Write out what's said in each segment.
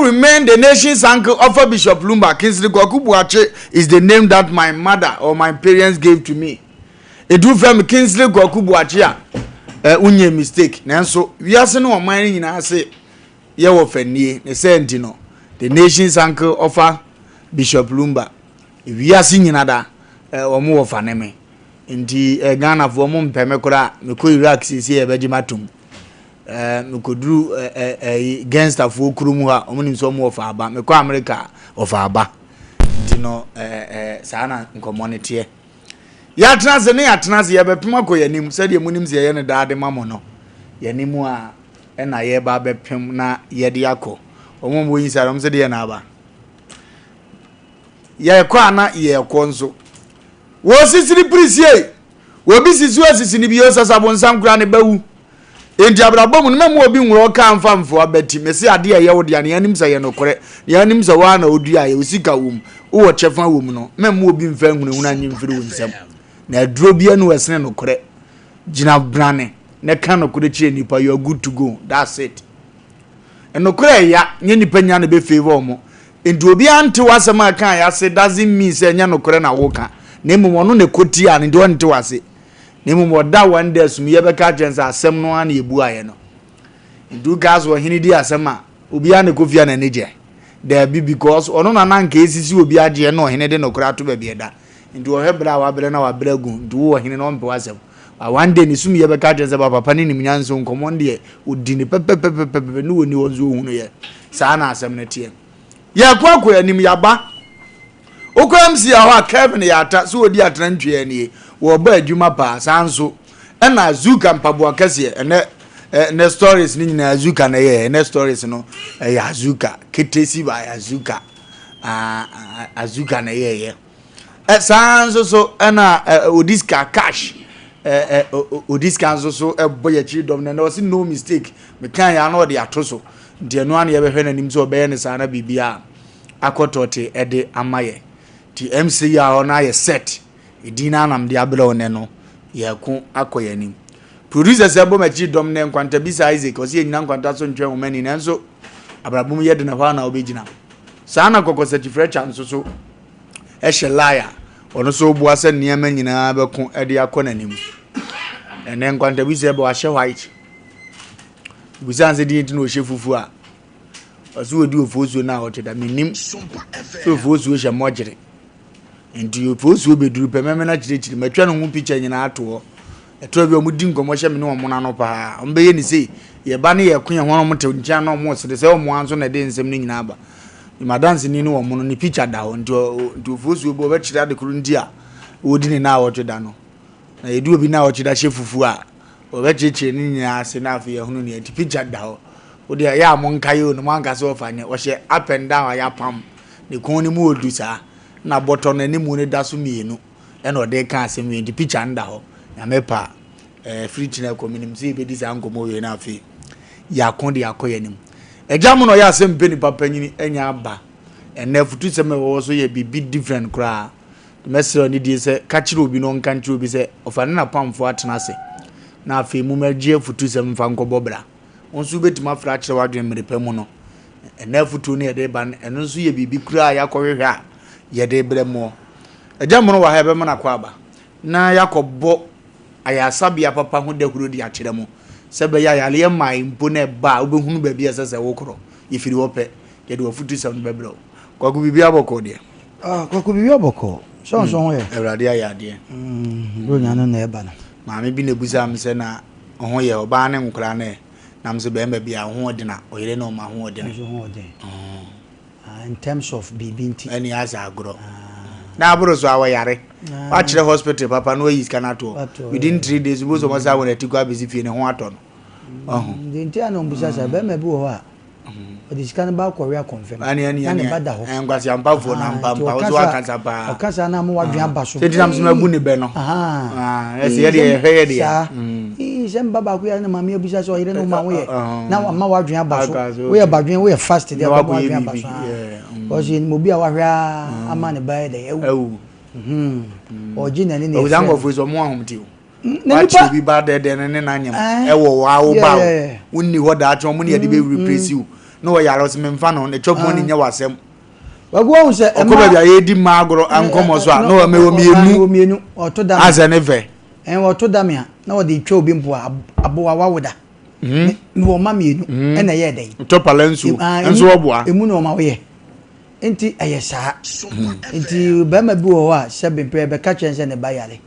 remain the nation's uncle Offa Bishop Lumba. Kingsley Kwaku Buakye is the name that my mother or my parents gave to me. Edu fam Kingsley Kwaku Buakye a, wonyɛ mistake. Nanso wiase ne ɔman no nyinaa se yɛwɔ fanie ne sɛ nti no the nation's uncle Offa Bishop Lumba. Wiase nyina da wɔn wɔ fa ne me. Nti Ghanafoɔ mo mpɛ me koraa, mekɔ Iraq siesie yɛbɛgye matom. Mekɔduru gangsterfoɔ kurom hɔ a, ɔmo nim sɛ ɔmo wɔ fa aba. Mekɔ America a, ɔfa aba. Nti no saa na nkɔmmɔ no teɛ. Yɛatena ase ne yɛatena ase, yɛbɛpem akɔ yɛnim sɛdeɛ munim sɛ yɛyɛ no daa de ma mo no. Yɛnim a ɛna yɛba bɛpem na yɛde akɔ. Ɔmo mo yi sa ɔmo sɛ deɛ na aba. Yɛkɔ ana yɛkɔ nso. Wɔsisiri pirisie. Obi sisi osisi ne bi osasa bonsam kora ne bɛwu. Enti abrabɔ mu no mɛmu obi nwura ɔka mfa mfoa bɛti mesi adeɛ a ɛyɛ wo dea ne anim sɛ yɛ nokorɛ ne anim sɛ waa na odua yɛ osika wɔ mu wowɔ kyɛfa wɔ mu no, mɛmu obi mfa nhunahuna nye mfiri wo nsam. Na aduro bi anu ɛsene nokorɛ. Gyina brane na ka nokorɛ kyerɛ nipa, you are good to go, that's it. Nokorɛ ɛya nye nipa nya na bɛ favour ɔmo. Nti obi ante w'asɛm a kan yɛ doesn't mean sɛ ɛnyɛ nokorɛ na woka, na mmom ɔno na ɛkɔti a no nti ɔnte w'ase, na mmom ɔda one day sum yɛbɛka kyerɛ sɛ asɛm no ara na yɛbu ayɛ no. Nti wokaa sɛ ɔhene di asɛm a obiara na ɛkɔ fie a n'ani gye daabi, because ɔno na nanka esisi obi agyeɛ na ɔhene de nokorɛ ato baabi ɛda. Nti ɔhwɛ berɛ a wabrɛ na wabrɛ agu, nti wo ɔhene no ɔmpɛ w'asɛm. One day ne sum yɛbɛka kyerɛ sɛ papa ne nim nyansa, nkɔmmɔ no deɛ ɔdi ne pɛpɛpɛpɛpɛ ne wɔni hɔ nso ɔhunu yɛ. Saa na asɛm no teɛ. Yɛkɔ akɔ anim, yaba wokɔ MC a hɔ a Kevin yɛ ata so wɔdi atena ntwea nie, wɔbɔ adwuma paa. Saa nso ɛna Zuka mpaboa kɛseɛ. Ɛnɛ ɛnɛ stories no nyinaa Zuka na ɛyɛ. Ɛnɛ stories no ɛyɛ Azuka ketesi by Azuka, Azuka na ɛyɛ. Yɛ saa nso so ɛna Odiska cash, ɛ ɛ Odiska nso so ɛbɔ yɛ akyiri dɔm na ɔsi no mistake. Mekan yɛ ano ɔde ato so, nti ɛno ano yɛbɛhwɛ n'anim sɛ ɔbɛyɛ ne saa na biribi a akɔtɔ ɛde ama yɛ. Nti MC yi a ɔno ayɛ set edin na anam de abrɛ wo no, yɛko akɔ yɛn anim. Producers ɛbɔ m'akyi dɔm ne Nkwanta Bisa Isaac, ɔsi yɛnyina nkwanta so ntwɛn wɔn ani, nanso abrabɔ mu yɛ de na hɔ a na ɔbɛgyina. Saa na Kɔkɔsakyi Frɛkya nso so ɛhyɛ lie a ɔno nso boa sɛ nneɛma nyinaa bɛko ɛde akɔ n'anim. Ɛnɛ Nkwanta Bisa ɛbɔ ahyɛ white bisa nsɛ deɛ nti na ɔhyɛ fufuo a ɔsɛ wɔdi ofuosuo no a ɔtwe da menim sɛ ofuosuo hyɛ mmɔgyere. Nti ofuosuo bɛduru pɛ mɛmɛ no akyerɛkyerɛ matwa ne ho picture nyinaa ato hɔ. Ɛtɔ bi a ɔmo di nkɔmmɔ hyɛ me ne ɔmo n'ano paa, ɔmo bɛyɛ ne sei yɛba ne yɛko yɛn ho na ɔmo te nkyɛn na ɔmo sere sɛ ɔmo nso na ɛde nsɛm no nyinaa ba. Madanseni ne ɔmo no ne picture da hɔ. Nti ofuosuo bi ɔbɛkyerɛ ade koro nti a wɔdi ne na ɔtwe da no na yɛdi obi na ɔtwe da hyɛ fufuo a ɔbɛkyerɛkyerɛ ne nyinaa ase na afei yɛhunu nea nti picture da hɔ. Wode ɛyɛ a monka yi o no mo anka sɛ ɔfa nyɛ ɔhyɛ up and down a yɛapam ne kɔn no mu ɔdu saa na bɔtɔ no anim no da so mmienu ɛna ɔde ka asɛm wei. Nti picture no da hɔ. Nyame pa firi kyerɛ kɔ menim sɛ yɛbɛdi saa nkɔmmɔ wei na afei yɛako de akɔ yɛn anim. Agya mo na ɔyɛ asɛm pɛ nipa panyini anya aba. Ɛnɛ afutusɛm a ɛwɔ so yɛ biribi different koraa. Mɛsrɛ ne die sɛ ka kyerɛ obi na ɔnka nkyerɛ obi sɛ ɔfa ne napamfoɔ atena ase na afei mu mɛgye afutusɛm mfa nkɔbɔ bra. Wɔn nso wobɛtumi afra akyerɛ w'adwene mmere pa mu no. Ɛnɛ afutuo no yɛde ba no, ɛno nso yɛ biribi koraa a yɛakɔhwehwɛ a yɛde brɛ moɔ. Agya mono wɔ ha, yɛbɛma no akɔ aba na yɛakɔbɔ ayasabea papa ho dahuro de akyerɛ mo sɛ bɛyɛ ayareɛ mmaa mpo na ɛba a wobɛhunu baabi a ɛsɛ sɛ wokorɔ. Yɛfiri hɔ pɛ, yɛde w'afutusɛm no bɛbrɛ wo. Kwaku, biribi abɔkɔ deɛ? Kwaku, biribi abɔkɔ sɛ ɔnso ho yɛ. Awurade ayɛ adeɛ. Bronya no na ɛba no. Maame bi na ebusa me sɛ na ɔho yɛ ɔbaa ne nkora ne nam sɛ bɛrima bi a ɔho ɔden a ɔyere na ɔma ho ɔden. Nso ho ɔden in terms of biribi nti. Ɛne asɛ agorɔ na aboro so a wɔyare wakyerɛ hospital papa na wayi sika no ato hɔ within 3 days bo sɛ ɔmo sa wɔn ati kɔ abɛsi fie ne ho atɔ no ɔho. Nti a na ɔmbusa sɛ bɛrima bi wɔ hɔ a ɔde sika no ba akɔwe akɔnfɛm ɛne ɛne na ne ba da hɔ. Nkwasi ampafoɔ na mpampa wo so wakasa paa. Ɔka saa na ama wadwene aba so. Sɛ tinam sɛ mabu ne bɛ no ɛsɛ yɛdeɛ yɛhwɛ yɛ deɛ. Saa sɛ mba baako yɛ na maame abusa sɛ ɔyere no ma woyɛ na wama wadwene aba so, woyɛ badwene, woyɛ fast deɛ ɔbɛma wadwene aba so. Because yɛnim obi a wahwɛ a ama ne ba yɛ dɛ awu, ɔgye n'ani na ɛfrɛ no. Ɔbusa sɛ ɔmo ahomte o wakye obi ba dɛdɛ no ne n'anyam ɛwɔ wɔ awo ba o wonni hɔ daakye ɔmo ne yɛde bɛ replace wo. na ɔyare ɔsɛ memfa no ne chop money nyɛ w'asɛm. Wagu ahu sɛ ɔkɔ baabi a yɛredi mmaa agorɔ nkɔmmɔ so a na ɔmɛ wɔ mmienu mmienu ɔto da asɛ ne fɛ. Ɛn ɔto da me a na ɔde twa obi mpo a aboa wawo da. Mhm. Mewɔ mma mmienu mhm. ɛna ɛyɛ dɛn. Tɔ pala nsuo ah, nso ɔboa. Emu na ɔma woyɛ nti ɛyɛ saa mhm. nti bɛrima bi wɔ hɔ a sɛ bempɛ bɛka kyerɛ sɛ ne ba yare.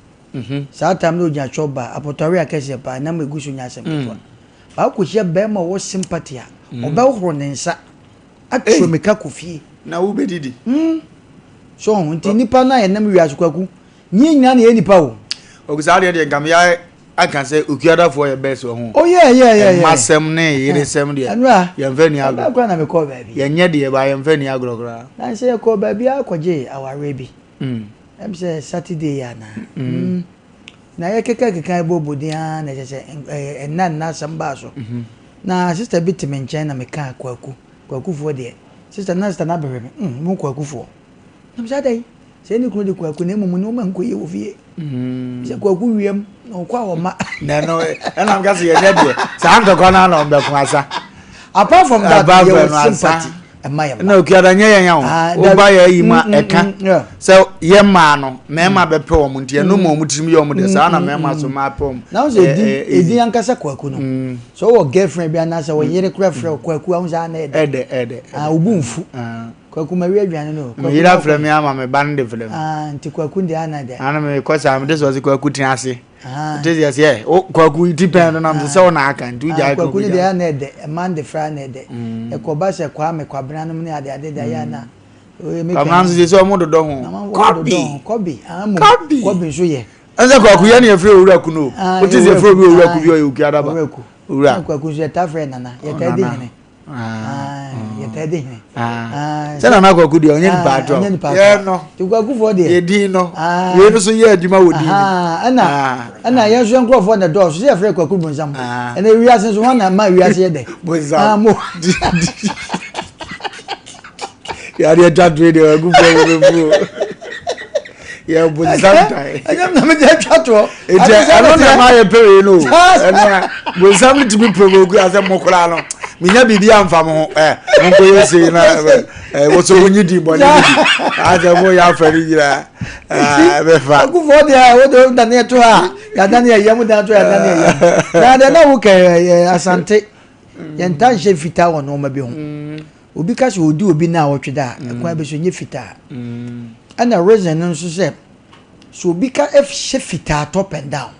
Saa tam na ogyina chop bar apɔtɔwe akɛseɛ paa nam egu so nyɛ asɛm ketewa. Baako hyia bɛrima ɔwɔ sympathy a ɔbɛhohoro ne nsa. Aturo mmirika kɔ fie. Na wobɛdidi. Mm. So ɔho nti nipa no a yɛnam wiase kwaku nyɛ nyinaa na yɛ nipa o. Ogu saa deɛ deɛ nka meyɛ aka sɛ okuadafoɔ yɛ best wɔ ho. Oh yeah yeah yeah yeah. Mmasɛm ne yeresɛm deɛ. Ɛnura. Yɛmfa ni agorɔ. Ɛbɛn kora na mekɔɔ baabi. Yɛnyɛ deɛ ba yɛmfa ni agorɔ koraa. Na sɛ yɛkɔɔ baabi akɔgye awareɛ bi. Mm. Ɛm sɛ Saturday yɛ anaa. Mm. Na yɛkekakeka bɔbɔ din ara na kyerɛ sɛ ɛnna nna asɛm baa so. Na sista bi te me nkyɛn na mekaa Kwaku, Kwakufoɔ deɛ, sista na sista no abɛhwɛ me, mm, mo Kwakufoɔ. Na mesɛ adɛn? Sɛ ne kunu de Kwaku na mmom nneɛma nkɔ yie wɔ fie. Sɛ Kwaku wiem na ɔkɔ a ɔma. Na ɛno ɛna meka sɛ yɛnyɛ deɛ saa ntɔkwa no ara na ɔmbɛko asa. Apart from that, yɛwɔ sympathy. Ɛma yɛ mma. Na okuada nyɛ yɛn o. Ah, Woba yɛ ayi ma mm, mm, ɛka mm, sɛ yɛ mmaa no mmarima bɛpɛ wɔn nti ɛno ma wɔn tirim yɛ wɔn dɛ saa na mmarima so mmaa pɛ wɔn. Na sɛ edin edin ankasa kwaku no sɛ ɔwɔ girlfriend bi anaasɛ ɔyere kura frɛ kwaku ahun sɛ ana ɛdɛ. Ɛdɛ ɛdɛ. Ah obu nfu. Kwaku ma wi aduane no. Me yere afrɛ me ama me ba no de frɛ me. Ah nti kwaku deɛ ana dɛ. Ana me kɔ saa me de sɛ ɔsɛ kwaku tena ase. Te sɛ sɛ o kwaku ti pɛn no nam sɛ sɛ ɔna aka nti wogyae ka kwaku no deɛ na ɛdɛ ɛma de fra na ɛdɛ ɛkɔba sɛ kwame kwabena nom ne ade ade deɛ yɛ na kwabena nso sɛ ɔmo dodɔ ho kɔbi kɔbi kɔbi kɔbi nso yɛ ɛsɛ kwaku yɛ ne yɛfrɛ owura ku no wote sɛ yɛfrɛ obi owura ku bi ɔyɛ okua daba owura kwaku nso yɛta frɛ nana yɛta di hene yɛtaa di hene. sɛ nana kwaku deɛ ɔnyɛ nipa ato yɛ no kwakufoɔ deɛ yɛdin no wei no so yɛ adwuma wɔ din ɛna ɛna yɛn nso yɛn nkurɔfoɔ na dɔɔso sɛ yɛfrɛ kwaku bonsam ɛna wiase nso wɔn na ma wiase yɛ dɛ bonsam yàrá atwa toɔ deɛ wakufoɔ mo bɛfu yɛ bonsam tan ɛnyɛ mi na mi de atwa toɔ nti ɛno na ɛma yɛ pɛrɛ no ɛno a bonsam no tumi provoke asɛ mo koraa no menya biribi amfa mo ho ɛ monkɔ yɛ sei na ɛ wɔsɔ mo nyi di bɔne bi asɛ mo yɛ afɛ no nyinaa ɛbɛfa akufoɔ deɛ wode wodane ɛto ha yɛadane ɛyam dan to yɛadane ɛyam na deɛ na wokɛ asante yɛnta nhyɛ fitaa wɔ nneɛma bi ho Obi ka sɛ ɔdi obi naawɔtwe da a, ɛkwan bi so ɛnyɛ fitaa. Ɛna reason no nso sɛ, sɛ obi ka hyɛ fitaa top and down,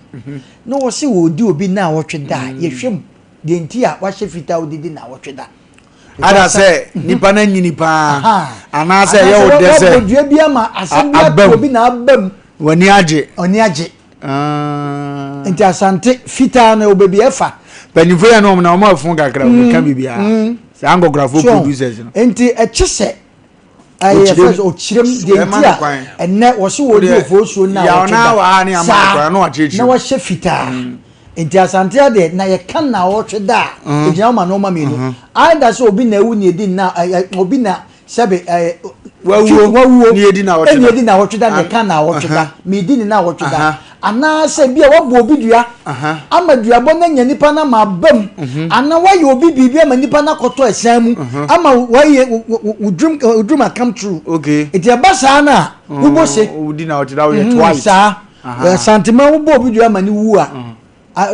na ɔse ɔdi obi naawɔtwe da a, yɛhwɛ mu deɛ nti a wahyɛ fitaa ɔde di naawɔtwe da. Ada sɛ nipa no anyini paa, anaasɛ ɛyɛ wo dɛ sɛ wabɔ dua bi ama asɛm bi ato obi na aba mu. W'ani agye. Ɔni agye. Ah. Nti Asante fitaa no ɛwɔ baabi ɛfa. Panyinfo yɛ no wɔn na wɔn afun kakra wɔn ka biribiara. Mm. Saa nkɔkorafo producers no. Nti ɛkye sɛ ɛyɛ fɛ sɛ ɔkyerɛm deɛ nti a ɛnɛ wɔsi wɔ di ofosuo na wɔtwe da saa na wɔhyɛ fitaa. Mm. Nti Asante adeɛ na yɛka na wɔtwe da a mm. egyina wɔn ma nneɛma mmienu. Mm-hmm. Either sɛ obi na ewu na edi na obi na Sɛbe ɛɛ wawuo wawuo ne edi naawɔtwe da ɛna edi naawɔtwe da na ɛka naawɔtwe da medi ne naawɔtwe da anaasɛ bi a wabɔ obi dua ama duabɔ no anya nipa no ama aba mu mhm. anaa wayɛ obi biribi ama nipa no akɔtɔ ɛsan mu mhm. ama wayɛ wo dream wo dream akam true eti ɛba saa no a mm, wobɔ se wodi naawɔtwe da woyɛ mhm, twice saa santema wobɔ obi dua ama ne wu a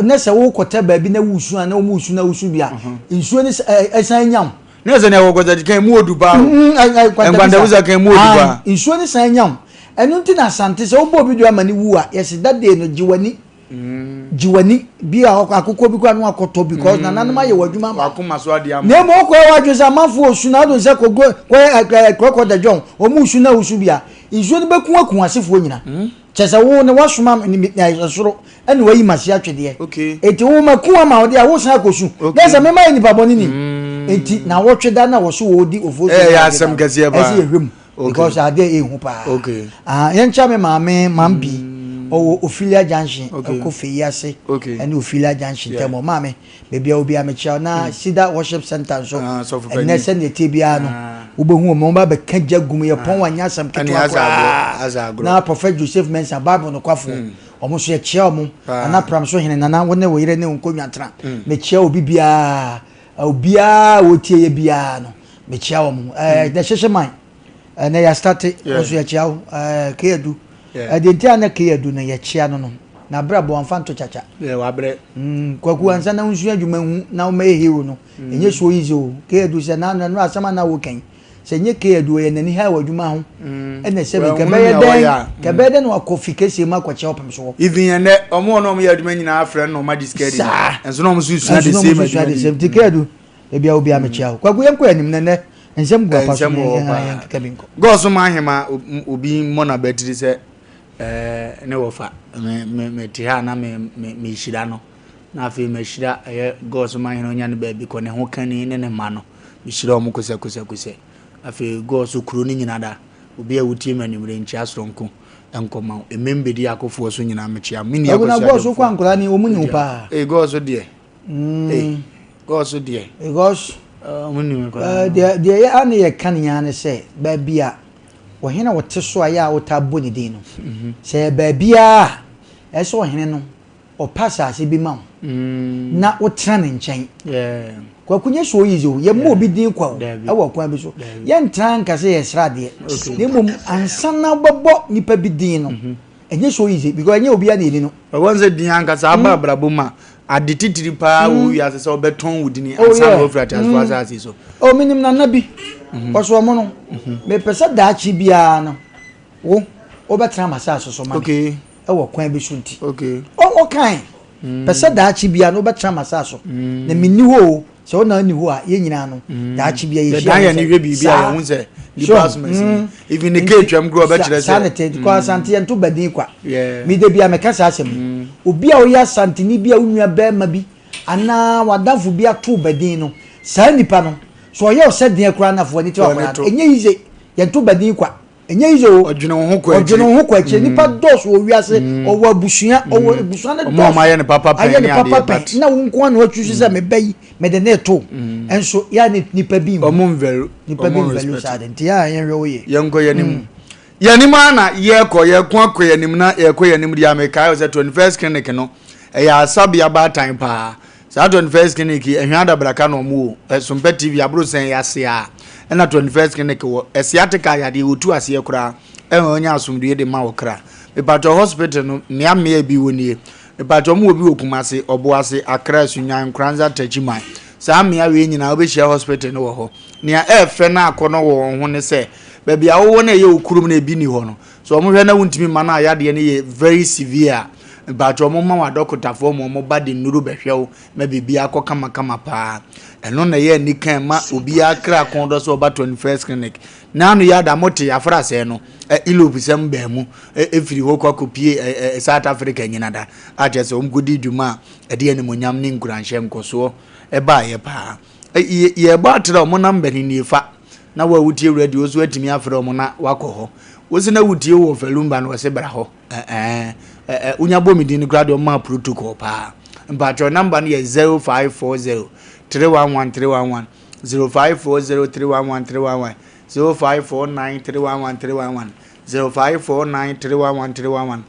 ne sɛ wokɔtɛ baabi na wusu a na wɔn wusu na wusu bi a nsuo no ɛsan nya wo. Ne sɛ nea wɔkɔtɛ kan mu odu paa o. Nkwantabisa kan mu odu paa. Nsuo no san nya wo. Ɛno nti na Asante sɛ wobɔ obi dua ma ne wu a yɛsi that day no gye w'ani. Gye w'ani bi a akokɔ bi koraa no akɔtɔ because nananom ayɛ wɔ adwuma ama. Wakoma so adeɛ ama. Na emu okɔ yɛ wadwene sɛ amanfoɔ osu na adon sɛ kɔgo kɔyɛ kɔkɔ da dwɔn wɔn osu na osu bi a nsuo no bɛku aku asefoɔ nyina. Kyɛ sɛ wo ne wasoma soro ɛna wayi m'ase atwedeɛ. Okay. Eti wo ma ku ama wo deɛ a wosan akɔsu. Okay. Na sɛ mema yɛ nipa bɔne ni. Mm. Eti na wɔtwe da na wɔso wɔdi ofuo so. Ɛyɛ asɛm kɛseɛ paa. Ɛsɛ yɛhwɛ mu. Okay. Because adeɛ ɛhu paa. Okay. Ah, yɛnkyɛ me maame Mambi. Mm. Ɔwɔ Ophelia Junction. Okay. Ɛkɔ Feyi ase. Okay. Ɛne Ophelia Junction yeah. tɛm. Maame, baabi a obi a mekyia na mm. Sida Worship Center nso. Ah, ɛnɛ sɛdeɛ ɛteɛ biara no. Ah. Wobɛhu wɔn, wɔn ba bɛka gya gum yɛ pɔn wɔn anyɛ asɛm ketewa koraa. Na Prophet Joseph Mensah, Bible nokwafoɔ. Mm. Wɔn nso yɛkyea wɔn. Nana Pram so hene, Nana wo ne wo yere ne wo nkonnwa ntena. Mekyea obi biara. Obiara a wɔtie yɛ biara no, mekyia wɔn. Ɛɛ the hyehye man, ɛnɛ yɛastate, wo nso yɛkyia wo. Ɛɛ Keyadu, ɛdeɛ nti a na Keyadu no yɛkyia no no, n'abrabɔ wamfa nto kyakya. Wabrɛ. Kwaku ansa na wonsua adwuma hu na womɛyɛ hero no, ɛnyɛ so easy o. Keyadu sɛ na ɛno asɛm a na woka yi, sɛ nyɛ Keyadu ɔyɛ n'ani ha wɔ adwuma ho, ɛna sɛ bi kɛbɛyɛ dɛn, kɛbɛyɛ dɛn na wakɔ fi kɛseɛ mu akɔkyɛ ɔpem soɔ. Even ɛnɛ, ɔmo wɔn a ɔmo yɛ adwuma nyinaa frɛ no na ɔmo agye sika adi. Saa. Nso na ɔmo nso sua the Nso na ɔmo same nso sua adwuma the bi. same. Nti Keyadu, ebi a obi a mekyia wo. Kwaku yɛnkɔ anim na nnɛ nsɛm gu apa so Nsɛm na wɔ hɔ yɛn paa. yɛnkeka bi nkɔ. God so ma ahema obi mmɔ n'abatiri sɛ ɛɛ ne wɔfa me me mete ha na me me mehyira no na afei mahyira ɛyɛ God so ma ahene onya ne baabi kɔ ne ho kani ne ne mma no mehyira wɔn kosɛ kosɛ kosɛ afei God so kuro no nyina da obi a wotie me anwummerɛ nkyia soronko nkɔma wo emem bɛdi akofoɔ so nyinaa mekyia me nua Kwaku na Kwasi God so kɔ Adamfoɔ ankoraa ni wɔn ni wo paa. ee God so deɛ ee God so deɛ Because wɔn ni me koraa. Deɛ deɛ yɛ a ne yɛ ka ne nyinaa ne sɛ baabi a ɔhene a ɔte so a yɛ a wotaa bɔ ne din no sɛ yɛ baabiara a ɛsɛ ɔhene no ɔpɛ asase bi ma wo na wotena ne nkyɛn. Kwaku nyɛ so easy o yɛmmɔ obi din kwa o ɛwɔ kwan bi so yɛntena nka sɛ yɛsrɛ adeɛ na mmom ansa na wobɛbɔ nipa bi din no ɛnyɛ so easy because ɛnyɛ obiara na ɛni no. Ɛwɔ sɛ din ankasa aba abrabɔ mu a ade titiri paa wɔ wiase sɛ wobɛtɔn wo dini Oh, ansa na yeah. wafiri ateasefoɔ asase so. Oh, menim nana bi ɔso ɔmo no mepɛ sɛ daakye biara no wo wobɛtena m'asase so ma me ɛwɔ kwan bi so nti ɔkae pɛ sɛ daakye biara no wobɛtena m'asase so na menni hɔ o sɛ wo na nni hɔ a yɛn nyinaa no daakye biara yɛhyia yɛdan yɛn ani hwɛ biribi a yɛhu sɛ nipa asoma si even ne kee twam kura ɔbɛkyerɛ sɛ saa ne te kɔ asante yɛn to badin kwa mi de bi a meka saa asɛm yi obi a ɔyɛ asanteni bi a wo nua bɛrima bi anaa w'adamfo bi ato badin no saa nipa no so ɔyɛ ɔsɛ deɛ koraa na fo ani te akwadaa no ɛnyɛ yize yɛn to badin kwa ɛnyɛ yize o ɔdwene wo ho kɔ akyire ɔdwene wo ho kɔ akyire nipa dɔɔso wɔ wiase ɔwɔ abusua ɔwɔ abusua ne ɔmo a ɔmo ayɛ ne papa pɛn ayɛ ne ne papa adeɛ pɛn but na wo nko ara na watwi so sɛ meba yi mede ne to nso yɛ ne nipa bi nhu ɔmo nvɛlu nipa bi ɔmo nvɛlu respect saa de nti yɛ a yɛnhwɛ wo yie. Yɛnkɔ yɛn anim yɛn anim ara na yɛkɔ yɛko akɔ yɛn anim na yɛkɔ yɛn anim deɛ mekae sɛ 21st clinic no ɛyɛ asabea baatan paa saa 21st clinic yi ɛhwɛ adabraka na ɔmo wɔ ɛsompɛ tv aborosan yi ase a ɛna 21st clinic wɔ ɛsiatica yadeɛ wɔtu aseɛ koraa ɛma ɔnya asomdue de ma wɔ kra mepatɔ hospital no mmea mmea bi wɔ nie mepatɔ ɔmo wɔ bi wɔ Kumase Ɔboase Accra Sunyani Nkoranza Techiman saa mmea wei nyinaa wobɛhyia hospital no wɔ hɔ nea ɛɛfɛ no akɔ no wɔ wɔn ho ne sɛ baabi a wowɔ no ɛyɛ wo kurom no ebi ni hɔ no so wɔn hwɛ na wontumi ma no a yadeɛ no yɛ very severe a mpakyɛ wɔn ma wɔn adɔkotafoɔ ma wɔn ba de nnuro bɛhwɛ wo ma biribi akɔ kamakama paa ɛno na ɛyɛ anikan ma obiara kra kɔn dɔ sɛ ɔba 21st clinic n'ano yɛ ada mo te afra sɛɛ no ɛ Europe sɛm bɛn mu ɛ efiri hɔ kɔ akɔpie ɛ ɛ South Africa nyina da akyɛ sɛ wɔn kɔdi dwuma a ɛde animonyam ne nkuranhyɛ nkɔsoɔ ɛbaayɛ paa ɛ yɛbɔ atrɛ wɔn namba ni nie fa na wo a wotie radio so atumi afrɛ wɔn na wakɔ hɔ wosi na wotie wɔ Falumba no wɔsi bra hɔ ɛɛ ɛɛ wonya bɔ mi din no koraa deɛ ɔmaa protocol paa mpakyɛw namba no yɛ 0540 311 311 0540 311 311 0549 311 311 0549 311 311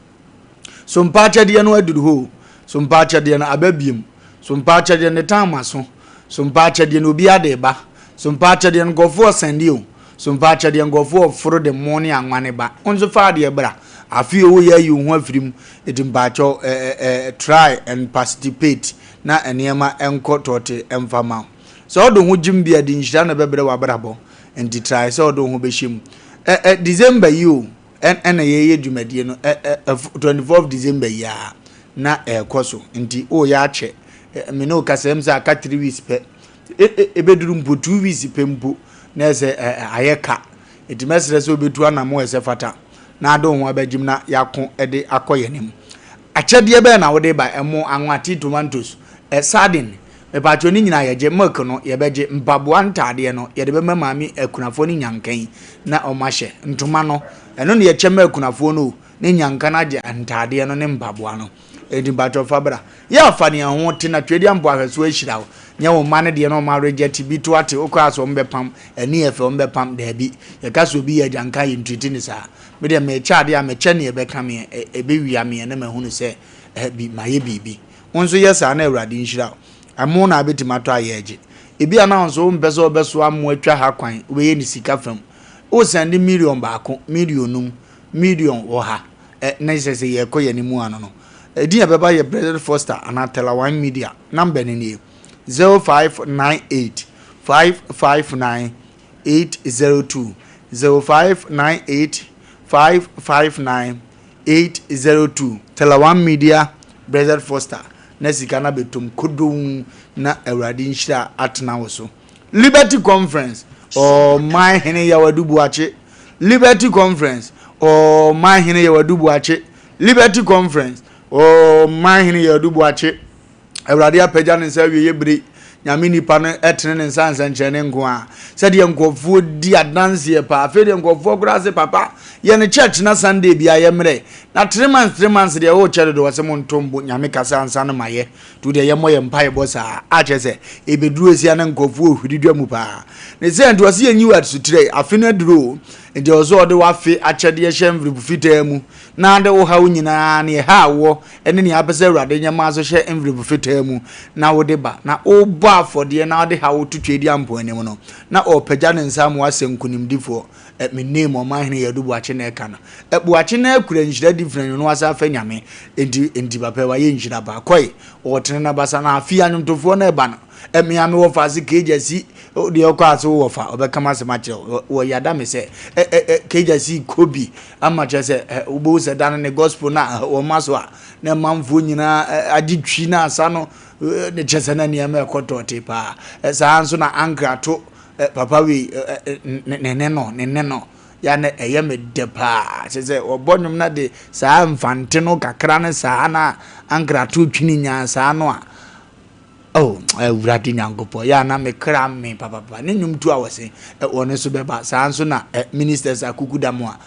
so mpa akyɛdeɛ no aduru hɔ o so mpa akyɛdeɛ no aba biem so mpa akyɛdeɛ no tan ma so so mpa akyɛdeɛ no obi ade ba so mpa akyɛdeɛ no nkurɔfoɔ sɛnde o so mpa akyɛdeɛ nkurɔfoɔ foro de mo ne anwa ne ba nso fa adeɛ bra afe o yɛ ayi wo ho afiri mu eti mpakyɛw ɛɛ ɛɛ try and participate na nneɛma nkɔ tɔɔte mfa ma wo sɛ ɔde ho gyim bi a de nhyira na ɛbɛbrɛ w'abrabɔ nti try sɛ ɔde ho bɛhyɛ mu ɛ ɛ December yi o ɛna yɛyɛ dwumadie no ɛ ɛ 24 December yi a na ɛrekɔ so nti o yɛ akyɛ me ne o kasa m sɛ aka 3 weeks pɛ ɛbɛduru mpo 2 weeks pɛ mpo na ɛsɛ ayɛ ka nti mɛsrɛ sɛ wobɛtu anamo ɛsɛ fata na ade wo ho abɛgyim na yɛako de akɔ yɛn anim akyɛdeɛ bɛɛ na wode ba ɛmo anwa tea tomatoes ɛ sardine mepatwɛ ne nyinaa yɛgye milk no yɛbɛgye mpaboa ntaadeɛ no yɛde bɛma maame akunafoɔ ne nyanka yi na ɔmo ahyɛ ntoma no ɛno ne yɛkyɛ ma akunafoɔ no o ne nyanka no agye ntaadeɛ no ne mpaboa no enti mpatwɛ fa bra yɛ afa nea ho te na twɛdi ampo ahwɛso ahyira wo nyɛ wo mma no deɛ na ɔmo aregyɛte bi to ate wokɔ asɛ ɔmo bɛpam ani yɛ fɛ ɔmo bɛpam daabi yɛka sɛ obi yɛ agyanka yɛ ntiriti ne saa me deɛ mekyɛ adeɛ a mekyɛ ne ɛbɛka meɛ ɛbɛwia meɛ na mahunu sɛ bi mayɛ biribi wo nso yɛ saa na awurade nhyira wo ɛmo na abɛtumi atɔ ayɛ agye. Ebi a na wo nso wompɛ sɛ wobɛsoa mmoa atwa ha kwan, wobɛyɛ ne sika fam. Wosɛnde million baako, million num, million wɔ ha. Ɛ na kyerɛ sɛ yɛrekɔ yɛn anim ano no. Edin a ɛbɛba yɛ Blessed Foster anaa Telawan Media. Number no nie, 0598 559 802, 0598 559 802. Telawan Media, Blessed Foster. Na sika no abɛtɔ mu kodoo na Awurade nhyira atena wo so. Liberty Conference, Ɔman Hene Yaw Adu Boakye. Liberty Conference, Ɔman Hene Yaw Adu Boakye. Liberty Conference, Ɔman Hene Yaw Adu Boakye. Awurade apagya ne nsa awieɛ bere. Nyame nipa no tene ne nsa nsɛnkyerɛnne nko a. Sɛdeɛ nkurɔfoɔ di adanseɛ paa. Afei deɛ nkurɔfoɔ koraa se papa yɛ ne church na Sunday bia yɛ mmerɛ. Na 3 months 3 months deɛ wokyɛ dodo wɔ se mo nto mbo Nyame kasa ansa no mayɛ. Nti wodeɛ yɛmmɔ yɛ mpaebɔ saa. Akyerɛ sɛ ɛbɛduru asia na nkurɔfoɔ hwiri dwa mu paa. Ne sɛ nti ɔse yɛnyi wɔ asutirɛ afe no aduru o. Nti ɛwɔ sɛ ɔde wafe akyɛdeɛ hyɛ envelope fitaa mu na de wo haw nyinaa ne ɛha a wɔ ne nea apɛ sɛ Awurade nyɛ ma so hyɛ envelope fitaa mu na wode ba na wobɔ afɔdeɛ na wode haw to Tweedi-Ampɔn anim no na ɔrepagya ne nsa ama woasɛ nkonimdifoɔ. Ɛ me name Ɔmanhene Yadu Boakye na ɛka no. Ɛ Boakye na akura nhyira different no wasa afɛ Nyame nti nti papa wayɛ nhyira paa. Kɔe ɔɔtene n'abasa na afei anwomtofoɔ no ɛba no ɛ me a me wɔfa ase Kegya si deɛ ɔkɔ ase wo wɔfa ɔbɛka m'asɛm akyerɛ wo wɔ yada me sɛ ɛ ɛ ɛ Kegya si kɔ bi ama kyerɛ sɛ ɛ wobɛhu sɛ da no ne gospel no a wɔma so a na manfoɔ nyinaa ɛ agye twi na asa no ne kyerɛ sɛ na nneɛma ɛkɔ tɔɔte paa. Ɛ saa nso na ankrato ɛ papa wei ɛ ɛ ne ne no ne ne no ya na ɛyɛ me dɛ paa kyerɛ sɛ ɔbɔ nnwom na de saa mfante no kakra ne saa na ankrato twini nyaa saa no a oh Awurade Nyankopɔn yɛ na me kra me papapa ne nnwom tu a wɔse wɔn nso bɛba saa nso na ministers akuku da mu a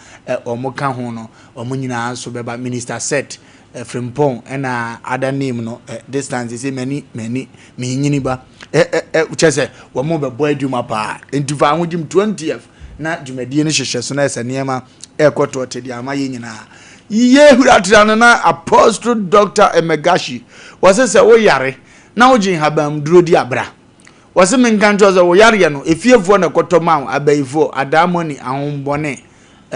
wɔn ka ho no wɔn nyinaa nso bɛba. Minister Set Frimpong ɛna other name no distance sɛ mani mani menyini ba kyɛ sɛ wɔn bɛbɔ adwuma paa nti fa ahogyim 20th na dwumadie no hyehyɛ so na ɛsɛ nneɛma ɛrekɔ tɔɔte de ama yɛ nyinaa yie huratira no na Apostle Dr. Emegashi wɔsɛ sɛ woyare na wogye nhabamduro di abra wɔsɛ menka nkyerɛ sɛ woyareɛ no efiefoɔ na ɛkɔtɔ ma wo abayifoɔ adaamɔni ahombɔne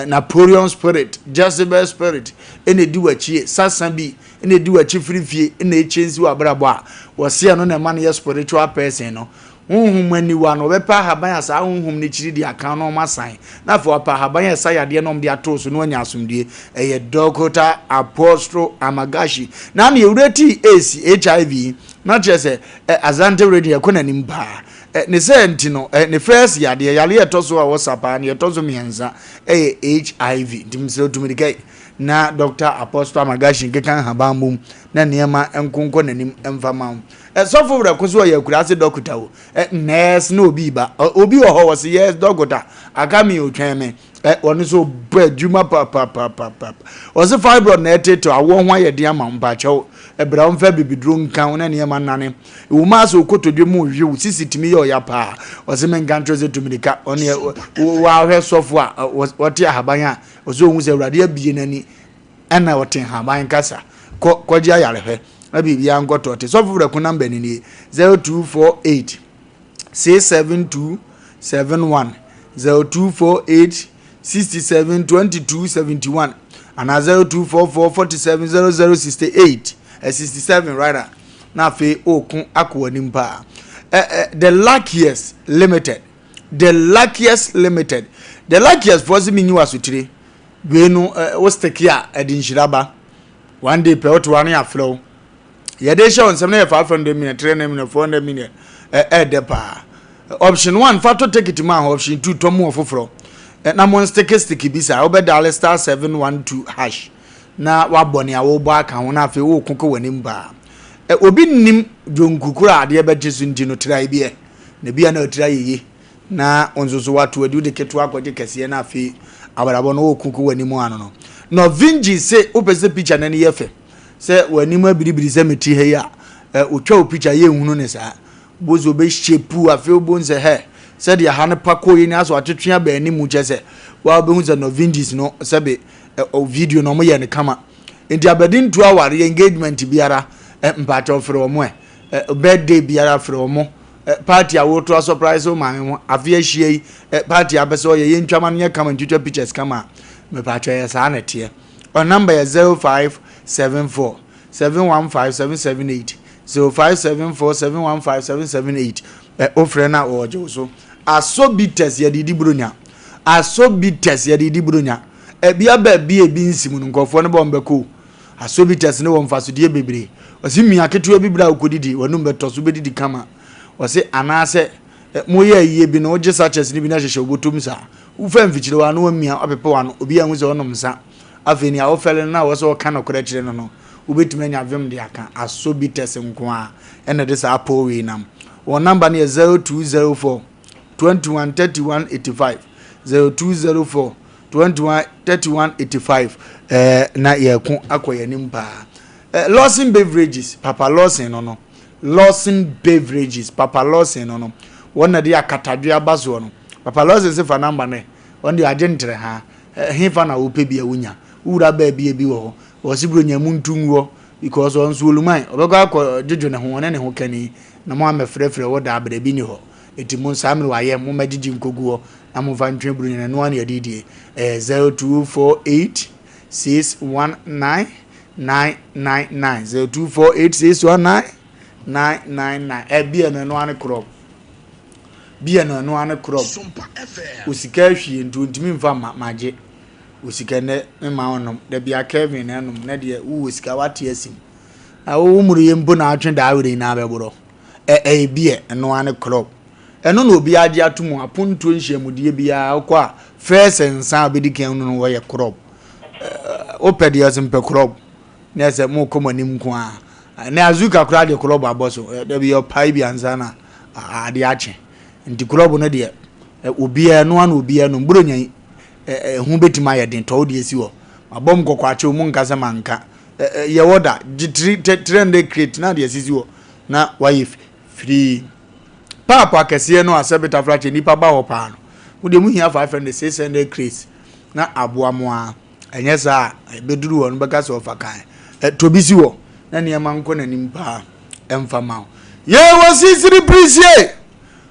Napoleon spirit, Jezebel spirit ɛna ɛdi w'akyi, sasa bi ɛna ɛdi w'akyi firi fie ɛna ɛkyɛnsi w'abrabɔ a wɔse ɛno na ɛma no yɛ spiritual person no. Honhom aniwa no wɔbɛpɛ ahaban a saa honhom no kyiri de aka na wɔn asan na afei wɔapɛ ahaban a ɛsa yadeɛ na wɔn de ato so na wɔanya asomdue. Ɛyɛ Dɔkota Apostle Amagashi na ne ewura ti AIDS HIV na kyerɛ sɛ ɛ Asante radio ɛkɔ n'anim paa. Ɛ ne sɛ nti no ɛ ne first yadeɛ yadeɛ ɛtɔ so a wɔsa paa ne ɛtɔ so mmiɛnsa ɛyɛ HIV nti mesrɛ tumi de kɛi na Dr. Apostle Amagashi nkeka nhaban bom na nneɛma nkonkɔ n'anim mfa ma wo. Ɛ sɔfo werɛ ko so ɔyɛ akuraase dɔkota o. Ɛ nurse na obi ba. Obi wɔ hɔ wɔ se yes dɔkota aka me otwɛn me. Ɛ ɔno nso ɔbɔ adwuma papapapapa. Ɔse fibroid na ɛtetew awoɔ ho ayɛ den ama wo mpakyɛw. Ɛbra wo mfa bibiduro nka wo na nneɛma nnane. Ɛwɔ mu ara sɛ okotodwe mu hwe wo sisi tumi yɛ ɔya paa. Ɔse menka nkyerɛ sɛ tu mirika. Ɔne wahwɛ sɔfo a ɔte ahaban a ɔsɛ ohun sɛ Awurade abie n'ani ɛna ɔte nhaban kasa. Kɔ kɔgye ayarehwɛ na biribiara nkɔtɔ te. Sɔfo Werɛko namba ni nie 0248 672 71 0248 67 22 71 anaa 0244 47 00 68 67 rather na afei ɔko akɔ w'anim paa. The Luckiest Limited, The Luckiest Limited, The Luckiest foɔ sɛ menyi w'asotire wei no wo stick a ɛde nhyira ba. One day pɛ wote hɔ a na yɛafrɛ wo yɛde hyɛ wo nsɛm na yɛ 500 million, 300 million, 400 million ɛɛdɛ paa. Option 1 fa to ticket mu a option 2 tɔ mu wɔ foforɔ na mo stick stick bi saa wobɛdial *712# na wabɔ nea wobɔ aka ho na afei woko kɔ w'anim paa. Obi nnim dwonku koro a adeɛ bɛgye so nti no tra bi ɛ na bia na ɔtira yeye na wo nso so wato adi wode ketewa akɔgye kɛseɛ na afei abrabɔ no woko kɔ w'anim ano no na Vinci se wopɛ sɛ picture no ani yɛ fɛ sɛ w'anim abiribiri sɛ meti ha yi a otwa wo picture yɛ nhunu ne saa bo sɛ obɛhyɛ pu afei wobohu sɛ hɛ sɛdeɛ ha no pa kɔɔ yi ne asɛ watwetwe aba anim kyɛ sɛ wa wobɛhu sɛ Norvingis no sɛbe video no ɔmo yɛ no kama nti abɛde ntu awareɛ engagement biara mpakyɛw frɛ ɔmo ɛ birthday biara frɛ ɔmo. Party a woto asɔprise wo maame ho afe ahyia yi, party a apɛ sɛ ɔyɛ yɛntwa ma no nyɛ kama ntwitwa pictures kama a, mepatwɔ ɛyɛ saa na ɛteɛ. Ɔ number yɛ 0574 715 778 0574 715 778 ɛ wofrɛ no a wɔgye wo so. Asɔ bitters yɛde di buronya. Asɔ bitters yɛde di buronya. Ɛbi aba bi ebi nsi mu no nkurɔfoɔ no bɔ wɔn bɛkɔ o. Asɔ bitters no wɔ mfasodeɛ bebree. Ɔse mia ketewa bi berɛ a wokɔdidi w'anum bɛtɔ so wobɛdidi kama. Ɔse anaasɛ moyɛ ayie bi no wogye sachets no bi na hyehyɛ wo bɔtɔm saa. Wofa mfikyire w'ano wamia wapepe w'ano obi anhu sɛ wonom nsa. Afei nea wofɛle no na wɔ sɛ ɔka nokorɛ kyerɛ no no wobɛtumi anya vim de aka. Asɔ bitters nko ara ɛna ɛde saa pɔw wei nam. Wɔn number no yɛ 0204 21 31 85 0204 21 31 85 ɛɛ na yɛko akɔ yɛn anim paa. Eh, Lawson Beverages, Papa Lawson no no. Lawson Beverages, Papa Lawson no no. Wɔn na de akatadwe aba soɔ no. Papa Lawson se fa namba no ɛ. Wɔn deɛ agye ntere ha. Eh, he fa na wopɛ bi a wonya. Wowura baabi a bi wɔ hɔ. Wɔse bro nya mu ntu ngu hɔ. Because ɔno nso oluman. Ɔbɛkɔ akɔ dwodwo ne ho, ɔne ne ho kani. Na mo amɛfrɛfrɛ wɔ daa berɛ bi ni hɔ. Eti mo saa mmerɛ wayɛ, mo mɛgyegye nkogu hɔ. Na mo mfa ntwe bro nya no, ɛno ara na yɛde die. Ɛyɛ 0248 619 999 0248619999 ɛ bia no ɛno ane korɔ bia no ɛno ane korɔ osika ahwie nti ontumi nfa ma magye osika nɛ mema ɔnom da bia Kevin na ɛnom na deɛ wowɔ sika wate asim na wo mmuruyɛ mpo na atwe daa werɛ nyinaa bɛborɔ ɛ ɛyɛ bia ɛno ane korɔ ɛno na obi agye ato mu apontuo nhyiamudie biara wokɔ a fɛs nsa a wobɛdi kan no no wɔyɛ korɔ wopɛ deɛ ɔsɛ mpɛ korɔb na ɛsɛ mokɔ mo anim nko a na azuka koraa deɛ korɔb abɔ so dabi ɔpae bi ansa na adeɛ akye nti korɔb no deɛ obiara no ano obiara no mburo nya ɛho bɛtumi ayɛ den tɔw deɛ si hɔ mabɔ m kɔkɔ akyɛw mu nka sɛ manka yɛwɔ da gye tiri tiri crate na deɛ sisi hɔ na wayɛ firii paapa akɛseɛ no a sɛ betafra kyɛ nipa ba hɔ paa no mo deɛ mo hia 500 600 crates na aboa mo ara. Ɛnyɛ saa a, ɛbɛduru hɔ no bɛka sɛ ɔfa kan. Ɛtɔ bi si hɔ na nneɛma nkɔ n'anim paa ɛmfa ma wo. Yee wɔ sisiri pirisie!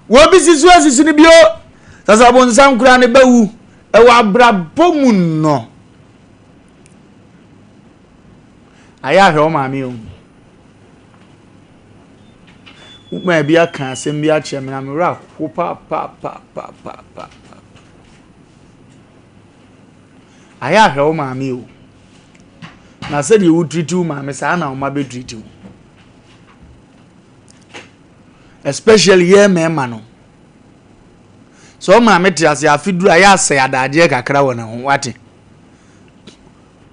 Wɔ bi si so asisi no bio. Sasa bonsam koraa ne bɛwu ɛwɔ abrabɔ mu no. Ayɛ ahwɛ wo maame o. Wo maa bi aka asɛm bi akyerɛ me na me werɛ aho papapapapaapa. Ayɛ ahwɛ wo maame o. Na sɛdeɛ wo treat wo maame saa na wo mma bɛ treat wo. Especially yɛ mmarima no. Sɛ wo maame te ase afe duru a yɛ asɛe adagyeɛ kakra wɔ ne ho wate.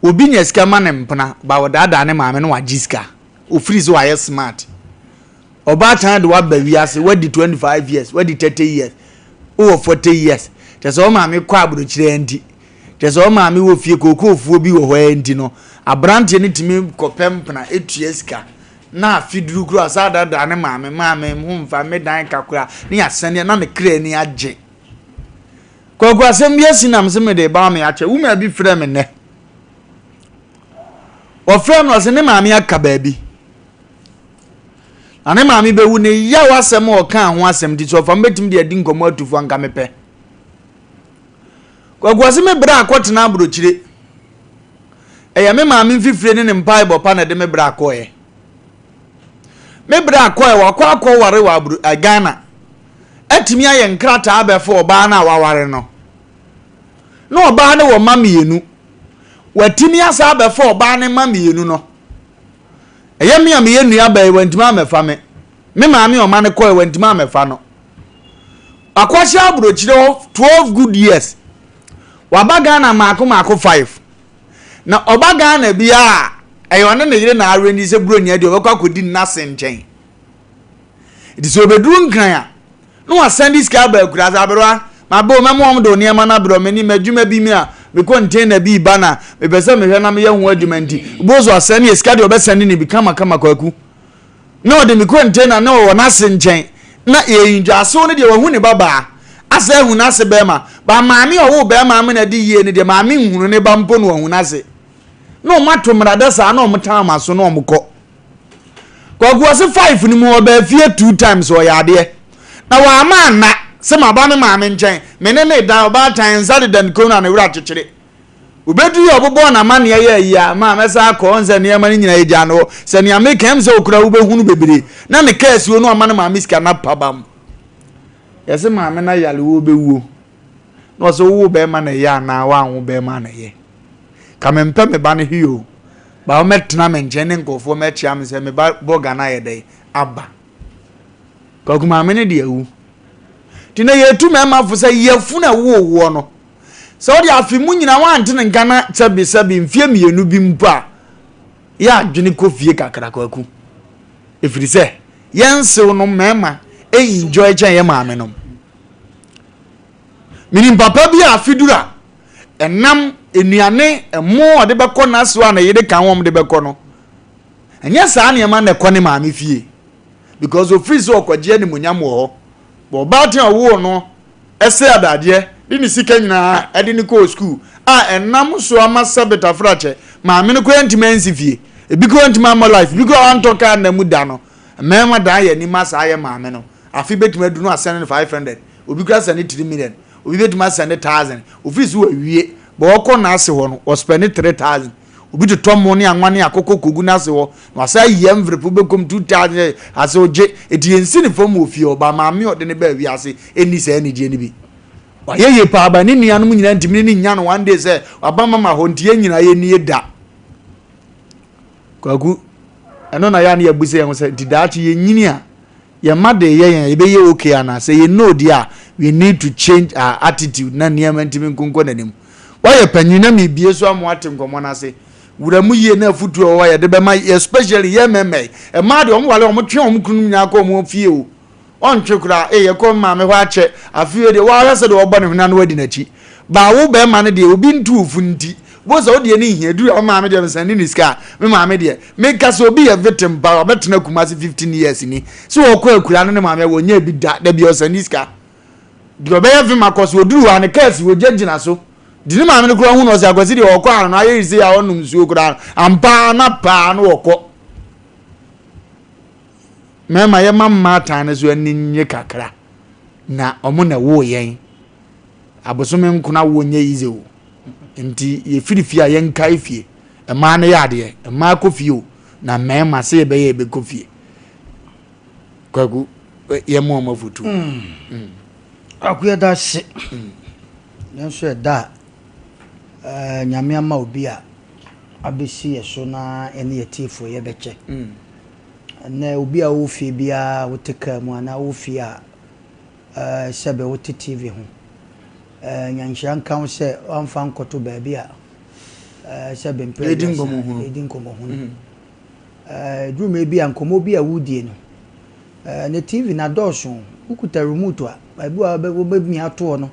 Obi nya sika ma ne mpena ba ɔdaadaa ne maame no wagye sika. Ofiri sɛ wayɛ smart. Ɔbaatan de waba wiase wadi 25 years wadi 30 years wowɔ 40 years kyɛ sɛ wo maame kɔ aburokyire nti kyɛ sɛ wo maame wɔ fie kookoofuo bi wɔ hɔ nti no aberanteɛ no tumi kɔpɛ mpena etua sika na afe duru koraa saa daadaa ne maame maame ho mfa me dan ka koraa ne yɛasɛneɛ na ne kra ani agye kwaku asɛm bi asi nam sɛ mede ba me akyɛ wo maa bi frɛ me nnɛ wɔfrɛ no ɔsɛ ne maame aka baabi Na ne maame bɛwu ne yaw asɛm a ɔkaa ho asɛm nti sɛ ɔfa mɛtumi de adi nkɔmmɔ atufo anka mepɛ. Kwaku ɔse me berɛ akɔtena aburokyire. Ɛyɛ me maame mfifire ne ne mpaebɔ pa na ɛde me berɛ akɔɛ. Me berɛ akɔɛ wakɔ akɔware wɔ aburo eh, Ghana. Atumi ayɛ nkrataa abɛfo ɔbaa no a waware no. Na ɔbaa no wɔ mma mmienu. Watumi asa abɛfo ɔbaa no mma mmienu no. Ɛyɛ me a meyɛ nuabaa yi, wantumi ammɛfa me. Me maame a ɔma no kɔe, wantumi ammɛfa no. Wakɔhyɛ aburokyire hɔ 12 good years. Waba Ghana mmaako mmaako five. Na ɔba Ghana biara a, ɛyɛ ɔne ne yere na arrange sɛ Buronya deɛ ɔbɛkɔ akɔdi n'ase nkyɛn. Nti sɛ ɔbɛduru Nkran a, na wasan de sika aba akura sɛ aberewa mabɛ o mɛma wɔn de nneɛma no abrɛ me ne m'adwuma bi mi a me container bi ba na mepɛ sɛ mehwɛ na meyɛ ho adwuma nti bozo asɛn ne sika deɛ ɔbɛsɛn ne bi kama kama kwaku na ɔde me container na ɔwɔ n'ase nkyɛn na yɛyi dwasew no deɛ wahu ne babaa asɛ ahu n'ase bɛrima ba maame a ɔwɔ bɛrima amena de yie no deɛ maame nhunu ne ba mpo na wahu n'ase na wɔn ato mmerada saa na wɔn tan wɔn aso na wɔn kɔ. Kwaku ɔse five no mu ɔbaa fie two times ɔyɛ adeɛ. Na wamma anna sɛ maba me maame nkyɛn, me ne no reda, ɔbaatan nsa deda ne kɔn mu na ne werɛ akyekyere. Obedui a ɔbobɔɔ n'amanneɛ yɛɛ ayi a, maa mɛsan akɔ, ɔn sɛ nneɛma no nyinaa yɛgyaa no hɔ. Sɛ nea meka ɛm sɛ okura wobɛhunu bebree. Na ne kaa si hɔ na wama ne maame sika na pabam. Yɛse maame no ayare ɔrebɛwuo. Na ɔsɛ wowo bɛrima na ɛyɛ anaa woanwo bɛrima na ɛyɛ. Ka mempɛ me ba no hwee o. Ba wɔmɛtena me nkyɛn ne nkurɔfoɔ mɛkyea me sɛ me ba bɔga no ayɛ dɛn aba. Kwaku maame no de awu. Nti na yɛtu mmarima fo sɛ yafunu a ɛwoo woɔ no, sɛ wode afe mu nyinaa woante ne nka na sɛbi sɛbi mfeɛ mmienu bi mpo a, yɛ adwene kɔ fie kakra kwaku. Ɛfiri sɛ yɛn nsew no mmarima enjoy kyɛn yɛ maame nom. Menim papa bi a afe duru a ɛnam nnuane ɛmo ɔde bɛkɔ n'asew a ne yere ka ho ɔmo de bɛkɔ no Ɛnyɛ saa nneɛma na ɛkɔ ne maame fie because ofiri sɛ ɔkɔgye animuonyam wɔ hɔ. Bɔ ɔbaatan a ɔwoo no ɛsɛ adadeɛ de ne sika nyinaa ɛde ne kɔɔ sukuu a ɛnam so ama sɛbe tafrakyɛ maame no koraa ntumi ansi fie. Ebi koraa ntumi ammɔ life, ebi koraa wantɔ kaa nna mu da no. Mmarima dan yɛ anim asaa yɛ maame no. Afe bɛtumi aduru no asɛne no 500, obi koraa sɛne 3 million, obi bɛtumi asɛne 1000. Ofiri so wawie, bɔ ɔkɔ n'ase hɔ no, ɔspɛne 3000. Obi totɔ mo ne anwa ne akokɔ kogu n'ase hɔ na wasan ayi envelope wobɛkɔm 2000 ase ogye eti yɛnsi ne fam wɔ fie hɔ ba maame ɔde ne baa wiase ɛnni saa anigyeɛ no bi wayɛ yie paa ba ne nuanom nyinaa ntumi ne nya no one day sɛ waba mama hɔ nti yɛn nyinaa yɛnnie da kwaku ɛno na yɛ a ne yɛbu sɛ yɛn ho sɛ nti daakye yɛnyini a Yɛn mma de yɛ yɛn a yɛbɛyɛ okay anaa? Sɛ yɛ no deɛ a, we need to change our attitude na nneɛma ntumi nkonkɔ n'anim. Woayɛ panyin na mebie so ama woate nkɔmmɔ no ase. Wura mu yie na afutuo a ɛwɔ hɔ a yɛde bɛma especially yɛn mmarima yi. Mmaa deɛ wɔn ware a wɔtwe wɔn kununom nyinaa kɔ wɔn fie o. Ɔntwe koraa, ee yɛkɔ me maame hɔ akyɛ, afei wei deɛ woahwɛ sɛdeɛ ɔbɔ ne hwene ano adi n'akyi. But wo barima no deɛ obi ntu wo fo nti, Wobɛhu sɛ wo deɛ no nhia, ɛduru a wo maame deɛ mesɛnde ne sika a, me maame deɛ, meka sɛ obi yɛ victim paa, wabɛtena Kumasi 15 years ni, sɛ ɔkɔ akuraa no ne maame a wɔnyɛ bi da, da bi ɔsɛnde sika. Deɛ ɔbɛyɛ vim akɔ so, ɔduru hɔ a ne kaa si hɔ, gya gyina so. Nti ne maame no koraa hu no ɔsɛ Akwasi deɛ ɔkɔ ano no ayɛ sei a ɔnom nsuo koraa no, ampa ara na paa no ɔkɔ. Mmarima yɛma mmaatan no so ani nye kakra, na wɔn na ɛwoo yɛn. Abosome nkono awoɔ nyɛ easy o. Nti yɛfiri fie a yɛnkae fie. Mmaa no yɛ adeɛ, mmaa kɔ fie o, na mmarima sɛ yɛbɛyɛ yɛbɛkɔ fie. Kwaku, yɛma wɔn afotuo. Mm. Mm. Kwaku yɛda ase. Mm. Nanso ɛda a eh, Nyame ama obi a abɛsi yɛ so na ɛne yɛ tiefoɔ yɛbɛkyɛ. Mm. Ɛnɛ obi a wowɔ fie biara wote kaa mu anaa wowɔ fie a eh, sɛbe wote TV ho. Eh, nya nhyira nka wo sɛ woamfa ankɔto baabi a eh, sɛbe mprɛ Yɛdi nkɔmmɔ hunu. Yɛdi nkɔmmɔ hunu. Mm. Eh, duru mmerɛ bi a nkɔmmɔ bi a wodie no, eh, ne TV na dɔɔso. Wokuta remote a, baabi a wobɛmia ato hɔ no,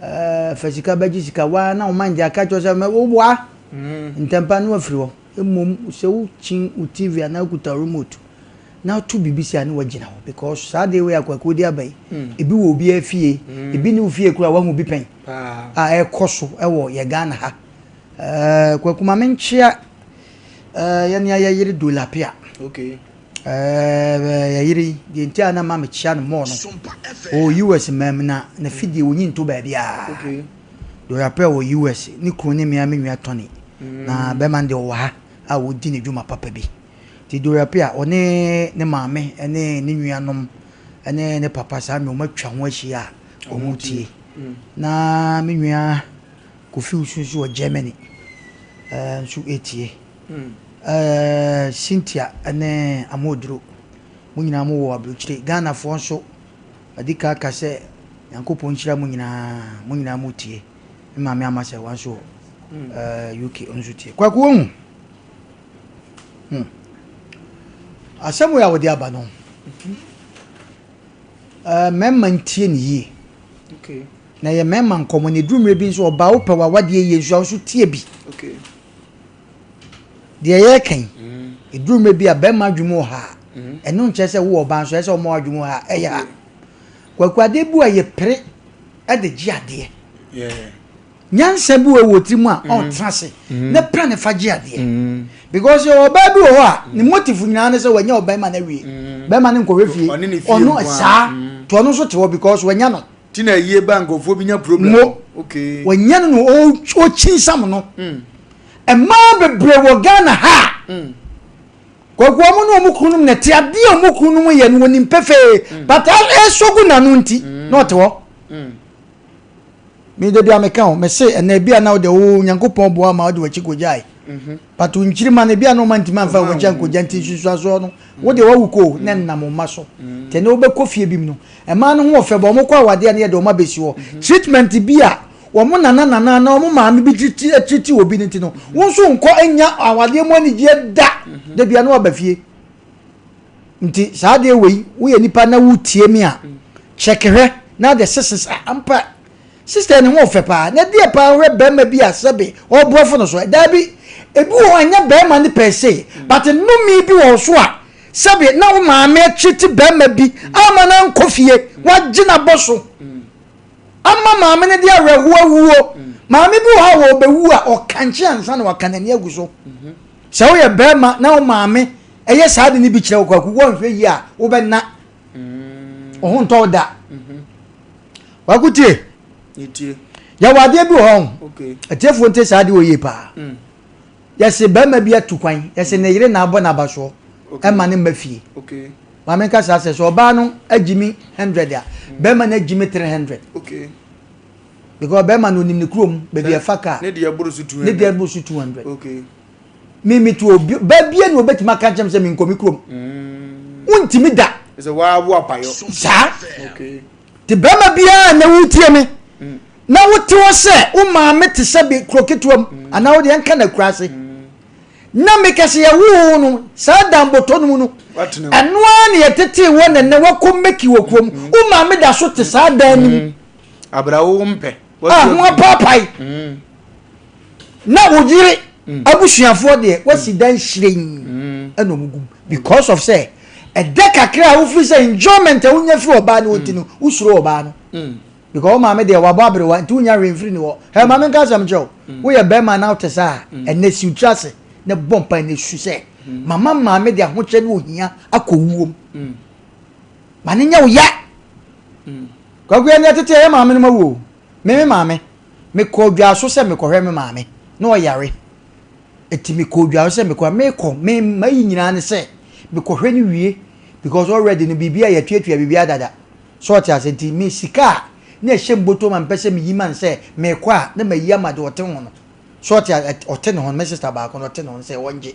eh, fa sika bɛgye sika, waa na wo mind aka kyerɛ sɛ woboa. Mm. Ntɛmpa no afiri hɔ. Mmom sɛ wokyin wo TV anaa wokuta remote na woto biribi sei a na wagyina hɔ because saa adeɛ wei a Kwaku de aba yi mm. ebi wɔ obiara fie mm. ebi ne wo fie koraa wahu bi pɛn a ɛkɔ so wɔ yɛ Ghana ha ɛɛ Kwaku ma menkyea ɛɛ yɛne ayɛ yere Dolapia okay ɛɛ yɛyere yi deɛ nti a na ma mekyea no mɔɔ no ɔwɔ US mam na na fidie wɔnyi nto baabiara okay. Dolapia wɔ US ne kunu ne mmea me nua Tony mm. na bɛrima no deɛ ɔwɔ ha a wɔdi ne dwuma papa bi Nti Dora Pia, ɔne ne maame ne ne nuanom ne ne papa saa mmerɛ wɔatwa ho ahyia a wɔretie. Na me nua Kofi Wusu nso wɔ Germany nso retie. Cynthia ne Amooduro, mo nyinaa mo wɔ aburokyire. Ghanafoɔ nso, madi kan aka sɛ Nyankopɔn nhyira mo nyinaa, mo nyinaa moretie. Me maame Amasɛwa nso wɔ UK, ɔno nso tie. Kwaku wohu? Hmm. Asɛm wei a wɔde aba no, eh, mmarima ntie ne yie. Okay. Na yɛ mmarima nkɔmmɔ na ɛduru mmerɛ bi nso ɔbaa wopɛ w'awadeɛ yie nso a nso tie bi. Okay. Deɛ yɛreka yi, ɛduru mmerɛ bi a barima adwene mu wɔ ha a, mm. ɛno nkyerɛ sɛ wowɔ ɔbaa nso ɛsɛ sɛ ɔma w'adwene mu ha ɛyɛ ha. Kwaku adeɛ bi a yɛpere de gye adeɛ. Yeah. Nyansa bi wɔ wɔ tiri mu a mm. ɔntena ase mm. na pira ne fa gye adeɛ mm. because ɔbaa bi wɔ hɔ a ne motive nyinaa ne sɛ wanya ɔbɛrima no awie bɛrima no nkɔhwɛ fie ɔno saa. Nti ɔno nso te hɔ because wanya no. Ti na ayie ba nkurɔfoɔ bi nya problem. Mo. Okay. Wanya no na ɔkyinsam no. Mmaa bebree wɔ Ghana ha a, Kwaku wɔn ne wɔn kununom na ɛte adeɛ a wɔn kununom yɛ no wɔnim pefee but ɛsɔ gu n'ano nti na ɔte hɔ. Me da bi a meka o, mese ɛnna ebi a na wode wo Nyankopɔn boa ma wode w'akyi kɔgyae. But nkyirima no ebi a na ɔma ntumi amfa w'akyi ankɔgya nti nsunsuansoɔ no wo deɛ wawu kɔ o na ɛnam wo mma so. Nti ɛnɛ wobɛkɔ fie bi mu no, mmaa no ho ɔfɛ bɔ wɔn kɔ awadeɛ a na yɛde wɔn abɛsi hɔ. Treatment bi a wɔn nana nana anaa wɔn maame bi treat obi no nti no, wo nso nkɔ nnya awadeɛ mu anigyeɛ da. Da bi a na waba fie. Nti saa adeɛ wei woyɛ nipa na wotie me a check hwɛ na de sese sa ampa sister ne ho ɔfɛ paa na deɛ paa wohwɛ bɛrima bi a sɛbe ɔbrɔfo no so daabi ebi wɔ hɔ ɛnyɛ bɛrima ne pɛɛ se but nnome bi wɔ so a sɛbe na wo maame akyiti bɛrima bi ama no ankɔ fie wagye n'abɔ so ama maame no de awerɛhoɔ awuo maame bi wɔ hɔ a wɔbɛwu a ɔkankye ansa na waka n'ani agu so sɛ woyɛ bɛrima na wo maame ɛyɛ saa de no bi kyerɛ wo kwaku wɔnhwɛ yie a wobɛna wo ho ntɔ wo da kwaku tie yɛwɔ adeɛ bi wɔ hɔ atiefoɔ nte saa adeɛ wɔ yie paa mm. yɛse bɛrima bi atu kwan yɛse ne yere na abɔ n'abasoɔ ɛma ne mma fie maame nka saa sɛ sɛ ɔbaa no agyi mi hundred a mm. bɛrima no agyi mi 300 because bɛrima no onim ne kurom baabi ɛfa kaa ne deɛ boro so 200 Me me to obi ba bie na obetumi aka kyerɛ me sɛ menkɔ me kurom. Mm. Wontumi da. Sɛ waa wo apayɔ. Saa. Okay. Te bɛrima biara na wotie me. Mm. Na wote hɔ sɛ wo maame te sɛ bi kuro ketewa mu mm. anaa wode ɛnka na kura ase. Mm. Na meka sɛ yɛwoo no saa danbɔtɔ no mu no. Ɛno ara na yɛtetee wɔ nɛnɛ wakɔ mmɛki wɔ kurom. Mm. Wo maame da so te saa dan no mu. Mm. Abra wo mpɛ. A ho apaapae. Mm. Na wo yere mm. abusuafoɔ deɛ wasi mm. dan hyerɛn mm. ɛna ɔmo gum because of sɛ ɛdɛ kakra a wofiri sɛ enjoyment a wonya firi ɔbaa no nti no wosuro ɔbaa no because wo maame deɛ wabɔ aberewa nti wonya hwee mfiri ne hɔ ɛ maame nka asɛm kyerɛ wo woyɛ bɛrima na wote saa ɛnɛ si wotiri ase na bɔ mpa ɛnɛ su sɛ mama maame de ahokyɛ ne ohia akɔ wuom ma ne nyɛ wo ya kwaku yɛ ne ɛtete ɛyɛ maame no ma wuo me me maame Mekɔɔ dwaso sɛ mekɔhwɛ me maame, na ɔyare. Eti mekɔɔ dwaso sɛ mekɔ, mekɔ, me mayi nyinaa ne sɛ mekɔhwɛ no wie because already no biribi a yɛatuatua biribi adada. So ɔte ase nti me sika a na ɛhyɛ me bɔtɔ mu a mepɛ sɛ meyi ma no sɛ mekɔ a na mayi ama deɛ ɔte ho no. So ɔte ɔte ne ho no, me sister baako no ɔte ne ho no sɛ ɔngye.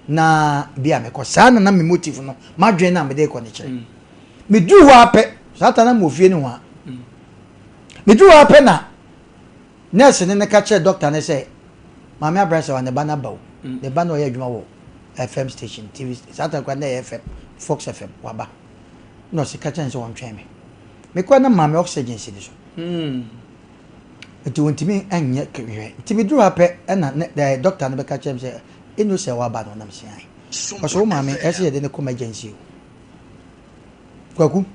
Na bi a mekɔ. Saa na na me motive no, m'adwene no a mede rekɔ no kyerɛ. Meduru hɔ ara pɛ, saa ta na mewɔ fie no ho a. Meduu hɔ ara pɛ na nɛɛseni no ka kyerɛɛ dɔkta no sɛ, Maame Abrasɛwa, ne ba no aba o. Mm. Ne ba no ɔyɛ adwuma wɔ FM station, TV station, saa time koraa na ɛyɛ FM, Fox FM, waba. Na ɔse ka kyerɛ no sɛ ɔntwɛn me. Mekɔɛ na maame oxygen si ne so. Mm. Nti wɔntumi nyɛ hwɛ. Nti meduru hɔ pɛ ɛna ne dɔkta no bɛka kyerɛ me sɛ, Eno sɛ waba no, nam se ae. Ɔse wo maame, ɛsɛ yɛde no kɔ emergency o. Kwaku,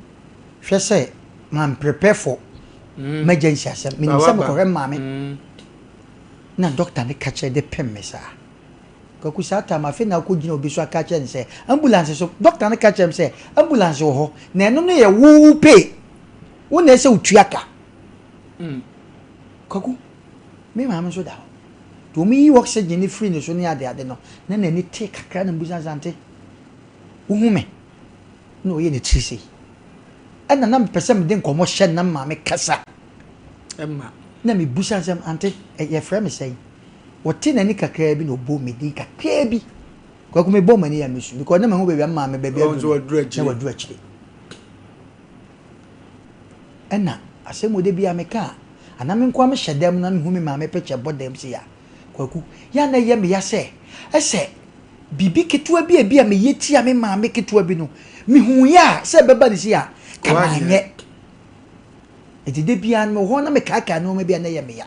hwɛ sɛ man prepare for mm. emergency asɛm. Menim sɛ mekɔhwɛ maame. Mm. Na doctor ne ka kyerɛ de pem me saa. Kwaku saa time afei na akɔgyina obi so aka kyerɛ no sɛ ambulance so doctor ne ka kyerɛ me sɛ ambulance wɔ hɔ na ɛno no yɛ wo pay. Wo na ɛsɛ wotua ka. Mm. Kwaku, me maame nso da hɔ. Nti wɔn yi oxygen ne firi ne so ne ade ade no na n'ani te kakra na mbusa sante. Wohu me na ɔyɛ ne tiri sei. Ɛna na mepɛ sɛ mede nkɔmmɔ hyɛ na maame kasa. Ɛma. Na mebusa sɛ ante yɛfrɛ me sɛn? Ɔte n'ani kakraa bi na ɔbɔ me din kakraa bi. Kwaku mebɔ m'ani a mesu because na mahu baabi a maame baabi aduru na waduru akyire. Ɛna asɛm wɔ de bi a meka a anaa me nkoa mehyɛ dan mu na mehu me maame picture bɔ dan mu sei a Kwaku yɛ a na ɛyɛ me ya sɛ ɛsɛ Biribi ketewa bi a ebia meyɛ tia me maame ketewa bi no, mihuiɛ a sɛ ɛbɛba ne sei a, ka manyɛ. Enti da biara no mewɔ hɔ na mekaakae nneɛma bi a na ɛyɛ me ya.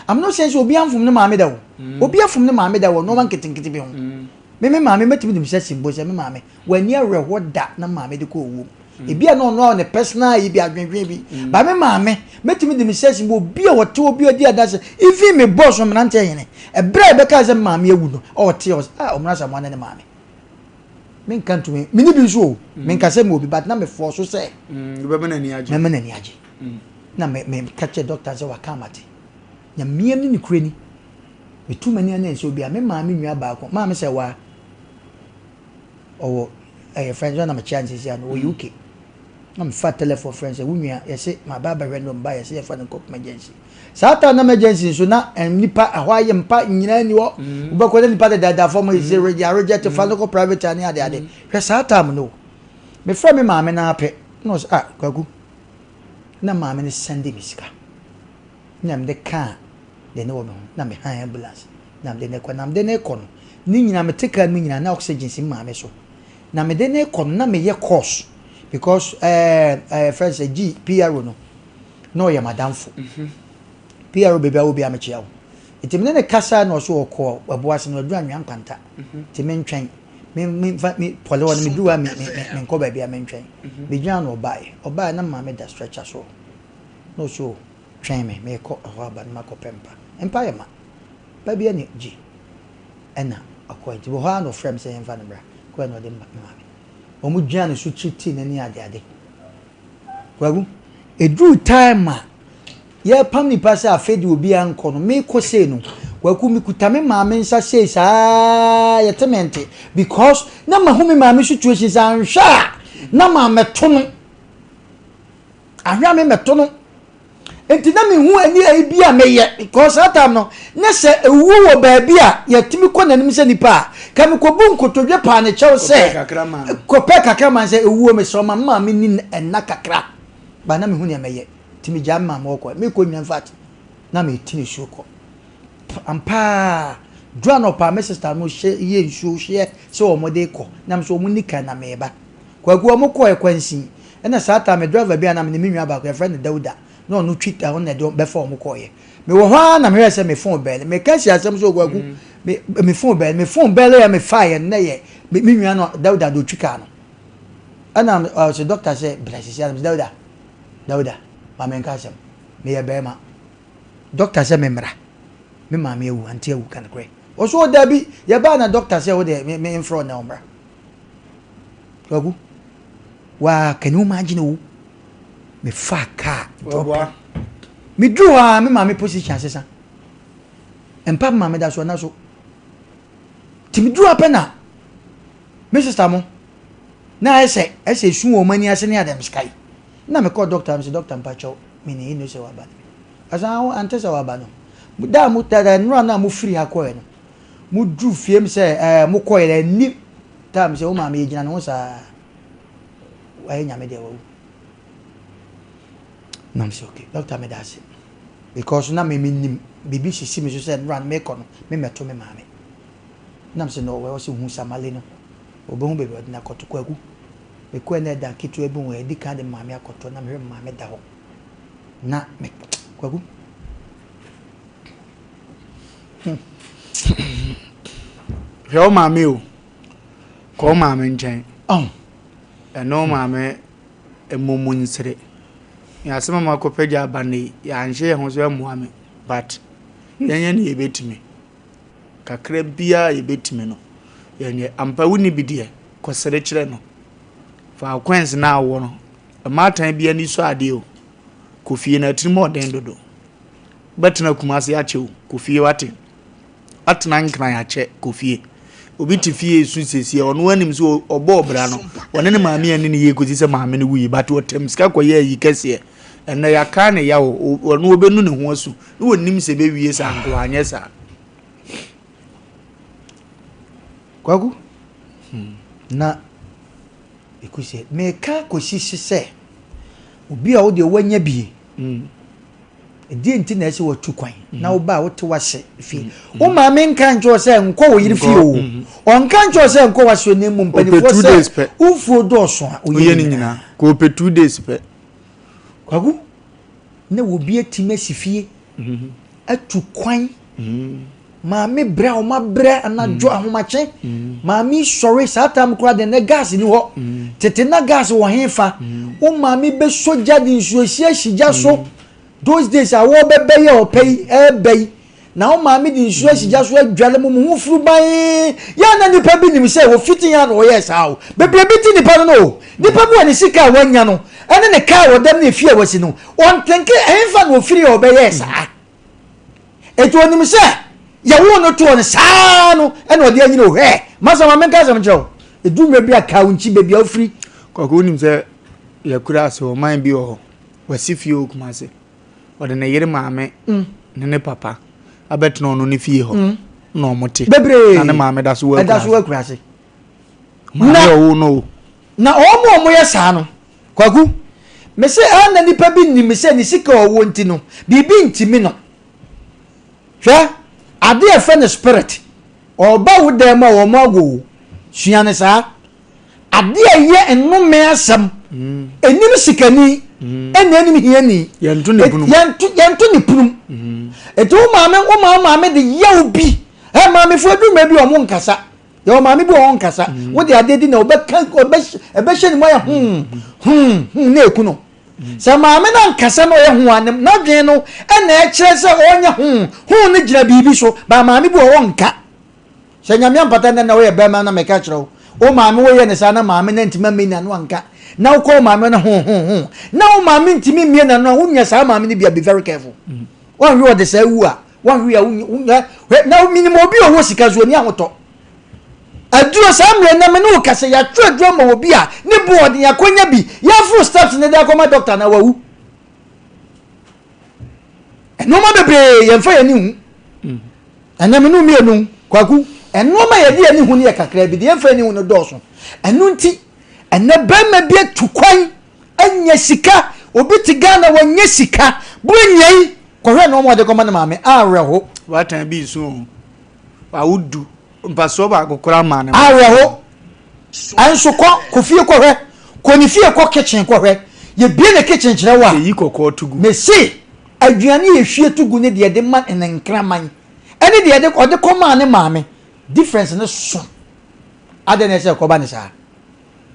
I'm not saying sɛ obi amfom ne maame da o. Mm. Obi afom ne maame da wɔ nneɛma nketenkete bi ho. Mm. Me me maame mɛtumi de me nsa si mbo sɛ me maame wanni awerɛhoɔ da na maame de kɔ owuo mu. Mm. Ebi a na ɔno a ne personal yi bi adwendwen bi. Mm. Ba me maame mɛtumi de me nsa si mbo obi a ɔte obi a ɔdi adanse even me boss mmeranteɛ hene ɛberɛ a ɛbɛka sɛ me maame awu no ɔte ɔsɛ ah ɔmena Asamoah ne ne maame. Menka ntumi. Mene bi nso o. Menka sɛ mewɔ bi but na me force sɛ. Wobɛma n'ani agye. Mɛma n'ani agye. Na me meka kyerɛ doctor sɛ waka amate. Nyame ne nokorɛ ni. Metu m'ani a na ɛnsɛ obiara. Me maame nua baako, maame sɛ waa. Ɔwɔ ɛyɛ friends na mekyia no sisi ano, ɔwɔ UK. Na mefa telephone frɛ no sɛ wo nua yɛse maba abɛhwɛ no mba yɛse yɛfa no nkɔ emergency. Saa time na emergency nso na nipa ɛhɔ ayɛ mpa nyinaa ni hɔ. Wobɛkɔ na nipa dedaada fam yɛse mm. reject fa no kɔ private ne ade ade. Hwɛ saa time no. Mefrɛ me maame no apɛ na ɔsɛ ah Kwaku na maame no sɛnde me sika. Na mede kaa deɛ ne wɔ me ho na me han ambulance na mede ne kɔ na mede ne kɔ no ne nyinaa mete kaa no mu nyinaa na oxygen si maame so na mede ne kɔ no na meyɛ course because ɛɛ ɛɛ fɛn sɛ G PRO no na ɔyɛ madamfo PRO baabi a wɔ bi a mekyia wo nti me ne ne kasa na ɔso ɔkɔ ɛbo ase na ɔduru anwea nkwanta nti me ntwɛn me me fa me pɔle hɔ no me duru hɔ a me me me nkɔ baabi a me ntwɛn me gyina na ɔbaeɛ ɔbaeɛ na maame da stretcher so na ɔso Twɛn me, merekɔ ɛhɔ aba na makɔpɛ mpa. Mpa yɛ ma. Mpa biara nni gye. Ɛna ɔkɔe. Nti wɔ hɔ ara na ɔfrɛɛ me sɛ yɛmfa no mmra. Kɔe na ɔde me maame. Wɔgyinaa ne so treatii no ne adeade. Kwaku, ɛduruu time a yɛrepam nnipa sɛ afei deɛ obiara nkɔ no, merekɔ sei no, Kwaku, mekuta me maame nsa sei saa yɛte me nte because na mahu me maame situation sɛ anhwɛ a na mammɛto no. Ahwɛ a me mɛto no. Nti na mehu ani ayi bi a meyɛ because saa time no na sɛ ewuo wɔ baabi a yɛtumi kɔ n'anim sɛ nipa a ka mekɔbu nkotodwe paa ne kyɛw sɛ kɔpɛ kakra ma sɛ ewuo mesrɛ ma mma me ni ɛnna kakra ba na mehu nea mɛyɛ nti megyaa me maame ɔkɔ mekɔ nyina infact na meti ne suo kɔ ampaa duru anɔpa me sister no hyɛ yɛ nsuo hyɛ sɛ wɔn de kɔ na me sɛ wɔn ni kan na meba Kwaku wɔn kɔɛ kwansin ɛna saa time me driver bi a na me ne me nua baako yɛfrɛ no Dauda na ɔno twi ta ɔno na ɛde bɛfa wɔn kɔɔyɛ me wɔ hɔ ara na mehwɛ sɛ me phone bɛɛle me ka si asɛm so Kwaku mm. me me phone bɛɛle me phone bɛɛle yɛ me fa yɛ nnɛ yɛ me me nua no Dauda de otwi kaa no ɛna ɔsɛ doctor sɛ bra sisi anam sɛ Dauda Dauda ma me nka asɛm meyɛ bɛrima doctor sɛ me mmra me maame awu ante awu ka nokorɛ ɔso ɔdabi yɛbaa na doctor sɛ wo deɛ me me mfrɛ ɔnɛ ɔmmra Kwaku, waa can you imagine o? Me fa car drop. Me duru hɔ a me maame position asesa. Mpa me maame da so ɛna so. Ti me duru hɔ pɛ na me sister mo na ayɛ sɛ ɛsɛ esu wɔ wɔn ani ase ne adɛm sky. Na me kɔ doctor me sɛ doctor mpakyɛw me ne inu sɛ waba no. Ɔsan ante sɛ waba no. Da mo da nnora na mo firi ha kɔɛ no. Mo duru fie mu sɛ ɛɛ mo kɔɛ dɛ ni time sɛ wo maame yɛ gyina ne ho saa wayɛ nyame deɛ wawu nam sɛ okay doctor me da ase because na me me nim biribi sisi me so sɛ nora no mekɔ no me mɛto me maame nam sɛ no ɔwɔ sɛ hu samale no ɔbɛhu baabi ɔde no akɔto kwaku mekɔɛ na ɛda ketewa bi wɔ ɛdi kan de maame akɔto na mehwɛ maame da hɔ na me kwaku Hwɛ wo maame o. Kɔ wo maame nkyɛn. Ɛne wo maame mmɔ mu nsere. Yɛn asɛm a makɔpagya aba nnɛ yi, yɛanhyɛ yɛn ho so ammoa me but yɛnyɛ nea yɛbɛtumi. Kakra biara a yɛbɛtumi no, yɛnyɛ. Ampa wonni bi deɛ, kɔsere kyerɛ no. Fa wo coins no a wowɔ no, mmaatan bi ani sɔ adeɛ o. Kɔ fie no, atirim ɔden dodo. Wobɛtena Kumasi akyɛ o, kɔ fie wate. Woatena Nkran akyɛ, kɔ fie. Obi te fie resu siesie, ɔno anim sɛ ɔbɔ ɔbra no, ɔne ne maame anni ne yie kɔsi sɛ maame no wui, but ɔtam sika kɔyɛ ayi kɛseɛ. Ɛnnɛ yɛaka ne yaw, ɔno ɔbɛnu ne ho asu, na ɔnim sɛ ɛbɛwie saa nka wanyɛ saa. Kwaku, na ɛkɔsi meka kɔsi sɛ obi a wo deɛ woanya bie Ɛdeɛn nti na ɛsɛ watu kwan na wo ba a wote w'ase fie wo maame nka nkyerɛ sɛ nkɔ wo yere fie o ɔnka nkyerɛ sɛ nkɔ w'ase na mmom mpanimfoɔ sɛ wo mfuo dɔɔso a woyɛ ne nyinaa kò ɔpɛ 2 days pɛ. Kwaku na obi atumi asi fie atu kwan maame brɛ a wɔn abrɛ anadwo ahomakye maame sɔre saa tam koraa deɛ na gas ni hɔ tete na gas wɔ he fa wo maame bɛsɔ gya de nsuo si asi gya so those days a wɔbɛbɛ yi a ɔpɛ yi ɛɛbɛ yi. Na wo maame de nsuo asi gya so adware mo, mo ho furu ban. Yɛ a na nipa bi nim sɛ wɔfiti yɛn a na wɔyɛɛ saa o. Bebree bi te nipa no no o. Nipa bi wɔ ne sika a wanya no ɛne ne kaa a wɔdam ne efie a wasi no, ɔntenke ɛhefa na ofiri a ɔbɛyɛɛ saa. Eti onim sɛ yɛwoo no toɔ no saa no ɛna ɔde anyini o. Hwɛ, masa ma menka asɛm nkyerɛ wo. Edu mmerɛ bi a kaa wo nkyi baabi a wofiri. Kwaku wonim sɛ yɛkura ase ɔman bi wɔ hɔ, wasi fie wɔ Kumasi. Ɔde ne yere maame ne ne papa abɛtena ɔno ne fie hɔ na ɔmo te. Bebree. Na ne maame da so wɔ akura ase. Ɛda so wɔ akura ase. Maame ɔwo no o. Na ɔmo a ɔmo yɛ saa no, Kwaku, mese ɛɛ na nipa bi nim sɛ ne sika a ɔwɔ nti no, biribi ntumi no. Hwɛ, ade a ɛfɛ no spirit, ɔba wo dan mu a wɔn ago o, sua no saa. Ade a ɛyɛ nnome asɛm, ɛnim sikani, ɛna ɛnim hiani. Yɛnto ne punum. Yɛnto ne punum. Eti wo maame, wo maame maame de yɛ wo bi. Ɛ maamefo aduru bi wɔn nkasa. Yɛ maame bi wɔn nkasa. Wo de adeɛ di na ɔbɛka ɛbɛhyɛ ne mu ayɛ hmm hmm hmm na eku no. Sɛ maame no ankasa na ɔyɛ ho a, n'adwene no ɛna ɛkyerɛ sɛ ɔnyɛ ho ho no gyina biribi so. Ba maame bi wɔ hɔ nka. Sɛ Nyame ampata nnɛ na woyɛ bɛrima na meka kyerɛ wo, wo maame woyɛ no saa na maame no antumi ammie n'ano anka, na wokɔ wo maame no ho ho ho, na wo maame ntumi mmie n'ano a, wonya saa maame no bi a, be very careful. Woanhwɛ ɔde saa wu a, woanhwɛ a wonya, na menim obi a ɔwɔ sika so ɔni ahotɔ. Aduro saa mmerɛ na me ne wo kasa, yɛatwerɛ aduro ama obi a ne bo ɔden akɔnya bi, yɛaforo steps ne de akɔma doctor na wawu. Nneɛma bebree yɛmfa yɛn ani hu. Ɛnna me no mmienu, Kwaku, nneɛma yɛde yɛn ani hu no yɛ kakra bi, deɛ yɛmfa yɛn ani hu no dɔɔso. Ɛno nti, ɛnɛ bɛrima bi atu kwan anya sika, obi te Ghana wanya sika, bere nyɛn, kɔhwɛ nneɛma ɔde kɔma ne maame, awerɛho. Watan bi nso o, wawo du, mpasoɔ baako koraa maa ne maame. Awerɛho. Ɛnso kɔ, kɔ fie kɔhwɛ, kɔ ne fie kɔ kitchen kɔhwɛ, yɛbie ne kitchen kyerɛ wo a. Yɛyi kɔkɔɔ to gu. Mese, Aduane a yɛhwie to gu ne deɛ yɛde ma ne nkraman ne deɛ yɛde ɔde kɔmaa ne maame difference no so. Adɛn na ɛsɛ ɛkɔba ne saa?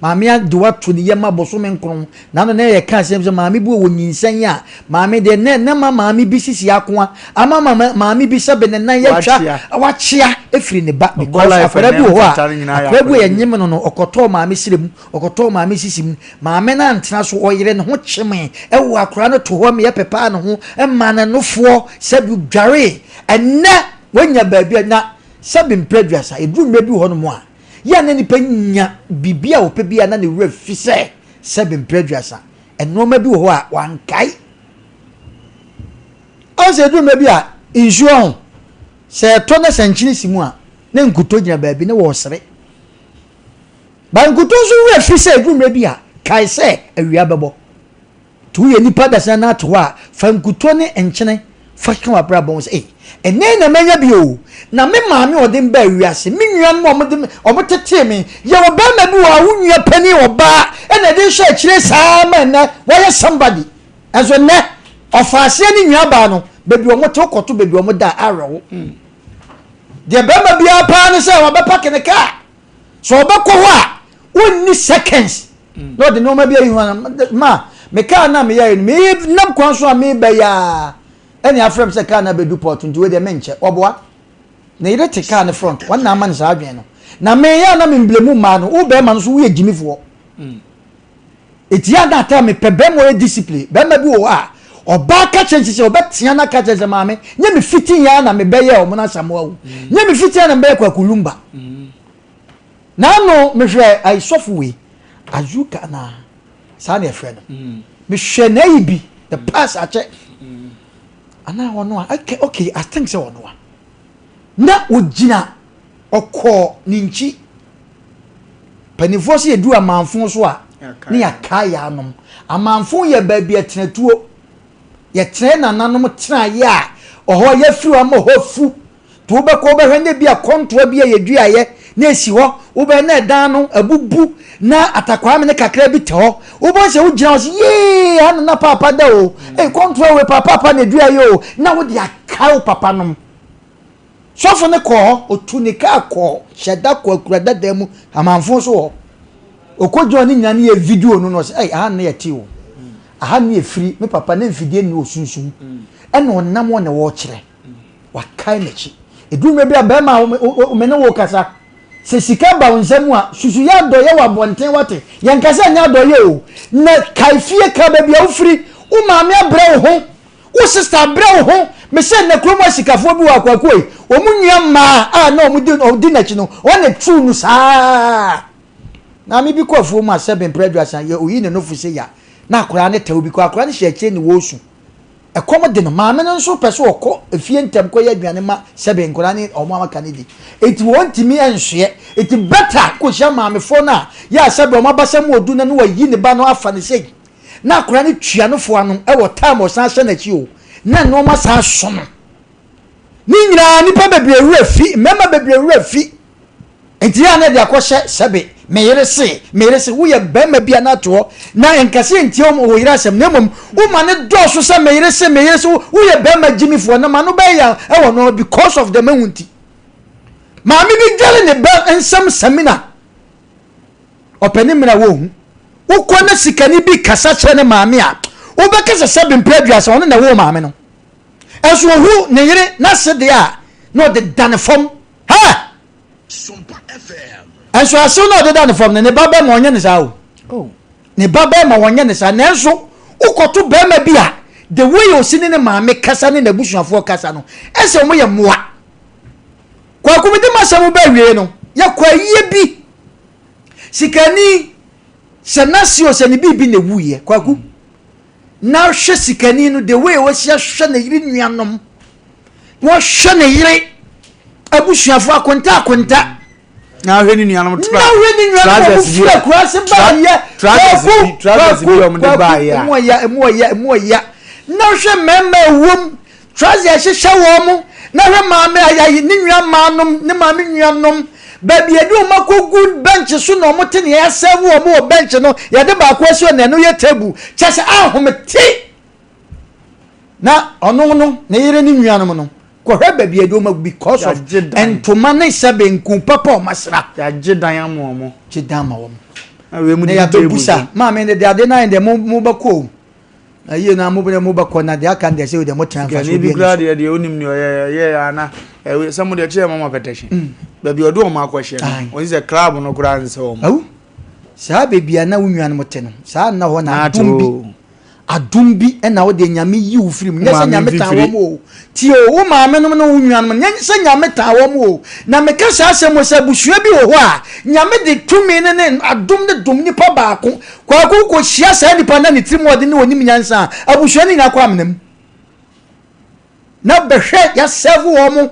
Maame ade wato ne yam abosome nkron na ano na yɛka asɛm sɛ maame bi wɔ nyinsɛn a maame deɛ na na ma maame bi sisi akoa ama ma maame bi sɛbe ne nan yɛtwa wakyea efiri ne ba because akwadaa bi wɔ hɔ a akwadaa bi wɔ yɛnyem no no ɔkɔtɔɔ maame srɛ mu Ɔkɔtɔɔ maame sisi mu. Maame no antena so, ɔyeree ne ho kyemee woo akwadaa no too hɔ meɛ pepaa ne ho maa no nofoɔ sɛbi dwaree. Ɛnnɛ wanya baabi a na sɛbi mprɛ aduasa. Ɛduru mmerɛ bi wɔ hɔnom a, yɛ a na nipa nya biribi a ɔpɛ bi a na ne werɛ fi sɛ sɛbi mprɛ aduasa. Nnoɔma bi wɔ hɔ a wankae. Ɔn sɛ ɛduru mmerɛ bi a nsuo ho, sɛ ɛtɔ na sɛ nkyene si mu a, na nkutɔ gyina baabi na wɔresere. Ba nkutoo nso werɛ fi sɛ ɛduru mmerɛ bi a, kae sɛ awia bɛbɔ. Nti woyɛ nipa dasani na ate hɔ a, fa nkutoo ne nkyene fa ka w'abrabɔ ho sɛ, ei, ɛnnɛ yi na manya bi o, na me maame a ɔde me baa wiase, me nuanom a wɔde me, wɔtetee me, yɛwɔ barima bi wɔ hɔ a, wo nua panin ɔbaa ɛna ɛde nhyɛ akyire saa ma ɛnnɛ wayɛ somebody. Ɛnso nnɛ, ɔfa aseɛ ne nuabaa no, baabi wɔte wokɔto baabi wɔn da a, awerɛho. Deɛ barima biara paa ne sɛ wɔbɛpake ne kaa. Sɛ ɔbɛkɔ hɔ a, wonni seconds na ɔde nneɛma bi ayi ho ma me kaa na meyɛe no menam kwan so a meba yi a ɛne afrɛ me sɛ kaa no abɛdu port nti wei deɛ menkyɛ ɔboa ne yere te kaa ne front wɔn na ama no saa adwene no na meyɛ a na memblemu mmaa no wo bɛrima no so woyɛ gyimifoɔ ɛti a na ata mepɛ bɛrima ɔyɛ discipline bɛrima bi wɔ hɔ a ɔbaa ka kyerɛ sɛ ɔbɛtea no aka kyerɛ sɛ maame nyɛ me fiti yɛ na mebɛyɛ ɔmo no asamoa wo nyɛ me fiti na mebɛyɛ kwakulumba N'ano mehwɛ ayi sɔfo wei Azuka na saa na yɛfrɛ no mehwɛ n'ayi bi the past akyɛ anaa ɔno a okay okay I think sɛ ɔno a na ogyina ɔkɔɔ ne nkyi mpanimfoɔ sɛ yɛdu amanfo so a ne yɛakae yɛ anom amanfo yɛ baabi atenatuo yɛtena nananom tenaeɛ a ɔhɔ yɛfiri hɔ ama hɔ fu Nti wobɛkɔ wobɛhwɛ na ebi a kɔntoa bi a yɛduaeɛ na esi hɔ, wobɛhwɛ na ɛdan no abubu na atakwaame no kakra bi te hɔ. Wobɛhu sɛ wogyina hɔ sɛ yee ha na na paapa da o, ei kɔntoa wei paapa na ɛduaeɛ o, na wode akae wo papa nom. Sɔfo no kɔɔ hɔ, ɔtu ne kaa kɔɔ hyɛda kɔ akura dada mu amanfo so hɔ. Ɔkɔgyina hɔ ne nyinaa ne yɛ video no na ɔsɛ ei aha na yɛte o, aha na yɛfiri, me papa na mfidie nni hɔ sunsum. Ɛna ɔnam hɔ na wɔrekyerɛ. Wakae n'akyi. Ɛduru mmerɛ bi a bɛrima a me ne wo kasa, sɛ sika ba wo nsa mu a, susu yɛ adɔeɛ wɔ abɔnten wate. Yɛnka sɛ nyɛ adɔeɛ o. Na kae fie, kae baabi a wofiri. Wo maame abrɛ wo ho. Wo sista abrɛ wo ho. Mese nnɛ kurom asikafoɔ bi wɔ Akwakuo yi, wɔn nua mmaa a na wɔn di n'akyi no, wɔn na tuu no saa. Maame bi kɔ afuo mu a sɛbe mprɛ aduasa yɛ oyi ne nofo sei a, na akwadaa no tɛw bi kɔ, akwadaa no hyɛ akyire ne wɔresu. Ɛkɔm de no, maame no nso pɛ sɛ ɔkɔ efie ntɛm kɔyɛ aduane ma sɛbe nkwadaa ne wɔn a aka no di. Enti wɔntumi nsoɛ. Enti better kɔhyia maamefoɔ no a yɛ a sɛbe wɔn abasa mu ɔdu no na wayi ne ba no afa no sei. Na akwadaa no tua no fo ano wɔ time ɔsan hyɛ n'akyi o, na nneɛma san so no. Ne nyinaa nnipa bebree werɛ fi, mmarima bebree werɛ fi. Nti yɛ a na ɛde akɔhyɛ sɛbe me yere se, me yere se, woyɛ barima bi a na ato hɔ na nka sɛ ntie wo yere asɛm na mmom woma ne dɔɔso sɛ me yere se, me yere se, woyɛ barima gyimifoɔ na ma no bɛyɛ ya ɛwɔ no because of the mahu nti. Maame bi dware ne ba nsɛm samina ɔpɛ ne mmerɛ a wɔhu. Wokɔ na sikani bi kasa kyerɛ ne maame a, wobɛka sɛ sɛbe mprɛ aduasa ɔno na ɛwoo maame no. Ɛnso ohu ne yere n'ase deɛ a na ɔde da ne fam. Hɛ! Ɛnso asew na ɔde da ne fam no, ne ba bɛrima ɔnyɛ ne saa o. Oh. Ne ba bɛrima wɔnyɛ ne saa. Nanso wokɔto bɛrima bi a the way osi ne ne maame kasa ne n'abusuafoɔ kasa no, ɛsɛ wɔn yɛ mmoa. Kwaku mi de m'asɛm bɛ awie no, yɛkɔ ayie bi. Sikani sɛ n'ase o sɛ ne biribi na ewuiɛ. Kwaku. Na hwɛ sikani no the way wasi ahwɛ ne yere nuanom na wahwɛ ne yere abusuafo akonta akonta. Na ahwɛ ne nuanom tra. Na ahwɛ ne nuanom ɔmo firi akuraase baayɛ. Kwaku kwaku kwaku emu ɔya emu ɔya emu ɔya. Na hwɛ mmarima ewom Trouser hyehyɛ wɔn mo na hwɛ maame ayi ne nua maanom ne maame nuanom baabi yɛde wɔn akɔgu bench so na wɔn te nea yɛasɛve wɔn wɔ bench no yɛde baako asi hɔ na ɛno yɛ table kyɛ sɛ ahomete na ɔno no ne yere ne nuanom no kɔhwɛ baabi yɛde wɔn agu because of ntoma ne sɛbe nku papa wɔn asra yɛagye dan ama wɔn gye dan ama wɔn na yɛabɛbusa maame ne de ade no ayɛ deɛ mo bɛkɔ o Na yie na mo bɛ mo bɛkɔ na deɛ aka no deɛ sɛ deɛ mo tena nfa so obi ani so. Kura deɛ deɛ onim deɛ ɔyɛ yɛ ana ɛwɛ sɛ mo deɛ kyerɛ mo ma pɛtɛhye. Mm. Baabi ɔde wɔn akɔhyɛ no wɔn sɛ club no koraa nsɛ wɔn. Awu saa baabi a na wo nuanom te no saa nna hɔ na adum bi adum bi ɛna wo deɛ nyame yi wo firi mu nyɛ sɛ nyame tan wɔn o tie o wo maame nom ne wo nuanom nyɛ sɛ nyame tan wɔn o na meka saa asɛm sɛ abusua bi wɔ hɔ a nyame de tumi ne ne adum ne dom nipa baako Kwaku kɔhyia saa nipa na ne tirim ɔden ne ɔnim nyansa a, abusua no nyinaa kɔ amena mu. Na bɛhwɛ yɛasɛvo wɔn mo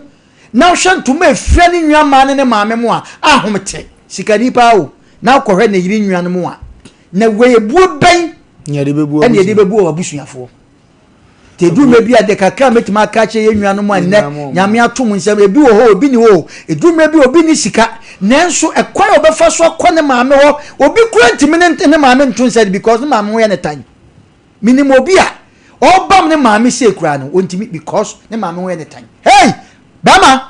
na wohwɛ ntoma efira ne nua maa ne ne maame mo a ahomete sikani paa o na wokɔhwɛ ne yere nua no mo a na wei ebuo bɛn ɛna yɛde bɛbu wɔ abusuafoɔ. Nti ɛduru mmerɛ bi a deɛ kakra a mɛtumi aka akyerɛ yɛn nuanom a nnɛ Nyame ato mo nsam, ebi wɔ hɔ obi ni hɔ o, ɛduru mmerɛ bi obi ni sika, nanso ɛkwan a ɔbɛfa so akɔ ne maame hɔ, obi kura ntumi ne ne maame nto nsa because ne maame ho yɛ ne tan. Menim obi a ɔbam ne maame sei koraa no, ɔntumi because ne maame ho yɛ ne tan. Hey! Bɛrima!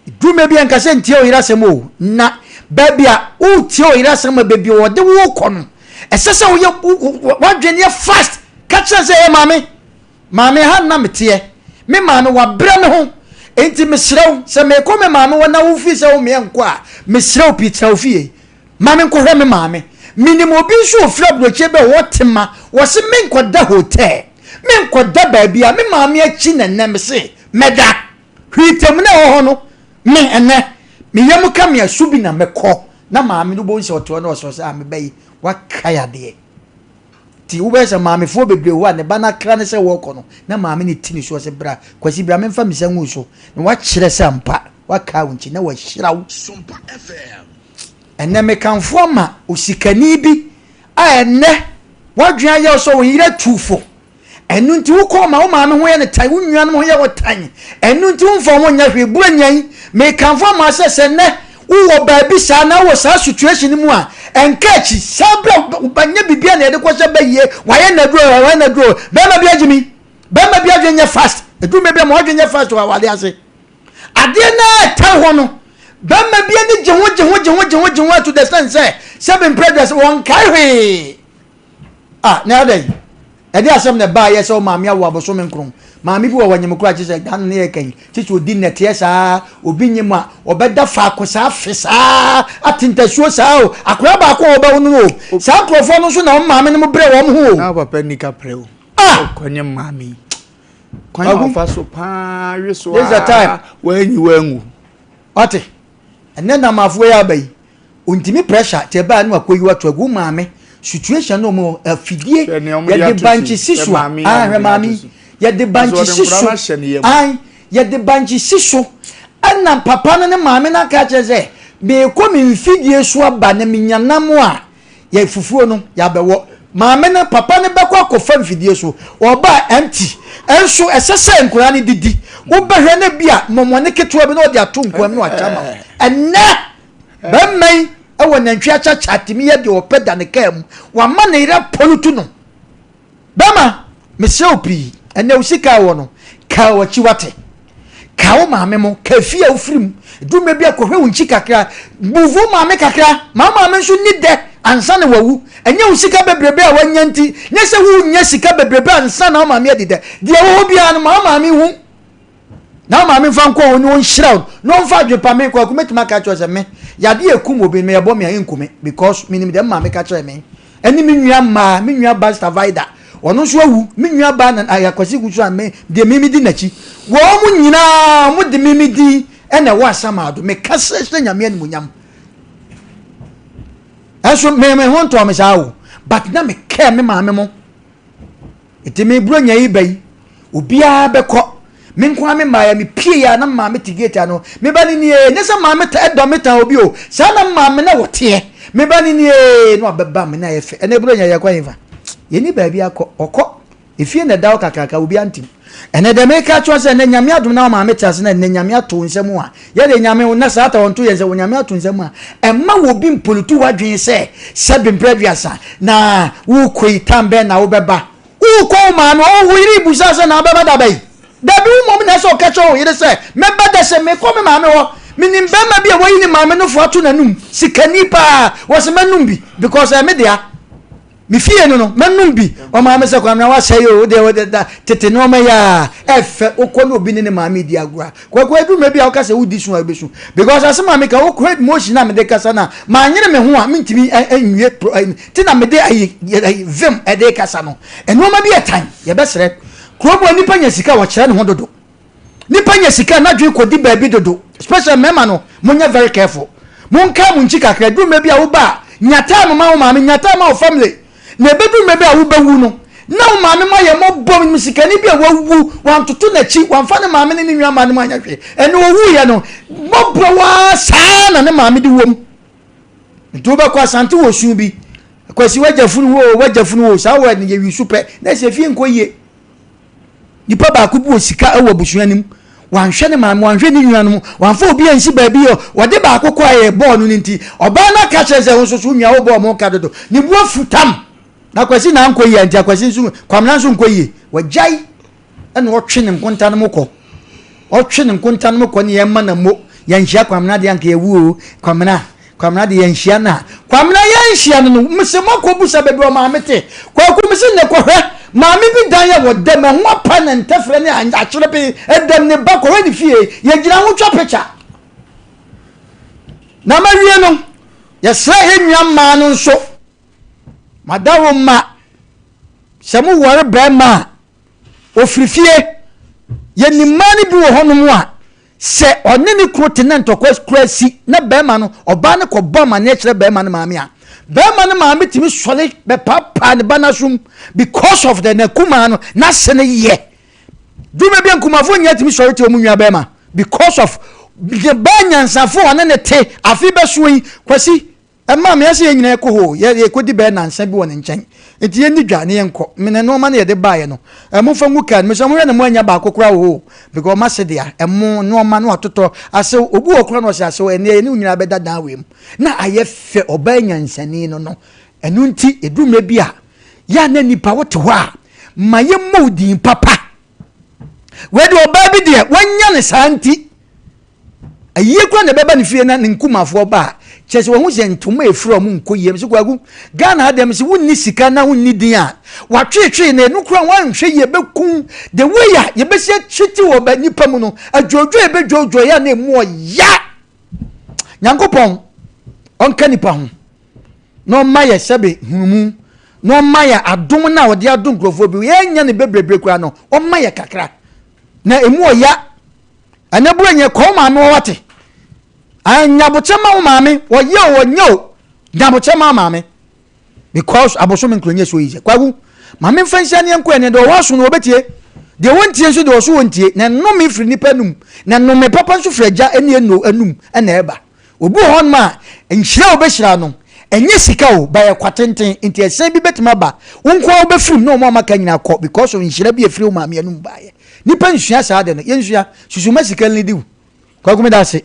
Ɛduru mmerɛ bi a nka sɛ ntie ɔyere asɛm o, na baabi a woretie ɔyere asɛm a baabi a ɔde wo kɔ no, ɛsɛ sɛ woyɛ w'adwene yɛ fast ka kyerɛ sɛ ɛyɛ maame, maame ha nna meteɛ, me maame wabrɛ me ho, enti mesrɛ wo sɛ merekɔ me maame hɔ na wofii sɛ wo meɛ nkɔ a, mesrɛ wo pii tena wo fie ma menkɔhwɛ me maame. Menim obi nso ɔfiri aburokyire bɛ ɔwɔ tema, wɔse menkɔda hotel, menkɔda baabi a me maame akyi na nnɛ mese mɛda. Hwee tɛm na ɛwɔ hɔ no, me ɛnɛ, me yam ka me a, su bi na mɛkɔ. Na maame no wobɛhu sɛ ɔte hɔ na ɔsɛ sɛ, ah, me ba yi, wakae adeɛ. Nti wobɛyɛ sɛ maamefoɔ bebree hɔ a ne ba no akra ne sɛ wɔrekɔ no, na maame no ti ne so ɔsɛ bra, Kwasi bra memfa me nsa ngu so. Na wakyerɛ sɛ ampa, wakae wo nti, na wahyira wo. Ɛnɛ mekamfo ama osikani bi a ɛnɛ wadwene ayɛ wo sɛ wo yere atu fo. Ɛno nti wokɔ ma wo maame ho yɛ no tan, wo nuanom ho yɛ wo tan. Ɛno nti womfa wɔn nyɛ hwee. Buronya yi, mekamfo ama sɛ sɛ nnɛ wowɔ baabi saa na wowɔ saa situation no mu a, ɛnka akyi. Saa berɛ a bɛnyɛ biribiara na yɛde kɔhyɛ bɛyie, wayɛ n'aduro, wayɛ n'aduro. Bɛrima bi agye mi. Bɛrima bi adwene nyɛ fast. Ɛduru mmerɛ bi a ma wadwene nyɛ fast wɔ awadeɛ ase. Adeɛ no a ɛtare hɔ no, bɛrima bi ani gye ho gye ho gye ho gye ho gye ho to the extent sɛ sɛbe mprɛ aduasa wɔnkae hwee. Ah, na adɛn? Ɛde asɛm na ɛbaeɛ sɛ wo maame awo abosome nkron. Maame bi wɔ hɔ ɔnyem koraa kyerɛ sɛ da no ne yɛreka yi kyerɛ sɛ ɔdi nnɛteɛ saa obi nyem a ɔbɛda faako saa afe saa ate ntasuo saa o akwadaa baako a ɔbɛwo no no o saa nkurɔfoɔ no nso na wɔn maame no mo brɛ wɔn ho o. Na papa ni kaprɛ o. Ah! Ɔkɔnyem maame yi. Kwan a ɔfa so paa we so This is the time. a wanyi wangu. Wate? Ɛnɛ namafoɔ yi aba yi Ontimi pressure kyɛ baa ne wakɔ yi wato agu wo maame situation no ɔmo afidie yɛde bankye si so a ah hwɛ maame yi yɛde bankye si so an yɛde bankye si so ɛna papa no ne maame no aka kyerɛ sɛ meekɔ me mfidie so aba na menya nam a yɛ fufuo no yɛabɛwɔ maame no papa no bɛkɔ akɔfa mfidie so ɔba empty ɛnso ɛsɛ sɛ nkwadaa no didi wobɛhwɛ no bi a mɔmɔne ketewa bi na ɔde ato nkoam na wakyɛ ama ɛnɛ Bɛrima yi wɔ nantwi akyakya tumi yɛ deɛ ɔpɛ da ne kaa mu. Wama ne yere apɔlutu no. Bɛrima, mesrɛ wo pii, ɛnɛ wo sika a wɔ no, kaa w'akyi wate. Kaa wo maame mo, kaa fie a wofiri mu. Ɛduru mmerɛ bi a kɔhwɛ wo nkyi kakra. Move wo maame kakra, ma wo maame nso nni dɛ ansa na wawu. Ɛnyɛ wo sika bebrebe a wanya nti, nyɛ sɛ wonya sika bebrebe ansa na wo maame adi dɛ. Deɛ ɛwɔ hɔ biara no, ma wo maame hu. Na wo maame mfa nkɔ hɔ na ɔnhyira wo na ɔmfa adwene pa me kwaku mɛtumi aka akyerɛ sɛ me yadeɛ ɛkum obi no yɛbɔ me a ɛnku me because menim deɛ me maame ka kyerɛ me ɛne me nua mmaa me nua ba Stavida ɔno nso awu me nua ba na akwasi gu so a me deɛ me medi n'akyi wɔn mu nyinaa wɔn de me me din ɛna ɛwɔ asamaado meka sɛ sɛ nyame animonyam ɛnso me me ho ntɔɔ me saa o but na mekɛɛ me maame mo Nti me Buronya yi ba yi, obiara bɛkɔ. Me nko ara me mmaeɛ, mepie a na maame te gate ano. Me ba no nie, nyɛ sɛ maame ta ɛdɔ me tan obi o. Saa na maame na wɔteɛ. Me ba no nie, na wabɛba me na ayɛ fɛ. Ɛnɛ Buronya yɛkɔ hefa? Yɛnni baabi akɔ. Ɔkɔ. Efie na ɛda hɔ kakraka, obiara ntim. Ɛnɛ deɛ meka akyerɛ sɛ ɛnɛ Nyame adom na wo maame te ase na ɛnɛ Nyame ato wo nsa mu a, yɛde Nyame wo na saa ta ɔnto yɛn sɛ wo Nyame ato nsa mu a, ɛmma wɔ bi mpolitu w'adwene sɛ sɛbe mprɛ aduasa na wokɔ yi tam bɛn na wobɛba. Wokɔ wo maame hɔ, wo yere busa sɛ na wobɛba da bɛn? Dabi wo mmom na ɛsɛ ɔka kyerɛ wo yere sɛ mɛba da sɛ mekɔ me maame hɔ. Menim bɛrima bi a wayi ne maame nofo ato n'anum, sikani paa, wɔse mɛnom bi because ɛyɛ me dea. Me fie no no, mɛnom bi. Ɔmaa me sɛ, Kwamina woasɛe o, wodeɛ wode da tete nneɛma yi a ɛfɛ, wokɔ ne obi ne ne maame di agorɔ a. Kwaku aduru mmerɛ bi a woka sɛ wodi su a wobɛsu. Because asɛm a meka, wokɔ emotion a mede kasa no a, manyere me ho a, mentumi nwie pro, nti na mede ayi, vim ɛde kasa no. Nneɛma bi yɛ tan, yɛbɛsrɛ. Kurom hɔ nipa nya sika a, wɔkyerɛ ne ho dodo. Nipa nya sika a n'adwene kɔdi baabi dodo especially mmarima no monyɛ very careful monkaa mo nkyi kakra ɛduru mmerɛ bi a woba a nya time ma wo maame nya time ma wo family na ɛbɛduru mmerɛ bi a wobɛwu no na wo maame mo ayɛ mɔbɔ menim sikani bi a wawu wantoto n'akyi wamfa ne maame ne ne nua maa no mu anyɛ hwee ɛne ɔwuiɛ no mɔborɔ waa saa na ne maame de wom nti wobɛkɔ asante wɔ su bi kwasi wagya funu wo wagya funu wo saa wɔ yɛ wi su pɛ na ɛsɛ fie nkɔ yie Nipa baako bi wɔ sika wɔ abusua no mu. Wanhwɛ ne maame, wanhwɛ ne nuanom, wamfa obi ansi baabi yɛ. Wɔde baako kɔ ayɛ bɔɔl no nti, ɔbaa no aka kyerɛ sɛ wo nso so nua wo bɔɔl mo ka dodo. Ne bu afu tam. Na Kwasi na ankɔ yie nti Akwasi nso Kwamina nso nkɔ yie. Wagyae ɛna ɔtwe ne nkonta no mu kɔ. Ɔtwe ne nkonta no mu kɔ ne yɛn ma na mo. Yɛnhyia Kwamina deɛ anka yɛwu o. Kwamina. Kwamina de yɛnhyia no a. Kwamina yɛnhyia no no mese moakɔ busa baabi ɔmaame te. Kwaku mese nnɛ kɔhwɛ maame bi dan a wɔda mu ɛho apa ne ntɛfrɛ ne akyerepe ɛdam ne ba kɔhwɛ ne fie yɛgyina ho twa picture. Na mawie no yɛsrɛ yɛn nua mmaa no nso madawoma sɛ mo ware bɛrima a ofiri fie yɛnim mmaa no bi wɔ hɔnom a Sɛ ɔne ne kunu te na ntɔkwa kura si na barima no, ɔbaa no kɔbɔ amanneɛ kyerɛ barima no maame a, barima no maame tumi sɔre bɛpaapaa ne ba no asom because of the n'akumaa no n'ase no yɛ. Dwuma bi a nkumafo nyinaa tumi sɔre te wɔn nua barima because of ne ba nyansafo a ɔne ne te afe bɛsoɔ yi Kwasi Ɛmaa me sɛ yɛn nyinaa yɛkɔ hɔ o, yɛ yɛkɔdi bɛyɛ nnansa bi wɔ ne nkyɛn. Nti yɛnni dwa na yɛnkɔ. Me na nnoɔma no yɛde baeɛ no, momfa ngu kaa no mu. Sɛ mohwɛ na moannya baako koraa wɔ hɔ o, because m'ase dea, ɛmo, nnoɔma na watotɔ asew. Obi wɔ hɔ koraa na ɔse asew, ɛnneɛ yɛne wo nyinaa bɛda dan wei mu. Na ayɛ fɛ, ɔbaa nyansani no no. Ɛno nti, ɛduru mmerɛ bi a, yɛ a na nnipa wote hɔ a, ma yɛmmɔ wo din papa. Wei deɛ ɔbaa bi deɛ, wanya no saa nti, Ayie koraa na ɛbɛba ne fie na ne nkumafoɔ ba a, Kyerɛ sɛ wɔhu sɛ ntoma a ɛfira wɔn nkɔ yie. Mese Kwaku, Ghana ha deɛ mese wonni sika na wonni din a, watweetwee na ɛno koraa woanhwɛ yie bɛku the way a yɛbɛsi akyiti wɔ ba nipa mu no, adwoodwoo a yɛbɛdwoodwoo yɛ a na ɛmu ɔya. Nyankopɔn ɔnka nipa ho na ɔma yɛ sɛbe hunumu na ɔma yɛ adom no a ɔde adom nkurɔfoɔ bi yɛnya ne bebrebe koraa no ɔma yɛ kakra na ɛmu ɔya. Ɛnɛ buro nyɛ kɔ wo maame wɔ wate. Nyabokyɛ ma wo maame wɔyɛ o wɔnyɛ o nyabokyɛ ma wo maame because abosome nkuro nyɛ so yi sɛ kwaku maame nfa nhyia ne nkɔ ɛnɛ deɛ ɔwɔ aso no wɔbɛtie deɛ wɔntie nso deɛ ɔso wɔntie na nnome firi nipa anum na nnome papa nso firi agya ne eno anum ɛna ɛba obi wɔ hɔnom a nhyira a wɔbɛhyira no ɛnyɛ sika o ba yɛ kwa tenten nti ɛsɛn bi bɛtumi aba wo nko a wobɛfirim na wɔn a maka nyinaa kɔ because of nhyira bi a ɛfiri wo maame anum baeɛ nipa nsua saa de no yɛnsua susuma sika no di wo Kwaku meda ase.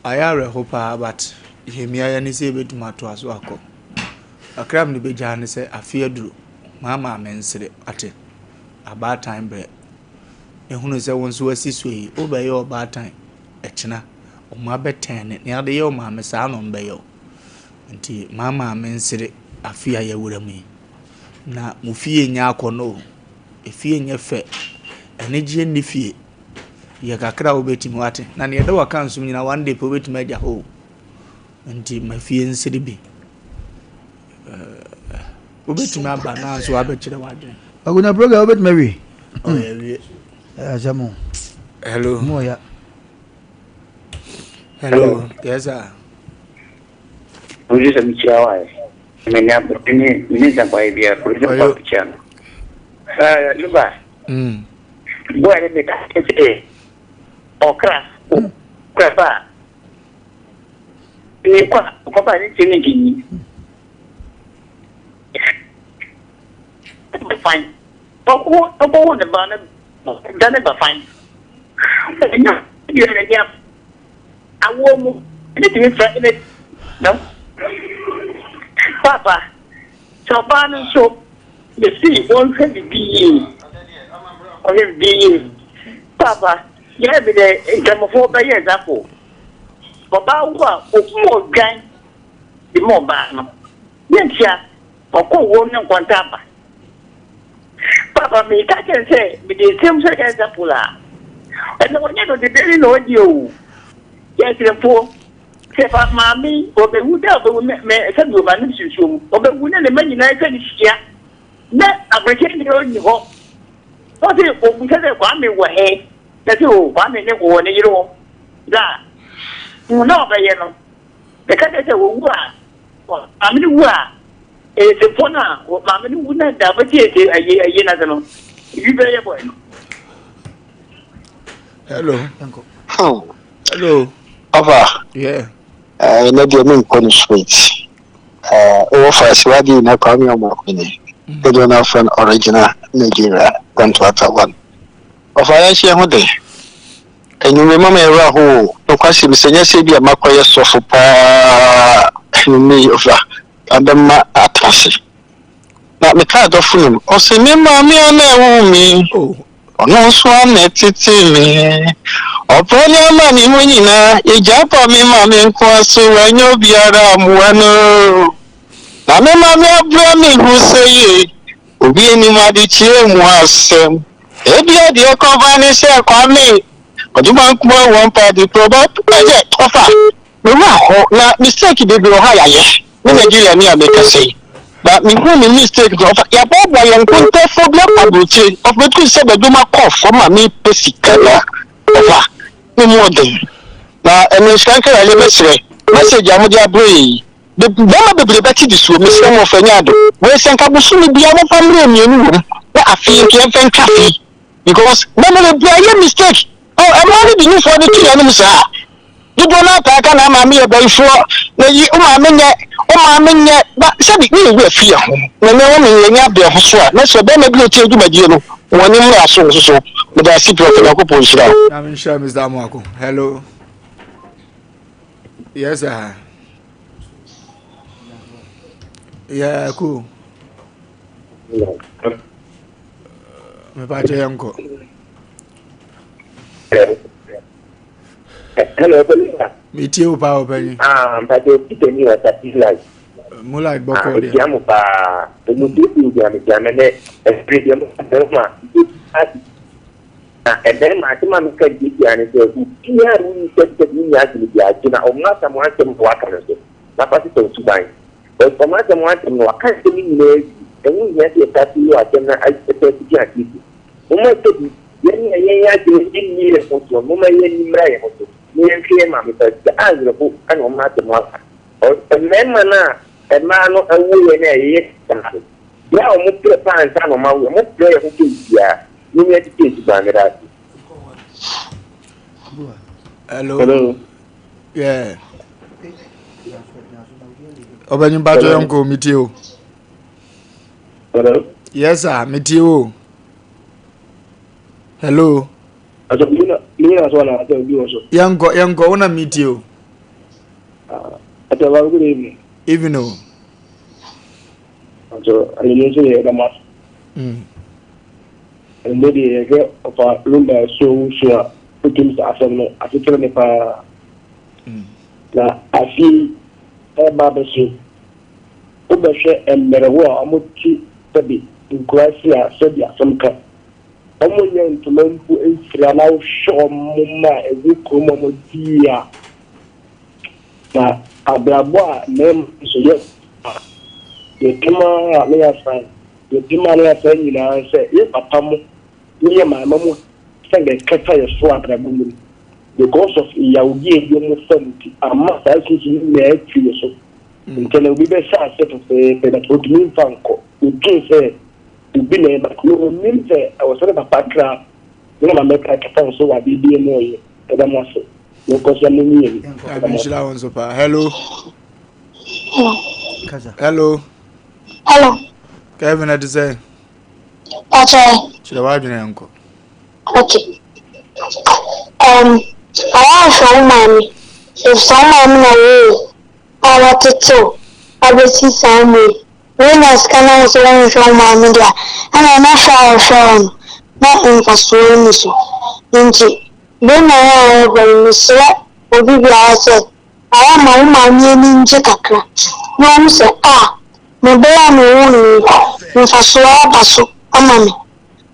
Ayɛ awerɛho paa but yɛmia yɛn ani sɛ yɛbɛtumi atoa so akɔ. Kakra a mede bɛgyaa ne sɛ afe aduru, maa maame nsere ate. Abaatan berɛ. Ɛhunu sɛ wo nso wasi so yi, wobɛyɛ ɔbaatan ɛkyena. Wo mma bɛtɛn ne, nea wode yɛ wo maame saa na wɔbɛyɛ wo. Nti maa maame nsere afe a yɛawura mu yi. Na mo fie nyɛ akɔnnɔ o, efie nyɛ fɛ, anigyeɛ nni fie. Yɛ kakra a wobɛtumi wate. Na neɛ ɛda w'aka nsom nyinaa one day pɛ wobɛtumi agya hɔ o. Nti ma fie nsere bi. Wobɛtumi aba na nso wabɛkyerɛ w'adwene. Agona program wobɛtumi awie. Ɔyɛ awie. Asɛm o. Hello. Mo ya. Hello. Yes sir. Producer mi kyia wa yɛ. Me ne me ne me ne nsampaeɛ biara producer Ɔyɛ- pa kyia no. Ɛɛ Luba. Boy ne me ka sɛ ɔkra ɔkra ba a ne kɔ a ɔkɔ ba ne ti ne nkyɛnyi. Fine. Ɔkɔ ɔkɔ wɔ ne ba ne da ne ba fine. Ɛnyɛ deɛ ɛnyɛ Awoɔ mu, ɛbɛtumi fra ɛna no. Paapa, sɛ ɔbaa no nso bɛsi wɔnhwɛ bibi yie, ɔhwɛ bibi yie. Paapa, yɛ bi dɛ nkramofoɔ bɛyɛ example. Ɔbaa wo a, ɔkum ɔdwan de ma ɔbaa no. Yɛ ntia, ɔkɔ wuo ne nkwanta aba. Paapa, meka kyerɛ sɛ mede nsɛm sɛ example a, ɛnna wɔnyɛ no de bere na ɔdi o. Yɛsrɛfoɔ, sɛ fa maame yi, ɔbɛwu da ɔbɛwu mɛ mɛ sɛbi ɔba ne nsusuo mu, ɔbɛwu na ne mma nyinaa atwa ne hyia, na aberekyɛ deɛ ɔnni hɔ. Wɔse ɔbusa sɛ Kwame wɔ he? Na sɛ o Kwame ne wɔ ne yere hɔ. Da a na ɔbɛyɛ no, meka kyerɛ sɛ ɔwu a, maame no wu a, ɛsɛfoɔ no a maame no wu na da bɛti ɛsɛ ɛyɛ ɛyɛ n'ase no, ebi bɛyɛ bɔɛ no. Hello. Hello. Papa. Yeah. Eh, na deɛ menkɔ no straight. Eh, wowɔ fa asiwade na Kwame Ɔmɔhene. Dodoɔ no afrɛ no original Nigeria Kwantuata one. Ɔfa yɛnhyɛ ho de. Anwummere ma me werɛ how o. Nokwasɛm sɛ nyɛ sɛ bi a makɔyɛ sɔfo paa anwummere yi ɔfa abɛma atena ase. Na mekaa dɔfo no mu, ɔse me maame a na ɛwoo me. Oh. Ɔno nso ara na ɛtetee me. Ɔbrɛ ne amane mu nyinaa, egya bɔ me ma me nkoa so, wanyɛ obiara ammoa no. Na me maame abrɛ me ho sɛ yie, obi anim adekyeɛ mu asɛm. Ebia deɛ ɛkɔba ne sɛ Kwame, ɔde mankoma wɔ mpa de prɔba, ɛyɛ ɔfa. Me werɛ ahow na mistake bebree wɔ hɔ a yɛayɛ. Me Nigeria ni a mekasa yi, na mehu me mistake no, ɔfa yɛaboaboa yɛn nkontafoɔ bi akɔ aburokyire, ɔfa bɛtumi sɛ bɛdwom akɔ fam a mepɛ sika na ɔfa me mu ɔden. Na ɛno nhyira nka Awurade mɛsrɛ message a mode abrɛ yɛn yi, be bɛrima bebree bɛte de suo, mesrɛ mo ɔfa nyɛ ado. Wei sɛ nka bosome biara momfa mmerɛ mmienu wɔ mu na afei nka yɛmfa ntwa afe yi because bɛrima bebree ayɛ mistake. Oh, ɛmaa no de nufoɔ no to yɛn anom saa. Dodoɔ no ara taa ka na maame yɛ bayifoɔ, na yi wo maame nyɛ, wo maame nyɛ, ba sɛbi ne yɛn werɛ fi yɛn ho, na ɛnɛ wɔn yɛn ani abere ho so a, na sɛ ɔbarima bi a ɔtie dwumadie no, wɔn ani mmra so nso so. Meda ase pii ɔfɛ Nyankopɔn nhyira wo. Nyame nhyira Mr. Amoako. Hello. Yes sir. Yeah, cool. Mepa kyɛ yɛnkɔ. Hello, Belisa. Metie wo paa ɔpanyin. Ah, mpakyɛ Peter ni wɔ Tati Light. Mu light bɔkɔɔ deɛ. Metia mo paa. Emu tietie deɛ metia me nɛ. Ɛfiri deɛ mo bɛrima. Na ɛbɛrima asɛm a meka tietia ne sɛ obiara a wonni sɛbisɛbi wonni adwene biara gyina ɔmo asɛm asɛm na waka no so na fa sesa osuban. Ɔmo asɛm asɛm no waka nsɛm no nyinaa awie. Ɛho nhia sɛ yɛsa so yi asɛm no asɛ so gyina tietie. Momma sɛbi yɛn a yɛn adwene nni yɛn ho soɔ no, momma yɛn ani mmra yɛn ho so na yɛnhwɛ yɛn maame pa sika a awerɛho na wɔn asɛm aka. Mmarima no a mmaa no awo yɛn a yɛyɛ saa no, berɛ a wɔn brɛ paa ansa na wɔn awo yɛn, wɔn brɛ yɛn ho kɛyi biara. Mom yɛn tete suban, meda ase. Hello. Hello. Yeah. Ɔbɛnyin bàtɔ yɛn kò mi tie o. Hello. Yes sir, me tie o. Hello. Aso mi na mi na so na ase obi wɔ so. Yɛnkɔ yɛnkɔ wo na me tie o. Ate ba good evening. Evening o. Aso anyi nso yɛ dama. Ɛnde deɛ yɛhwɛ ɔfa lumba so so a wotum sɛ asɛm no asekyerɛ ne paa. Na afei ɛba bɛso Wobɛhwɛ mmerɛwo a wɔte sɛbe nkuraase a sɛbi asɛm ka. Wɔnyɛ ntoma mpo mfira na wohwɛ wɔn mma a ɛwɔ kurom a wɔdi yie a, na abrabɔ a mmarima nso yɛ a, yɛpem ara a na yɛasan, yɛpem ara na yɛasan nyinaa sɛ yɛ papa mo ne yɛ maame mo sɛ nka ɛkata yɛ so abrabɔ mu no because of yawdie bi wɔn fa mu nti ama saa sunsum no nyinaa afiri yɛ so. Nkyɛ na obi bɛhyɛ ase fɛfɛɛfɛ but ontumi mfa nkɔ. Odwen sɛ obi na ɛba no onnim sɛ ɛwɔ sɛ ne papa kra ne ne maame kra kata no so wɔ adeɛ biara mu ɔyɛ. Yɛda mo ase. Monkɔ so na monyi ani. Yɛda mo ase. Nhyira wo nso paa. Hello. Hello. Hello. Kevin ɛte sɛ. Pakyɛ. Kyerɛ w'adwene nkɔ. Okay. Um, ayɛ ahwɛ wo maame. Efisɛ wo maame na ɔwoo wo. a wɔatetew abesi saa mmere yi, wonya sika na wo sɛ wonhwɛ wo maame de a, ɛnna na hwɛ a ɔhwɛ wo no, na mfasoɔ nni so. Enti, Buronya yi a ɛreba yi, mesrɛ obi biara sɛ, ayɛ ma wo maame ani ngye kakra, na ɔhu sɛ, ah, me ba yi a mewoo no yi, mfasoɔ aba so ama me.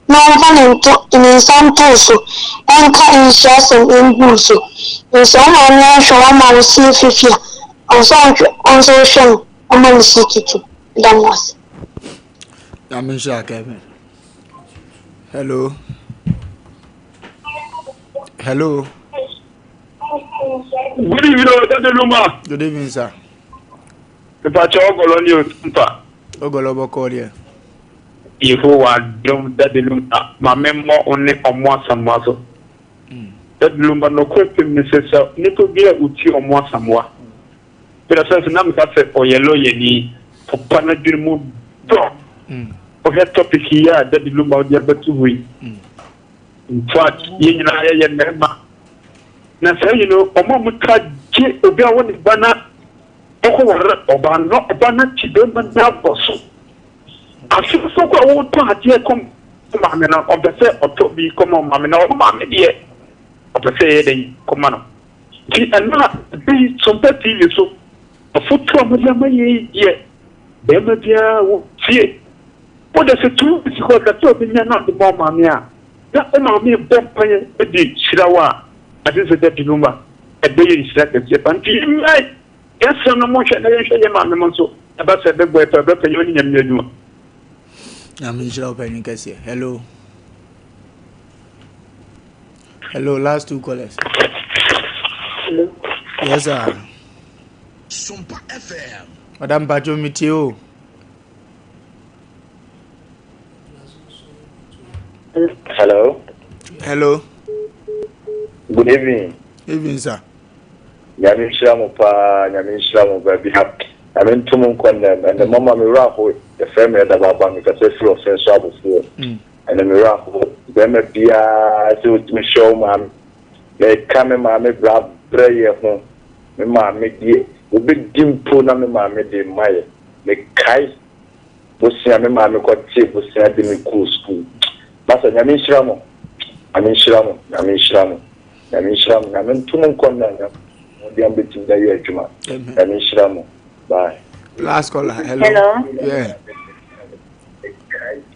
na ɔmfa ne nto ne nsa nto wo so nka nhyira asɛm ngu wo so. Nsɛ wo maame anhwɛ wo ama wo se afifi a, ɔwɔ sɛ ɔhwɛ wo nso wohwɛ no ma ne se tutu. Meda mo ase. Nyame nhyira Kevin. Hello. Hello. Good evening, Daddy Luma. Good evening, sir. Mepakyɛ Ogolo ne Otumpa. Ogolo bɔkɔɔ deɛ. Yehowa dom Daddy Lumba ma me mmɔ wo ne ɔmo asamoa so. Daddy Lumba nokorɛ pem ne sɛ sɛ nipa bi a otie ɔmo asamoa Peter sɛ na meka sɛ ɔyɛ lawyer ni papa n'adwene mu dɔ. Wohwɛ topic yi a Daddy Lumba wode abɛto hɔ yi in fact yɛn nyinaa yɛyɛ mmarima na saa yi no ɔmo a ɔmo ta gye obi a ɔwɔ ne ba na Ɔkɔ ware ɔbaa no na ɔbaa no akyi bɛrima no abɔ so. Afei nso kɔ a wɔretɔ adeɛ kɔ maame no ɔmpɛ sɛ ɔtɔ bi kɔma maame na ɔno maame deɛ ɔpɛ sɛ ɛyɛ dɛn kɔma no. Nti ɛno a bi Sompa TV so afotuo a mode ama yɛn yi deɛ bɛrima biara wɔ fie. Wode sɛ tu si hɔ kakra a ɔbɛnya na ɔde ma wo maame a na wo maame bɔ mpaeɛ de hyira wo a ate sɛ da bi no ma ɛbɛyɛ nhyira kɛseɛ pa. Nti yɛnnyae yɛn no monhwɛ na yɛnhwɛ yɛn maame mo nso ɛba sɛ ɛbɛbɔ ɛpɛ ɛbɛpɛ yɛn ne Nyame adwuma. Nyame nhyira wo panyin kɛseɛ. Hello. Hello, last two callers. Hello. Yes, sir. Sumpa FM. Madam Pacho, metie o. Hello. Hello. Good evening. Evening, sir. Nyame nhyira mo paa, Nyame nhyira mo baabi ha. Nyame nto mo nkɔ nnɛm. Ɛnɛ mama me werɛ aho, yɛfrɛ me Ɛda Baaba, mekasa firi ɔfɛn so abofoɔ. Ɛnɛ me werɛ aho, bɛrima biara sɛ wotumi hwɛ wo maame. Meka me maame bra brɛ yɛ ho. Me maame deɛ, wobɛdi mpo na me maame de ma yɛ. Mekae bosea, me maame kɔtee bosea de me kɔɔ sukuu. Masa, Nyame nhyira mo. Nyame nhyira mo. Nyame nhyira mo. Nyame nhyira mo. Nyame nto mo nkɔ nna na mo deɛ mobɛtumi de ayɛ adwuma. Nyame nhyira mo. Bye. Last caller. Hello. Hello. Yeah.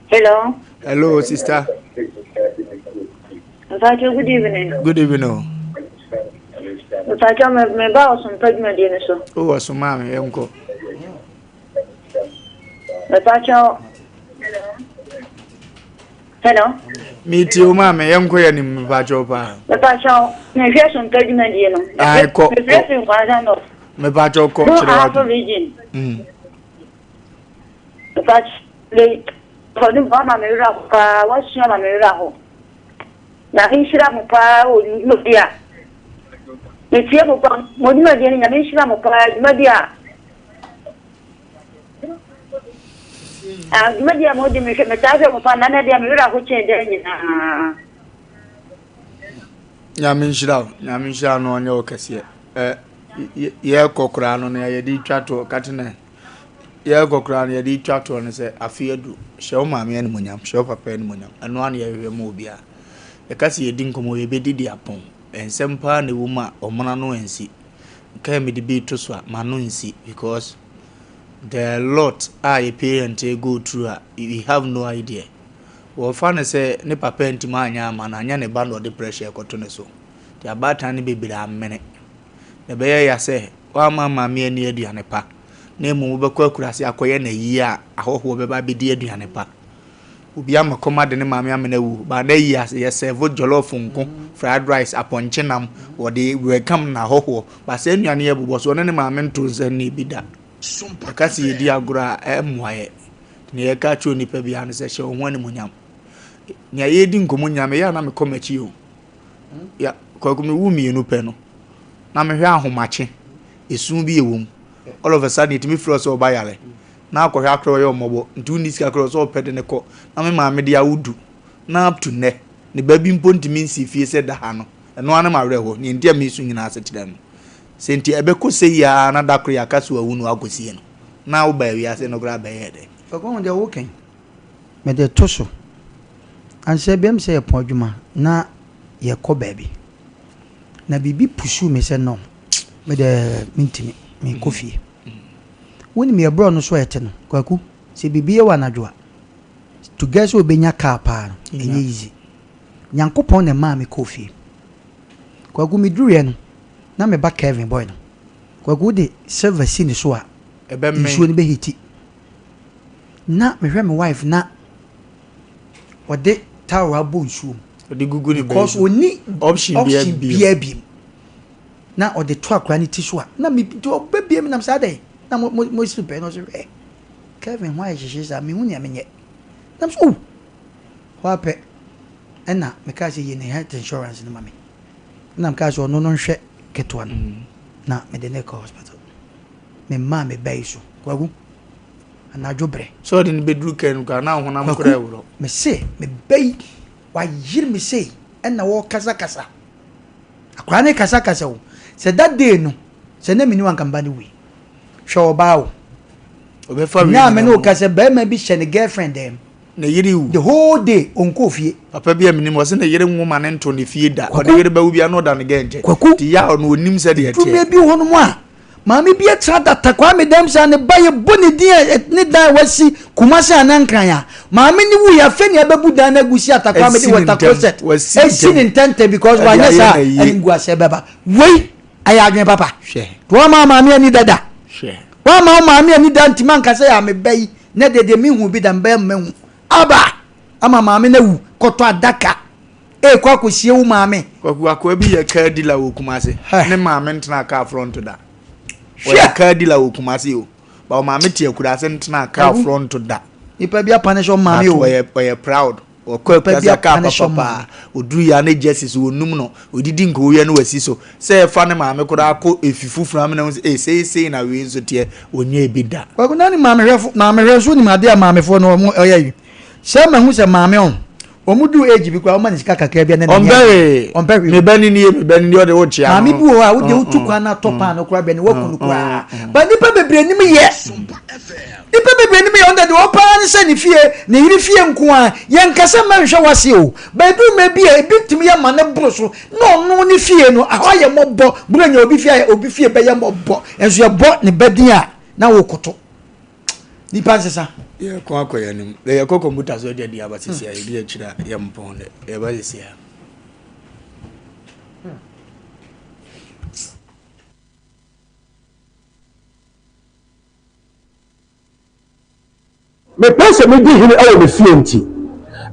Hello. Hello, sister. Mpacho, good evening. Good evening. Oh. Mpacho, me me ba osompa dwumadie no so. Oh, osoma me enko. Mpacho. Hello. Me tie o maame, yɛnkɔ yɛ nim mpacho paa. Mpacho, me hwɛ sompa dwumadie no. Ai kɔ. Me frɛ fi Nkwanza North. Mpacho kɔ kyerɛ wa. Ahafo region. Mpacho, le kɔdu ma me werɛ ho paa, wasua ma me werɛ ho. Nyame nhyira mo paa wɔ dwumadi a metie mo pa mo dwumadie no Nyame nhyira mo paa dwumadi a ah dwumadi a mo di mehwɛ metaa hwɛ mo paa na na deɛ me werɛ aho kyɛn dɛ nyinaa. Nyame nhyira wo Nyame nhyira no ɔnyɛ wo kɛseɛ ɛ yɛkɔ koraa no nea yɛde twa toɔ katena Yɛrekɔ koraa no, yɛde retwa toɔ no sɛ afe adu. Hyɛ wo maame animuonyam, hyɛ wo papa animuonyam. Ɛno ara na yɛhwehwɛ ma obiara. Yɛka sɛ yɛdi nkɔmmɔ, yɛbɛdidi apɔn. Nsɛm paa na ɛwɔ mu a ɔmono ano nsi. Nka mede bi reto so a, m'ano nsi because there are a lot a yɛ parent go through a we have no idea. Wɔfa no sɛ ne papa antumi anyɛ ama no, anyɛ ne ba na ɔde pressure rekɔto ne so. Nti abaatan no bebree amene. Na ɛbɛyɛ ya sɛ woamma maame anni aduane pa, na mmom wobɛkɔ akuraase akɔyɛ no ayie a ahɔhoɔ bɛba abɛdi aduane pa. Obi ama kɔm ade ne maame amena awu, ba na ayi ase yɛsɛvo jollof nko, fried rice, apɔnkye nam, wɔde welcome na ahɔhoɔ. Ba saa nnuane yɛ bobɔ so, ɔne ne maame nto nsa nni bi da. Yɛka sɛ yɛdi agorɔ a, ɛmmoa yɛ. Nea yɛka kyerɛ onipa biara no sɛ hyɛ wo ho animuonyam. Nea yɛredi nkɔmmɔ nyinaa, meyɛ a na mekɔ m'akyi o. Ya kwaku me wu mienu pɛ no na me hwɛ ahomakye esu bi ewɔ mu all of a sudden etumi frɛ sɛ ɔba yare na akɔhwɛ akora ɔyɛ ɔmɔbɔ nti wonni sika kora sɛ ɔpɛ de ne kɔ na me maame de awo du na up to nnɛ ne ba bi mpo ntumi nsi fie sɛ da ha no ɛno ara ne ma werɛ hɔ nea nti a mesu nyinaa ase kyerɛ no sɛ nti ɛbɛkɔ sɛ yi ara na da koro yɛaka so awu no akɔsie no na woba awiase no koraa bɛyɛ dɛ. Kwaku ɔhu deɛ wokɛn. Mede to so. Ansa bi ɛm sɛ yɛpɔn adwuma na yɛkɔ baabi. Na biribi pursue me sɛ no, me deɛ mentumi, meekɔ fie. Wonim yɛ borɔ no so a ɛte no, Kwaku, sɛ biribi yɛ wo anadwo a, to get sɛ wobɛnya car paa no, ɛnyɛ easy. Nyankopɔn na ɛmaa me kɔɔ fie. Kwaku, meduruiɛ no, na me ba Kevin boy no, Kwaku wode silver si ne so a, nsuo no bɛhiti. Na mehwɛ me wife na ɔde towel abɔ nsuo mu. Ɔde gugu ne because ɔni option biara bi mu. Na ɔde to akora ne ti so a na me nti ɔbɛ bie mi nam saa dɛn na mo mo mo siri pɛɛ na ɔsɛ hwɛ Kevin ho ayɛ hyehye saa mehu nea menyɛ nam so oh hɔ apɛ ɛna mekaa sɛ yɛ ne health insurance no ma me ɛna mekaa sɛ ɔno no nhwɛ ketewa no na mede ne kɔ hospital me mmaa me ba yi so kwaku anadwo berɛ. Sɛ ɔde no bɛduru kɛn no koraa na honam koraa ɛworɔ. Kwaku, mese me ba yi wayere me sei ɛna ɔrekasakasa. Akwadaa no rekasakasa o. Sɛ that day no, sɛ na menni hɔ a anka me ba no wui. Hwɛ ɔbaa o. Ɔbɛfa wei Nna me nyina ne wo mu. ka sɛ barima bi hyɛ ne girlfriend dan mu. Ne yere wu. The whole day ɔnkɔɔ fie. Papa bi a menim ɔse ne yere nwo ma ne nto ne fie da. Ɔde Kwaku. yere bɛwo bia na ɔda ne gɛ nkyɛn. Kwaku. Nti yaw no ɔnim sɛdeɛ Ɛduru ɛteɛ. mmerɛ bi wɔ hɔnom a, Maame bi atra data Kwame dɛm saa ne ba yɛ bɔ ne din a ne dan a wasi Kumasi anaa Nkran a maame no wuiɛ afei na yɛbɛbu dan no agu si ata Kwame de water closet esi ne ntɛntɛm because wanyɛ saa animguaseɛ bɛba wei ɛyɛ adwene papa wama maame ani dada wama wo maame ani da ntumi anka sɛ yɛ meba yi na deɛ deɛ mehu bi da mbɛyɛ mmahu aba ama maame no awu kɔtɔ adaka Ekɔ akɔsie wo maame. Kwaku akoa bi yɛ car dealer wɔ Kumasi. Ne maame ntena car front da. Ɔyɛ car dealer wɔ Kumasi o. Ba maame te akuraase ntena car front da. Nipa bi apanish ɔmo maame o. Ɔyɛ ɔyɛ proud. Ɔkɔ akuraase car papa. Oduru ya ne jersey so onum no. Odidi nkowia no wasi so. Sɛ ɛfa ne maame koraa kɔ efi foforo amena ho sɛ ee sei sei na wei nso teɛ. Ɔnyɛ ebi da. Kwaku na ne maame hwɛfo maame hwɛ nso nim adeɛ a maamefoɔ no ɔmo ɔyɛ yi. Sɛ mahu sɛ maame ɔn. Wɔn du age bi koraa wɔma ne sika kakra bi a na n'ani Ɔmpɛ agye. hwee. Ɔmpɛ hwee. Me ba ni nie, me ba ni nie, ɔde wo kyea Maame no. bi wɔ hɔ a wode wotu kwan na atɔ paano koraa bɛ ne waku no koraa. But nnipa bebree nim yɛ. Nnipa bebree nim yɛ ɔno deɛ deɛ ɔpɛ ara ne sɛ ne fie, ne yere fie nko ara. Yɛnka sɛ mma nhwɛ w'ase o. But ɛduru mmerɛ bi a ebi tumi yɛ ma no boro so na ɔno ne fie no ɛhɔ ayɛ mmɔbɔ. Buronya obi fie ayɛ obi fie bɛyɛ mmɔbɔ. Nso yɛbɔ ne ba din a na wokoto. Nipa nsesa. Yɛkɔ akɔ yɛn anim. Yɛkɔ kɔmputa so de adi aba sisi a yɛdi akyire a yɛmpɔn dɛ. Yɛba sisi a. Mepɛ sɛ midi hene wɔ me fie nti,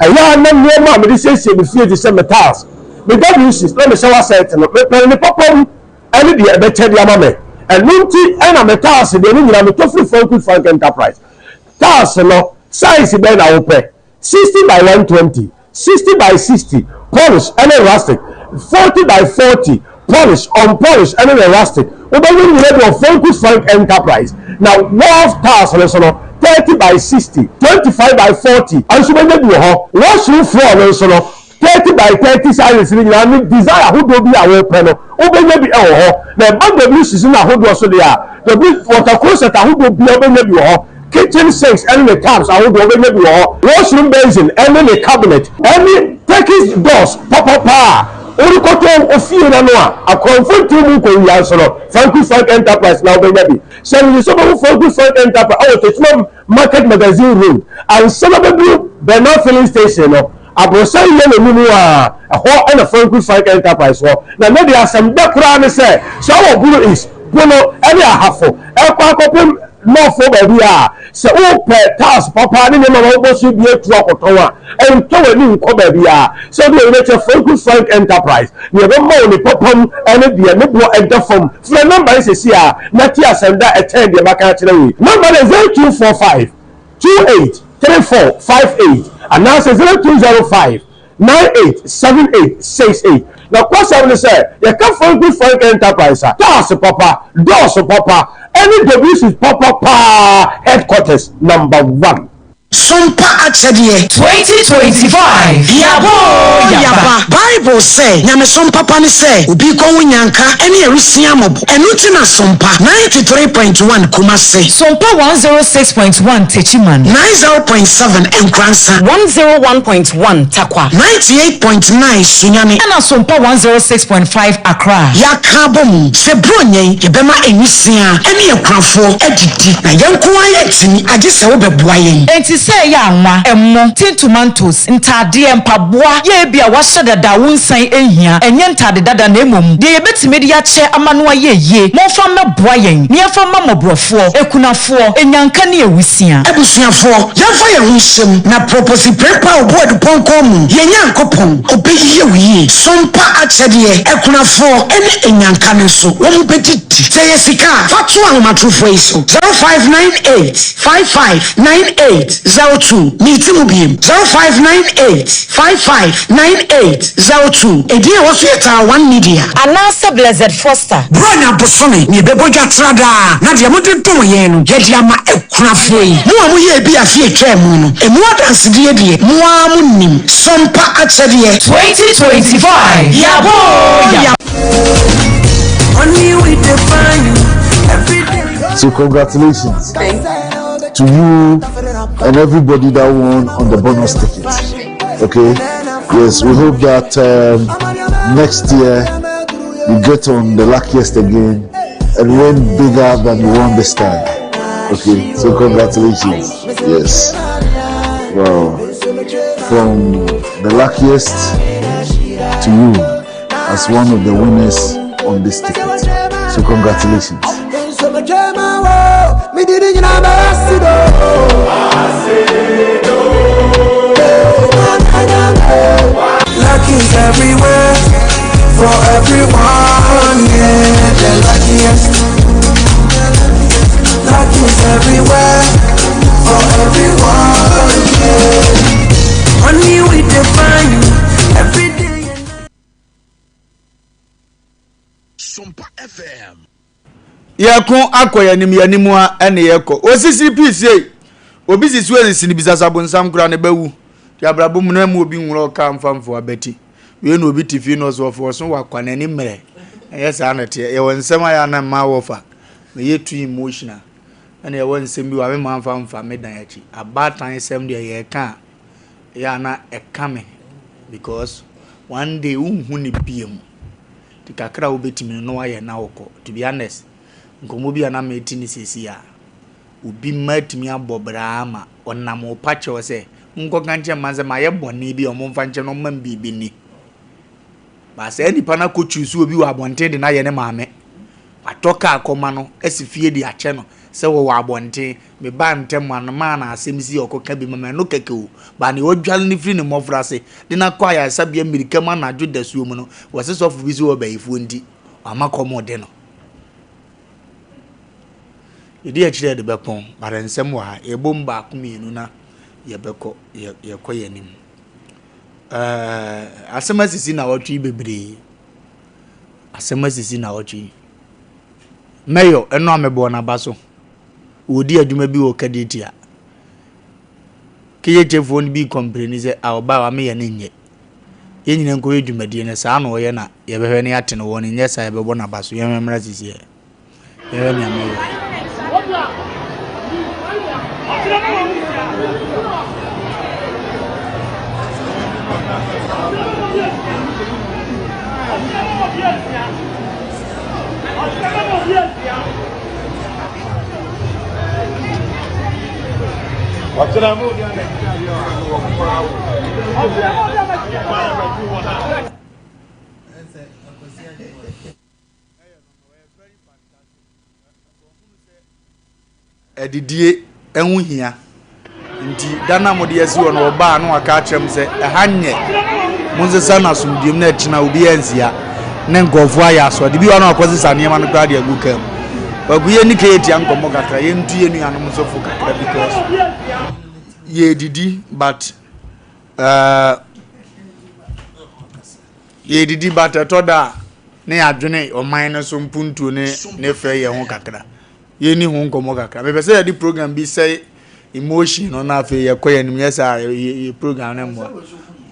ɛyɛ a na nneɛma a mede siesie me fie te sɛ me tiles, me WCs, na me shower set no, mepɛ no ne papa mu ne deɛ ɛbɛkyɛ de ama me. Ɛno nti na me tiles deɛ ne nyinaa metɔ firi Frank Frank Enterprise. Tiles no, size bɛn na wopɛ? 60 by 120, 60 by 60, polish ne rustic, 40 by 40, polish, unpolish ne ne rustic. Wobɛnya ne nyinaa bi wɔ Franco Frank Enterprise. Na wharf tiles no nso no, 30 by 60, 25 by 40 nso wobɛnya bi wɔ hɔ. Washroom floor no nso no, 30 by 30 sizes no nyinaa ne design ahodoɔ bi a wopɛ no, wobɛnya bi wɔ hɔ. Na ɛba WCs no ahodoɔ so deɛ a, W water closet ahodoɔ biara wobɛnya bi wɔ hɔ. Kitchen sinks ne ne taps ahodoɔ wobɛnya bi wɔ hɔ. Washroom basin ne ne cabinet ne Turkish doors papapa a worekɔtɔ wo fie no ano a akorɔmfo ntew mu nkɔwia nso no, Franco Frank Enterprise na wobɛnya bi. Hyɛ no nso wobɛhu Franco Frank Enterprise wɔ Techiman Market Magazine Road ansa na wobɛduru Bernard Filling Station no. Aborosan yellow no mu a, ɛhɔ na Franco Frank Enterprise wɔ. Na nnɛ deɛ asɛm dɛ koraa ne sɛ, sɛ wowɔ Bono East, Bono ne Ahafo ɛrekɔ akɔpem North hɔ baabi a, sɛ wopɛ tiles papa ne nneɛma ma wobɔ so bi atu akɔtɔn a, ɛntɔ w'ani nkɔ baabiara. Sɛ wode w'ani bɛkyerɛ Franco Frank Enterprise, nea ɛbɛma wo ne papa mu ne deɛ ne boɔ da fam. Frɛ nɔmba yi seesei ara na tie asɛm da a ɛkyɛn deɛ maka akyerɛ wo yi. Nɔmba no yɛ 0245 28 34 58 anaasɛ 0205 98 78 68. Nokwasɛm ne sɛ, yɛka Franco Frank Enterprise a, tiles papa, doors papa, ɛne WC papa paa headquarters number one. Sompa akyɛdeɛ. 2025 Yaba oo yaba. Bible sɛ, Nyamesom papa ne sɛ obi rekɔwo nnyanka ne awisiaa mmɔbɔ. Ɛno nti na Sompa 93.1 Kumasi. Sompa 106.1 Techiman. 90.7 Nkoransa. 101.1 Tarkwa. 98.9 Sunyani. Ɛna Sompa 106.5 Accra. Yɛaka abɔ mu sɛ Buronya yi yɛbɛma nwisiaa ne akunafoɔ adidi, na yɛn nko ara yɛntumi, agye sɛ wobɛboa yɛn. Enti sɛ ɛyɛ anwa, ɛmo, tin tomatoes, ntaadeɛ, mpaboa, yɛ ebia wɔahyɛ dada a wonsan nhia, ɛnyɛ ntaade dada na mmom deɛ yɛbɛtumi de akyɛ ama no ayɛ yie, momfa mmɛboa yɛn na yɛmfa mma mmɔborɔfoɔ, akunafoɔ, anyanka ne awusia. Abusuafoɔ, yɛmfa yɛn ho nhyɛ mu na prɔpɔsi prɛmpɛ a ɔbɔ adupɔnkɔn mu, yɛn Nyankopɔn, ɔbɛyɛ wo yie. Sompa akyɛdeɛ, akunafoɔ ne anyanka no nso, wɔbɛdidi. Sɛ ɛyɛ sika a, fa to ahomatorofoɔ yi so, 0598 55 98 02. Meti mu biem, 0598 55 98 02. Edin a ɛwɔ so yɛ Taa One Media. Anaasɛ Blessed Foster. Buronya bosome na yɛbɛbɔ dwa tra daa, na deɛ mode dom yɛn no, yɛde ama akunafoɔ yi. Mo a moyɛɛ bi afe a ɛtwaa mu no, emu adansedie deɛ, mo ara monim. Sompa akyɛdeɛ. 2025 Yaba oo yaba. So congratulations to you and everybody that won on the bonus ticket. Okay? Yes, we hope that um, next year you get on the luckiest again and win bigger than you won this time. Okay, so congratulations. Yes. Well, from the luckiest to you as one of the winners on this ticket. So congratulations. Luck is everywhere for everyone, yeah, the luckiest. Luck is everywhere for everyone, yeah. Money we define every day. Sompa FM. Yɛko akɔ yɛn anim, yɛn anim a ɛne yɛkɔ. Osisiri pii sei, obi sisi osisi no bisa sɛ abonsam koraa ne bɛwu. Nti abrabɔ mu na mu obi nwura ɔka mfa mfo abati. Wei na obi te fie na ɔsɛ ɔfo ɔso wakwa n'ani mmerɛ. Ɛnyɛ saa na ɛteɛ. Yɛwɔ nsɛm a yɛ a na mmaa wɔ fa. Meyɛ too emotional. Ɛna yɛwɔ nsɛm bi wɔ a me mma mfa mfa me dan akyi. Abaatan sɛm deɛ yɛreka a, ɛyɛ a na ɛka me because one day wonhu ne biom. Nti kakra a wobɛtumi no na wayɛ na wokɔ. To be honest, nkɔmmɔ bi a na mete ne seesei a, obi mma atumi abɔ bra ama ɔnam wo pa kyɛw sɛ monkɔka nkyerɛ mma sɛ mayɛ bɔne bi a wɔmfa nkyɛ no ɔmma me biribi nni. Ba saa nipa no akɔ choose obi wɔ abɔnten de no ayɛ ne maame. Watɔ kaa kɔma no asi fie de akyɛ no sɛ wɔwɔ abɔnten. Mebaa ntɛm a no maa no asɛm si a ɔkɔka bi ma me ɛno kɛkɛ o. Ba nea ɔdwale no firi ne mmɔfraase de no akɔ ayaresabea mmirika mu anadwo dasuo mu no, wɔse sɔfo bi sɛ ɔwɔ bayifoɔ nti wama kɔm de no. Yɛdi akyire a yɛde bɛpɔn but nsɛm wɔ ha. Yɛbom baako mmienu na yɛbɛkɔ yɛkɔ yɛn anim. Ɛɛ asɛm asisi nnawɔtwe yi bebree. Asɛm asisi nnawɔtwe yi. Mayor ɛno a mebɔɔ n'aba so. Wɔredi adwuma bi wɔ Kadetia. KHA foɔ no bi kɔmpleni sɛ a ɔbaa wame yɛ no nyɛ. Yɛn nyinaa nkɔyɛ dwumadie no saa na ɔyɛ na yɛbɛhwɛ na yɛate no wɔ no nyɛ saa yɛbɛbɔ n'aba so. Yɛnhwɛ mmra sisi ɛ. Yɛhwɛ nea meyɛ. Adidie ho hia nti da no a mode asi hɔ no ɔbaa na waka akyerɛ m sɛ ɛha nyɛ monsesa no asomdwoem na ɛkyena obi ansia ne nkurɔfoɔ ayɛ asoɔde bi wɔ na wakɔsesa nneɛma no koraa de agu kaa mu kwaku yɛn ne kɛyɛ nkɔmmɔ kakra yɛntu yɛn nuanom nso fo kakra because yɛdidi but uh, Yɛredidi but ɛtɔ da a na yɛadwene ɔman no so mpuntuo ne ne fɛ yɛ ho kakra. Yɛnni ho nkɔmmɔ kakra. Mepɛ sɛ yɛde program bi sɛe emotion no na afei yɛkɔ yɛn anim nyɛ saa yɛ program no mmoa.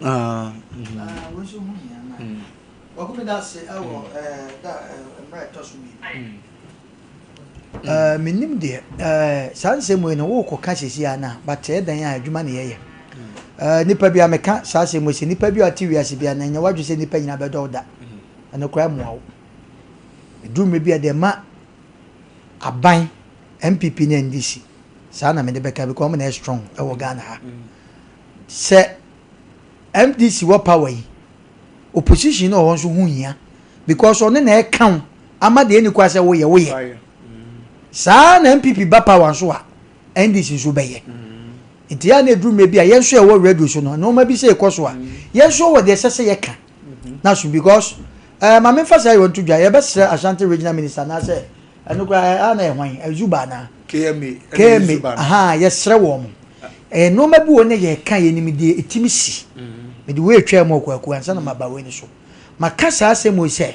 Ah, mhm. Eh, mennim deɛ eh, saa nsɛm wei no worekɔka sɛsi a na but ɛyɛ dan a adwuma ne yɛyɛ eh, nipa bi a meka saa asɛm wei sɛ nipa bi a ɔte wiase bi a na ɛnyɛ wadwe sɛ nipa nyinaa bɛdɔ wo da ɛno koraa mmoa wo ɛduru mmerɛ bi a deɛ ma aban MPP ne NDC saa na mede bɛka because wɔn na ɛyɛ strong ɛwɔ Ghana ha sɛ MDC wɔ power yi opposition no wɔ hɔ nso ho hia because ɔno na ɛka wo ama deɛ ɛni kwa sɛ woyɛ woyɛ saa na npp ba power nso a ndc nso bɛyɛ nti yɛa na ɛduru mmerɛ bi a yɛn nso yɛwɔ radio so no nneɛma bi sɛ ɛkɔ so a yɛn nso wɔ deɛ ɛsɛ sɛ yɛka na so because ɛɛ eh, maame nfa saa yɛ wɔn to dwa yɛbɛsrɛ Ashanti regional minister anaasɛ ɛno koraa ɛa na ɛhwan ɛzuba anaa KMA KMA aha yɛsrɛ wɔn ɛyɛ nneɛma bi wɔ ne yɛka yɛn nim deɛ ɛtumi si mede wei atwa mu ɔkwaku ansa na maba wei no so maka saa asɛm wei sɛ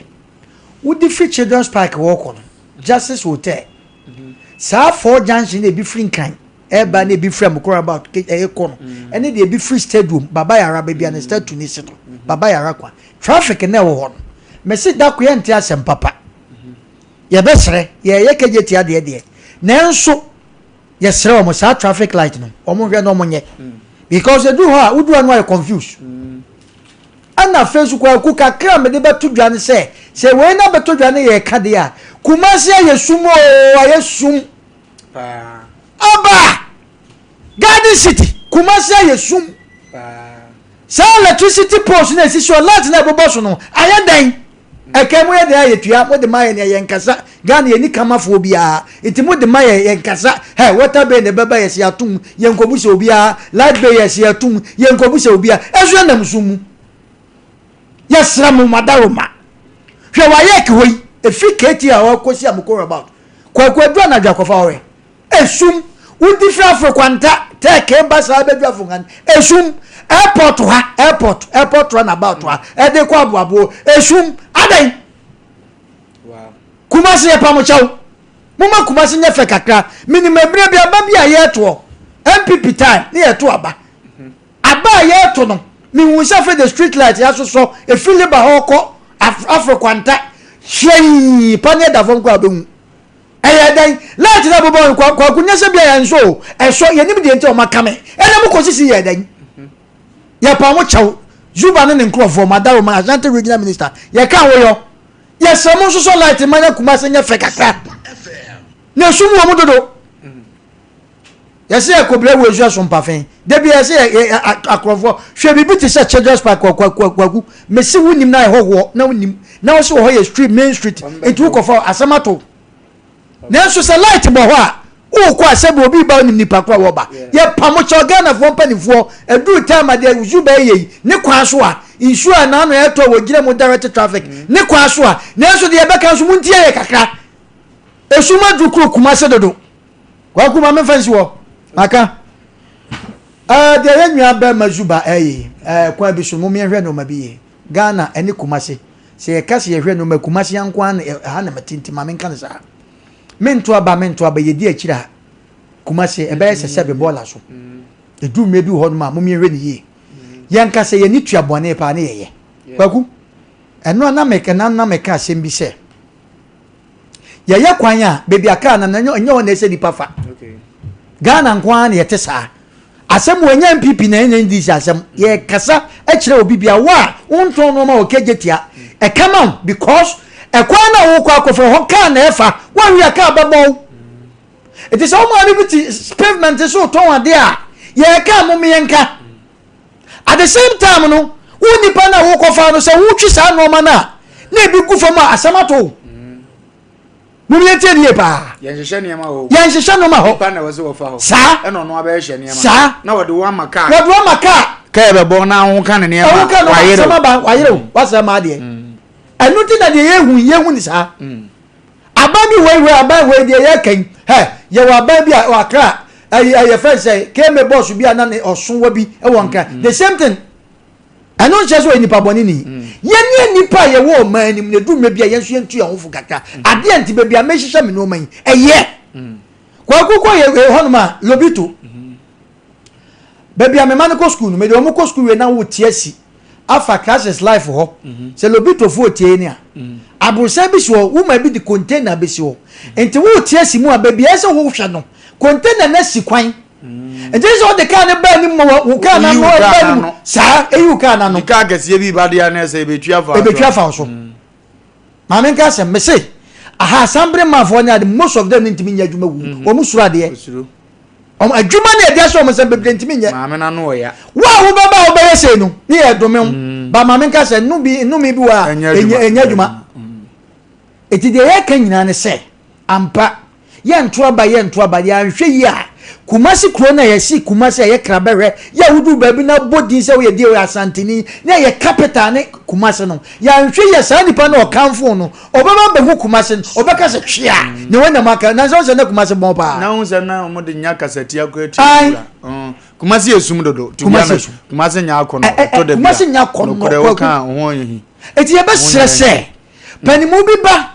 wode firi children's park wɔkɔ no justice hotel saa four junction na ebi firi nkran ɛba na ebi firi amukoro about ɛyɛ kɔ no ɛne deɛ ebi firi stadium baba yara baabi a ne statue ne si no baba yara kwa traffic na ɛwɔ hɔ no mɛsi dako yɛn nte asɛm papa yɛbɛsrɛ yɛyɛ kegye tia deɛ deɛ nanso yɛsrɛ wɔn saa traffic light no wɔn hwɛ na wɔn nyɛ because edu hɔ a wodu hɔ no ayɛ confused ɛna afei nso kwaku kakra a mede bɛto dwa ne sɛ sɛ wei na bɛto dwa ne yɛ ka deɛ a Kumasi ayɛ sum oo ayɛ sum aba Garden City Kumasi ayɛ sum saa electricity poles na esisi hɔ light na ɛbobɔ so no ayɛ dɛn. Ɛkɛ mo yɛ dɛn a yɛtua mo de ma yɛn yɛn nkasa Ghana yɛni kamafoɔ biara nti mo de ma yɛn yɛn nkasa hɛ water bill na ɛbɛba yɛsi atom yɛn nkɔbu sɛ obiara light bill yɛsi atom yɛn nkɔbu sɛ obiara ɛnso yɛnam sum mu yɛsrɛ mo madaroma hwɛ wayɛ hɔ yi ɛfiri KT a ɔkɔsi amokoro about kwaku adu anadwo akɔfa ɔwɛ Esum, wodi firi Afro Kwanta, Turkey ba saa bɛdu Afro Kwanta. Esum, airport ha, airport, airport run about ha, ɛde kɔ aboaboɔ. Esum, adɛn? Wow. Kumasi yɛ pamo kyɛw. Moma Kumasi nyɛ fɛ kakra. Menim ebire bi aba bi a yɛtoɔ. NPP time ne yɛto aba. Mhm. Aba a yɛreto no, mehuu sɛ afei de street light asosɔ, ɛfiri Labour hɔ rekɔ Afro Kwanta, hyerɛnn, paneɛ da fam koraa wobɛhu. Ɛyɛ dɛn? Light no abobɔ no, Kwaku, nyɛ sɛ bia yɛnsɔ o, ɛsɔ, yɛnim deɛ nti a wɔaka me. Ɛnna mokɔsisi yɛɛ dɛn? Yɛpa mo kyɛw, Zuba ne ne nkurɔfoɔ, Madaroma, Ashanti Regional Minister, yɛka woyɔ. Yɛsrɛ mo nsosɔ light mma na Kumasi nyɛ fɛ kakra. Na esum wɔ mu dodo. Yɛsɛ yɛ kɔbla wo esu asompafen. Da bi yɛsɛ yɛ yɛ akorɔmfoɔ. Hwɛ biribi te sɛ Children's Park wɔ kwaku. Mesi wo nim na ɛhɔ hoɔ na wo nim. Na wo se wɔ hɔ yɛ street main street. Nti wo kɔfa asɛm ato. Nanso sɛ light bɔ hɔ a wokɔ a sɛbi obi ba onim nipa koro a wɔba. Yɛ pa mo kyɛw Ghanafoɔ mpanimfoɔ ɛduru time a deɛ Zuba yɛ yi ne kwan so a nsuo a n'ano ɛtɔ wɔ gyina mu direct traffic ne kwan so a nanso deɛ yɛbɛka nso montie yɛ kakra. Esum aduru kuro Kumase dodo. Kwaku ma memfa nsi hɔ. Maka. Ɛɛ deɛ yɛn nua bɛrima Zuba ɛyɛ yi ɛɛ kwan bi so mo yɛnhwɛ nneɛma bi yie. Ghana ɛne Kumase. Sɛ yɛka sɛ yɛhwɛ nneɛma Kumase anko ara na ɛha na mete nti ma menka no saa. Mento aba mento aba yɛdi akyire a Kumase ɛbɛyɛ sɛ sɛbe bɔɔla so. Ɛduru mmerɛ bi wɔ hɔnom a mom yɛnhwɛ no yie. Yɛnka sɛ yɛni tua bɔne paa ne yɛyɛ. Kwaku ɛno a na meka na na meka asɛm bi sɛ yɛyɛ kwan a baabi a kaa nam no ɛnyɛ hɔ na ɛsɛ nipa fa. Ghana nko ara na yɛte saa. Asɛm wɔ ɛnyɛ NPP na ɛnyɛ NDC asɛm. Yɛkasa kyerɛ obi bia wo a wontɔn nneɛma wɔ Kejetia ɛka ma wo because ɛkwan na wokɔ akɔfa hɔ kaa na ɛfa woahwe a kaa bɛbɔ wo. Ɛti sɛ wo maame bi te pavement so tɔn adeɛ a yɛka mo yɛnka. At the same time no wo nipa no a wokɔfa no sɛ wotwi saa nneɛma no a na ebi gu fam a asɛm ato wo. Mom yɛntie ne yie paa. Yɛnhyehyɛ nneɛma hɔ. Yɛnhyehyɛ nneɛma hɔ. Nipa na ɛwɔ sɛ wɔfa hɔ. Saa. Ɛna ɔno abɛhyehyɛ nneɛma. Saa. Na wɔde wɔn ama kaa. Wɔde wɔn ama kaa. Kaa bɛbɔ na ho ka ne nneɛma. Ɛho ka nneɛma asɛm aba wayere o wasɛm ma adeɛ. Ɛno ti na deɛ yɛhu yɛhu ne saa. Aban bi wei wei aban wei deɛ yɛka yi hɛ yɛwɔ aban bi a Accra ɛyɛ ɛyɛ fɛn sɛ keme bɔs bi a na ne ɔso wɔ bi ɛwɔ Nkran the same thing. Ɛno nkyerɛ sɛ ɔyɛ nipa bɔne ni. Yɛne nnipa a yɛwɔ ɔman anim no, ɛduru mmerɛ bi a yɛn nso yɛntu yɛn ho fo kakra. Adeɛ nti baabi a mehyehyɛ me nneɛma yi, ɛyɛ. Kwaku kɔ yɛ hɔnom a, Lobito. Baabi a me mma no kɔ sukuu no, mede wɔn kɔ sukuu wie na wote asi afa Crisis Life hɔ. Sɛ Lobitofoɔ tie ni a, aborosan bi si hɔ, woma bi de container bɛsi hɔ. Nti wote asi mu a, baabi a ɛsɛ sɛ wohwɛ no, container no asi kwan. Nti sɛ ɔde kaa no baa anim ma wo kaa no ano ba anim saa eyi wo kaa no ano. Kaa kɛseɛ bi ba deɛ anɛ sɛ ebetwi afa so. Ebetwi afa so. Maame nka asɛm mese aha asambere manfoɔ ne ade most of them ne ntumi nyɛ adwuma wu mm-hmm. wɔn suro adeɛ. Wɔn adwuma ne ɛde ahyɛ wɔn nsɛm bebree ntumi nyɛ. Maame na no ɔya. Wo a wobɛba a wobɛyɛ sei no ne yɛ dome ho. Mm. Ba maame nka sɛ nnome bi wɔ a ɛnyɛ adwuma. Mm. Eti deɛ yɛka nyinaa ne sɛ ampa Yɛnto aba, yɛnto aba, yɛanhwɛ yie a, Kumasi kuro no a yɛsi Kumasi a ɛyɛ krabɛhwɛ, yɛ a woduru baabi na abɔ din sɛ woyɛ deɛ woyɛ Asanteni, ne ɛyɛ capital ne Kumasi no, yɛanhwɛ yie a saa nipa no a ɔkamfoo no, ɔbɛba abɛhu Kumasi no, ɔbɛka sɛ hwea, nea wanya mu aka, nansa wohu sɛ na Kumasi bɔn paa. Na wohu sɛ na wɔde nya kasatia koraa tua wura. Ae. Kumasi yɛ sum dodo. To be Kumasi yɛ honest, sum. Kumasi nya akɔnɔ, Ɛ, ɛ, ɛtɔ da bi a, Kumasi nya akɔnɔ, nokorɛ Kwaku. woka a, wo ho yɛ hi. Eti yɛbɛsrɛ sɛ, panimu bi ba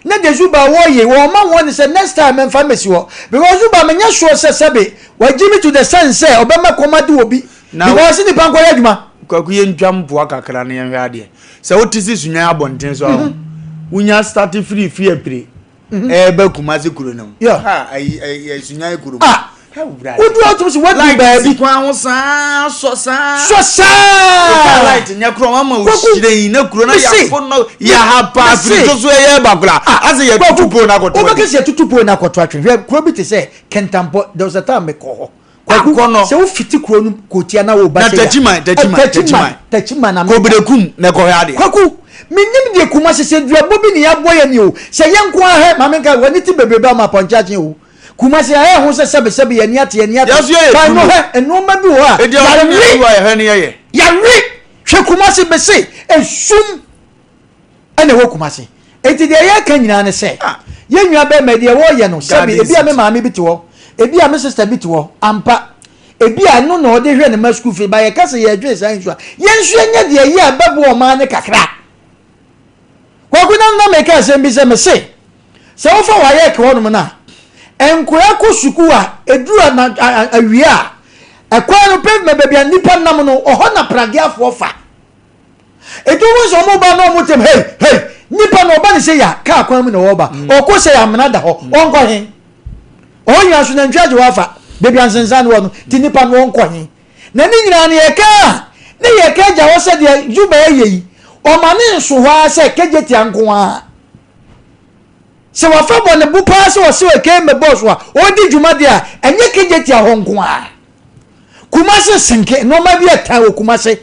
na deɛ Zuba wɔyɛ wɔn ma wɔn sɛ next time mɛmfa mmɛsi hɔ because Zuba menyɛ sure sɛ sɛbe wagye me to the sense sɛ ɔbɛma kɔm ade obi because nipa nkɔyɛ adwuma. Kwaku yɛ ntwa mpoa kakra na yɛnhwɛ adeɛ sɛ wote se Sunyani abɔnten so a mhm. wonya start firi firi apire mhm. ɛɛba Kumasi kuro no mu ha ayi ayi Sunyani kuro mu ah. Wodu hɔ tum sɛ wadu baabi. Light kwan ho saa sɔ saa. Sɔ saa. Eka light nyɛ korɔ wɔn ama ohyerɛn na kuro na yafo no yɛ ha paa firi so so ɛyɛ ba kora. Ase yɛ tutu pole na akɔto atwene. Wobɛka sɛ yɛ tutu pole na akɔto atwene. Hwɛ kuro bi te sɛ Kentampɔ there was a time mekɔ hɔ. Kwaku sɛ wofiti kuro no kotia na wo ba sɛ ya. Na Tachiman Tachiman Tachiman Tachiman na meka. Koberekum na ɛkɔhwɛ adeɛ. Kwaku menim deɛ Kumasi sɛ duabɔ bi ne yɛabɔ yɛ ni o sɛ yɛn nko ara hɛ maame nka w'ani te bebrebe ama apɔnkye akye o. Kumasi ayɛ ho sɛ sɛbe sɛbe yɛn ani ate yɛn ani ate. Yɛn nso yɛyɛ Kan no tuo. hɛ nneɛma bi wɔ hɔ a Edi ɔmo yɛwe. nua bi wɔ yɛhwɛ ne yɛyɛ. Yɛwe hwɛ Kumasi bese esum ɛna ɛwɔ Kumasi. Eti deɛ yɛka nyinaa ne sɛ yɛn nua bɛrima deɛ wɔyɛ no sɛbe ebi a me maame bi te hɔ ebi a me sister bi te hɔ ampa ebi a ɛno na ɔde hwɛ ne ma school fees ba yɛka sɛ yɛdwen saa nso a yɛn nso yɛnyɛ deɛ ɛyɛ a ɛbɛboa ɔman no kakra. Kwaku na na meka asɛm bi sɛ mese sɛ wofa WAEC hɔnom no a, nkwadaa kɔ sukuu a ɛduru awia a, Ɛkwan no pavement baabi a nnipa nam no, ɔhɔ na prageafoɔ fa. Eti wohu sɛ wɔn ba na wɔn tem hei hei nipa na ɔba ne sɛ ya kaa kwan mu na ɔba mm. ɔkɔ sɛ amena da hɔ mm. ɔnkɔ he ɔhɔ nyinaa so nantwi agye hɔ afa baabi a nsensan no wɔ no ti nipa no ɔnkɔ he na ne nyinaa no yɛka a ne yɛka agya hɔ sɛ deɛ Juba ɛyɛ yi ɔma ne nso hɔ ara sɛ kegye tia nko ara sɛ wafa bɔ ne bo paa sɛ ɔsɛ ɔkɛ mɛbɔɔ so a ɔredi dwuma deɛ a ɛnyɛ kegye tia hɔ nko ara Kumase senke nneɛma bi ɛtan wɔ Kumase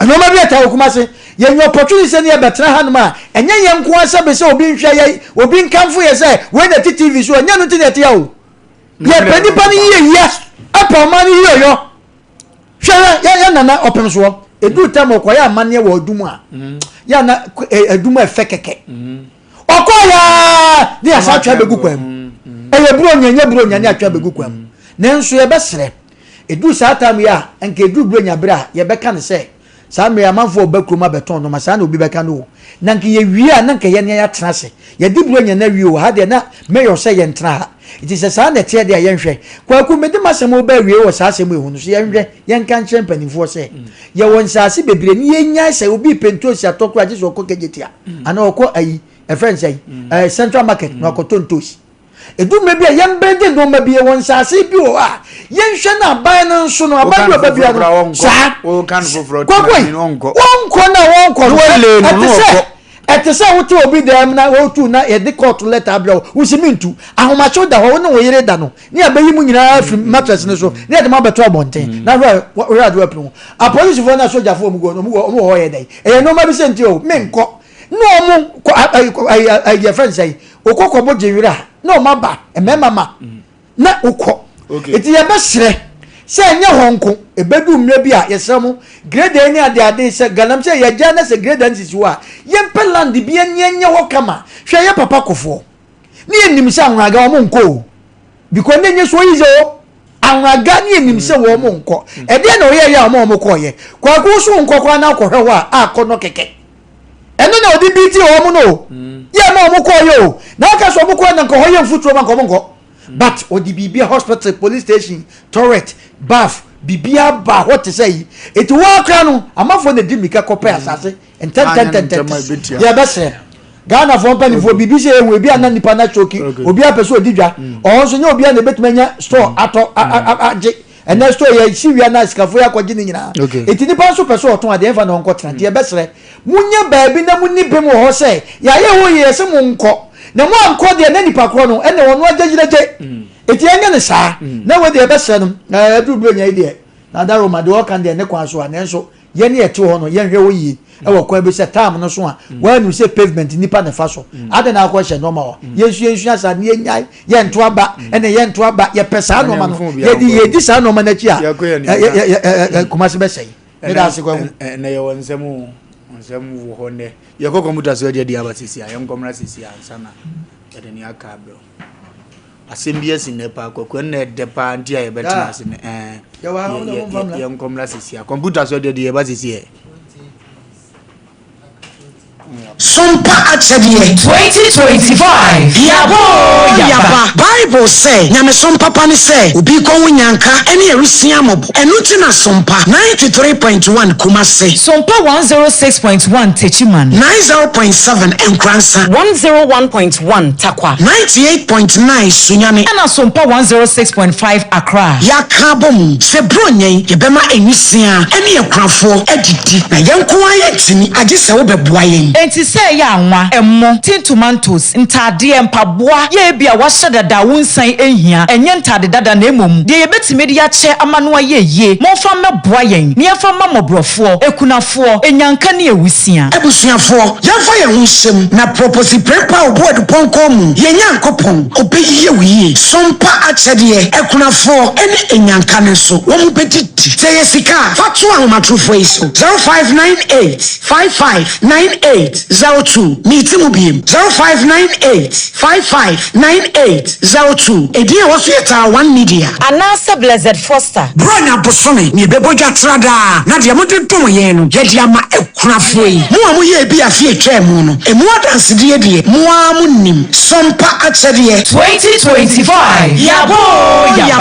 Nneɛma bi ɛtaa wɔ Kumasi. Yɛnya opportunity sɛ ne yɛbɛtena hanom a, ɛnyɛ yɛn nko ara sɛ sɛ obi nhwɛ yɛn, obi nkamfo yɛn sɛ wei na ɛte TV so, ɛnyɛ no nti na ɛte ha o. Yɛpɛ nipa no yieyɛ, ɛpɛ ɔman no yieyɔ. Hwɛ yɛ yɛ nana ɔpem soɔ, ɛduru tam ɔkɔyɛ amanneɛ wɔ adum a, yɛ ana adum a ɛfɛ kɛkɛ. Ɔkɔɔ yɛ ne yɛasa atwa abɛgu kwan mu. Ɛyɛ buronya, ɛnyɛ buronya ne atwa abɛgu kwan mu. Nanso yɛbɛsrɛ Ɛduru saa time yi a, nka ɛduru Buronya berɛ a, yɛbɛka no sɛ, saa mmerɛ yi amanfoɔ reba kurom abɛtɔn nnoɔma, saa na obi bɛka no o. Na nka yɛwie a, na nka yɛn yɛatena ase. Yɛadi Buronya no awie o, ha deɛ na Mayor sɛ yɛntena ha. Nti sɛ saa na ɛteɛ deɛ a, yɛnhwɛ. Kwaku, mede m'asɛm reba awie wɔ saa asɛm yi ho no, so yɛnhwɛ, yɛnka nkyerɛ mpanimfoɔ sɛ, yɛwɔ nsaase bebree ne yɛnnyae sɛ obi repɛ ntoosi atɔ koraa gye sɛ ɔkɔ Kejetia anaa ɔkɔ ayi, ɛfrɛ no sɛn, ɛɛ Central Market na wakɔtɔ ntoosi. Edu mmerɛ bi a yɛn bɛgye nneɛma bi wɔ nsaase bi wɔ hɔ a yɛnhwɛ no aban no nso no aban bi ɔba bia no saa kwakwa yi wɔnkɔ na wɔnkɔ no ɛte sɛ ɛte sɛ wote obi dɛm na wɔtu na yɛde kɔɔto lɛta abrɛ wo wosi mi ntu ahomakyew da hɔ wo ne wo yere da no ne abɛyi mu nyinaa firi mattress no so ne yɛde mo abɛto abɔnten na hwɛ hwɛ adeɛ apini ho apolisifoɔ ne asogyafoɔ mu gu wɔn wɔ hɔ yɛ dɛn ɛyɛ nneɛma bi sɛ nti o menkɔ na wɔn kɔ ayi ayi ayi yɛfrɛ no sɛ okɔ kɔbɔ gye werɛ a na wɔn aba mmarima ma na okɔ eti yɛbɛsrɛ sɛ ɛnyɛ hɔ nko ebedu mmerɛ bi a yɛsrɛ mo grade ne ade ade sɛ ganam sɛ yɛgya na sɛ grade no sisi hɔ a yɛmpɛ land bi ɛnyɛ nyɛ hɔ kama hwɛ yɛ papa kofoɔ ne yɛnim sɛ ahoraga wɔn nkɔ o because ne nyɛ so easy o ahoraga ne yɛnim sɛ wɔn nkɔ ɛdeɛ na ɔyɛ yɛ a wɔn a wɔn kɔɔ yɛ kwaku so nkɔ koraa na akɔhwɛ hɔ a akɔ no kɛkɛ. Ɛno na ɔde bi ti wɔn no o. Mm. Yɛ ma wɔn kɔɔ yɛ o. Na aka sɛ wɔn kɔɔ na nka hɔ yɛ mfuturo ma nka wɔn nkɔ. Mm. But ɔde biribi hospital, police station, toilet, bath, biribi aba hɔ te sɛ yi. Eti wɔn akora no, amanfoɔ na di mirika kɔpɛ mm. asase ntɛntɛntɛntɛntɛ. Yɛbɛsrɛ. Ghanafoɔ mpanimfoɔ biribi sɛ ehu ebi ana nipa na choki obi apɛ sɛ odi dwa ɔhɔ nso nyɛ obi a na ebetumi anya store atɔ agye ɛnɛ store yɛ si wia na sikafo yɛ akɔgye ne nyinaa eti nipa nso pɛ sɛ ɔtɔn adeɛ nfa na ɔnkɔ tena nti yɛbɛsrɛ monyɛ baabi na monni bem wɔ hɔ sɛ yɛayɛ hɔ yie yɛsɛ mo nkɔ na mo ankɔ deɛ na nipa korɔ no ɛna ɔno agyegyerɛgye mm. eti ɛnyɛ ne saa mm. na wei deɛ yɛbɛsrɛ no ɛduru bere nya yi deɛ na adaroma deɛ ɔka deɛ ne kwan so a nanso Yɛn a yɛte hɔ no, yɛnhwɛ hɔ yie wɔ kwan bi sɛ tam no so a, wɔanu sɛ pavement nipa na ɛfa so. Adɛn na akɔhyɛ nneɛma hɔ? Yɛn nso yɛnsua saa na yɛnyae, yɛnto aba, ɛna yɛnto aba. Yɛpɛ saa nneɛma no. Yɛde yɛdi saa nneɛma no akyi a, Kumasi bɛsɛe. Meda ase Kwaku. Ɛnɛ yɛwɔ nsɛm o, nsɛm wɔ hɔ nnɛ. Yɛkɔ kɔmputa so ɛdeɛ de aba sisi a, yɛnkɔmmra sisi ansa na yɛde ne aka abrɛ wo. Asɛm bi asi nnɛ paa kwaku ɛnna ɛdɛ paa nti a yɛbɛtena ase no ɛɛ yɛnkɔ mmra sisi a kɔmputa so deɛ deɛ yɛba sisi ɛ. Sompa akyɛdeɛ. 2025 Yaba oo yaba. Bible sɛ, Nyamesom papa ne sɛ obi rekɔ ho nyanka ne awisia mmɔbɔ. Ɛno nti na Sompa 93.1 Kumasi. Sompa 106.1 Techiman. 90.7 Nkoransa. 101.1 Tarkwa. 98.9 Sunyani. Ɛna Sompa 106.5 Accra. Yɛaka abom sɛ Buronya yi yɛbɛma nwisiaa ne akunafoɔ adidi, na yɛn nko ara yɛntumi, agye sɛ wobɛboa yɛn. Enti sɛ ɛyɛ anwa, ɛmo, tin tomatoes, ntaadeɛ, mpaboa, yɛ ebia wɔahyɛ dada a wonsan nhia, ɛnyɛ ntaade dada na mmom deɛ yɛbɛtumi de akyɛ ama no ayɛ yie, momfa mmɛboa yɛn na yɛmfa mma mmɔborɔfoɔ, akunafoɔ, anyanka ne awusia. Abusuafoɔ, yɛmfa yɛn ho nhyɛ mu na Proposi Prempeh a ɔbɔ adupɔnkɔ mu, yɛn Nyankopɔn, ɔbɛyɛ wo yie. Sompa akyɛdeɛ, akunafoɔ ne anyanka no nso, wɔbɛdidi. Sɛ ɛyɛ sika a, fa to ahomatorofoɔ yi so, 0598 55 98 02. Meti mu biem, 0598 55 98 02. Edin a ɛwɔ so yɛ Taa One Media. Anaasɛ Blessed Foster. Buronya bosome na yɛbɛbɔ dwa tra daa, na deɛ mode dom yɛn no, yɛde ama akunafoɔ yi. Mo a moyɛɛ bi afe a ɛtwaa mu no, emu adansedie deɛ, mo ara monim. Sompa akyɛdeɛ. 2025 Yaba oo yaba.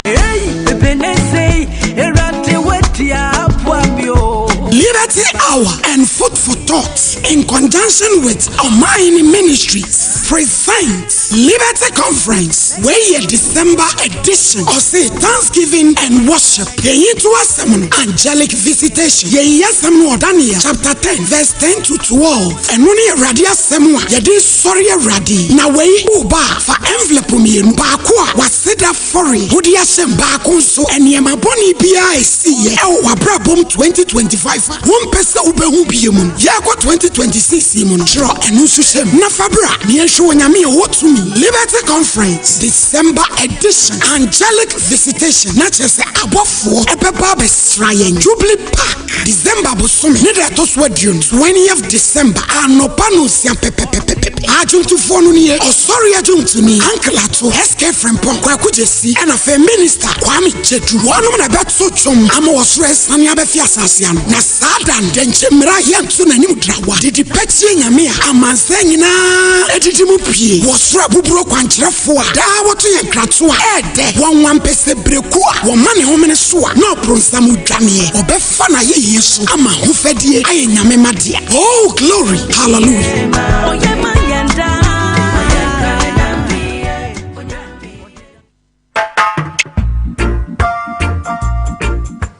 Hour and Food for Thought in conjunction with Ɔmanhene Ministries presents Liberty Conference. Wei yɛ December edition. Ɔse Thanksgiving and Worship. Yɛyi to asɛm no Angelic Visitation. Yɛyi asɛm no wɔ Daniel chapter 10 verse 10 to 12. Ɛno ne Awurade asɛm a yɛde sɔre Awurade. Na wei woba a fa envelope mmienu, baako a waseda fɔre wode ahyɛ mu, baako nso nneɛma bɔne biara a ɛsiiɛ ɛwɔ w'abrabɔ mu 2025 a wompɛ sɛ wobɛhu bio mu no. Yɛrekɔ 2026 yi mu no, twerɛ ɛno nso hyɛ mu na fa bra na yɛnhwɛ Onyame a ɔwɔ tumi. Liberty Conference December edition Angelic Visitation na kyerɛ sɛ abɔfoɔ ɛbɛba abɛsra yɛn Jubilee Park December bosome ne da ɛtɔ so aduonu 20th December anɔpa nonsia pɛpɛpɛpɛpɛ. Adwomtofoɔ no nie, Ɔsɔre adwomtoni Uncle Ato, SK Frimpong, Kwaku Gyasi, ɛna afei Minister Kwame Gyedu. Wɔnom na ɛbɛto dwom ama ɔsoro asiane abɛfe asase ano. Na saa da no, dɛnkyɛ mmira yɛnto n'anim drawa. Didi pɛkyie Nyame a amansan nyinaa adidi mu pie. Wɔ soro abuburo kwankyerɛfoɔ a daa wɔto yɛn nkratoɔ a ɛɛdɛ. Wɔn wampɛsɛ berekuo a wɔma ne homene so a na ɔbronsam dwaneɛ. Ɔbɛfa n'ayɛyie so ama ahofadie ayɛ Nyame ma dea. Oh glory, hallelujah.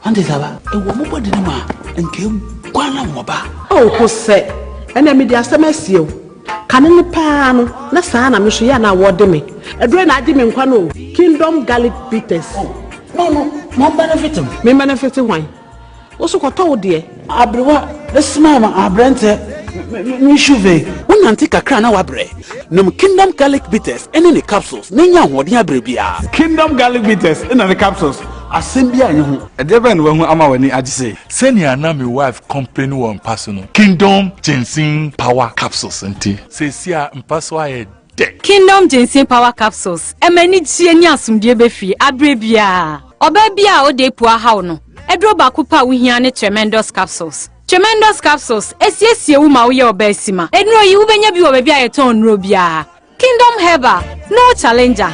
Ɔnte saa ba, ɛwɔ mo bɔde no mu a, nka eguan na wɔba. Oh, Hosɛ, ɛnna mede asɛm asie wo. Kane no paa no, na saa na me nso yɛ a na wɔde me. Aduro na agye me nkwa no o. Kingdom Garlic Bitters. Oh, no, no, mo benefit m. Me benefit hwan? Wo so kɔtɔ wo deɛ. Aberewa ne smile ma aberɛntɛ me shuve. Wonante kakra na wabrɛ. Nom Kingdom Garlic Bitters ne ne capsules na nya ahoɔden abrɛ biara. Kingdom Garlic Bitters na ne capsules, asɛm biara nni ho. Ɛdeɛ bɛn na wahu ama w'ani agye sei? Sɛnea na me wife complain wɔ mpa so no, Kingdom Ginseng Power Capsules nti, seesei a mpa so ayɛ dɛ. Kingdom Ginseng Power Capsules ɛma anigyeɛ ne asomdwoeɛ ba fie aberɛ biara. Ɔbaa biara a ɔda apu ahaw no, aduro baako pɛ a wohia ne Tremendous Capsules. Tremendous Capsules ɛsiesie wo ma woyɛ ɔbaa sima. Nnuro yi wobɛnya bi wɔ baabi a yɛtɔn nnuro biara. Kingdom Herbal, no challenger.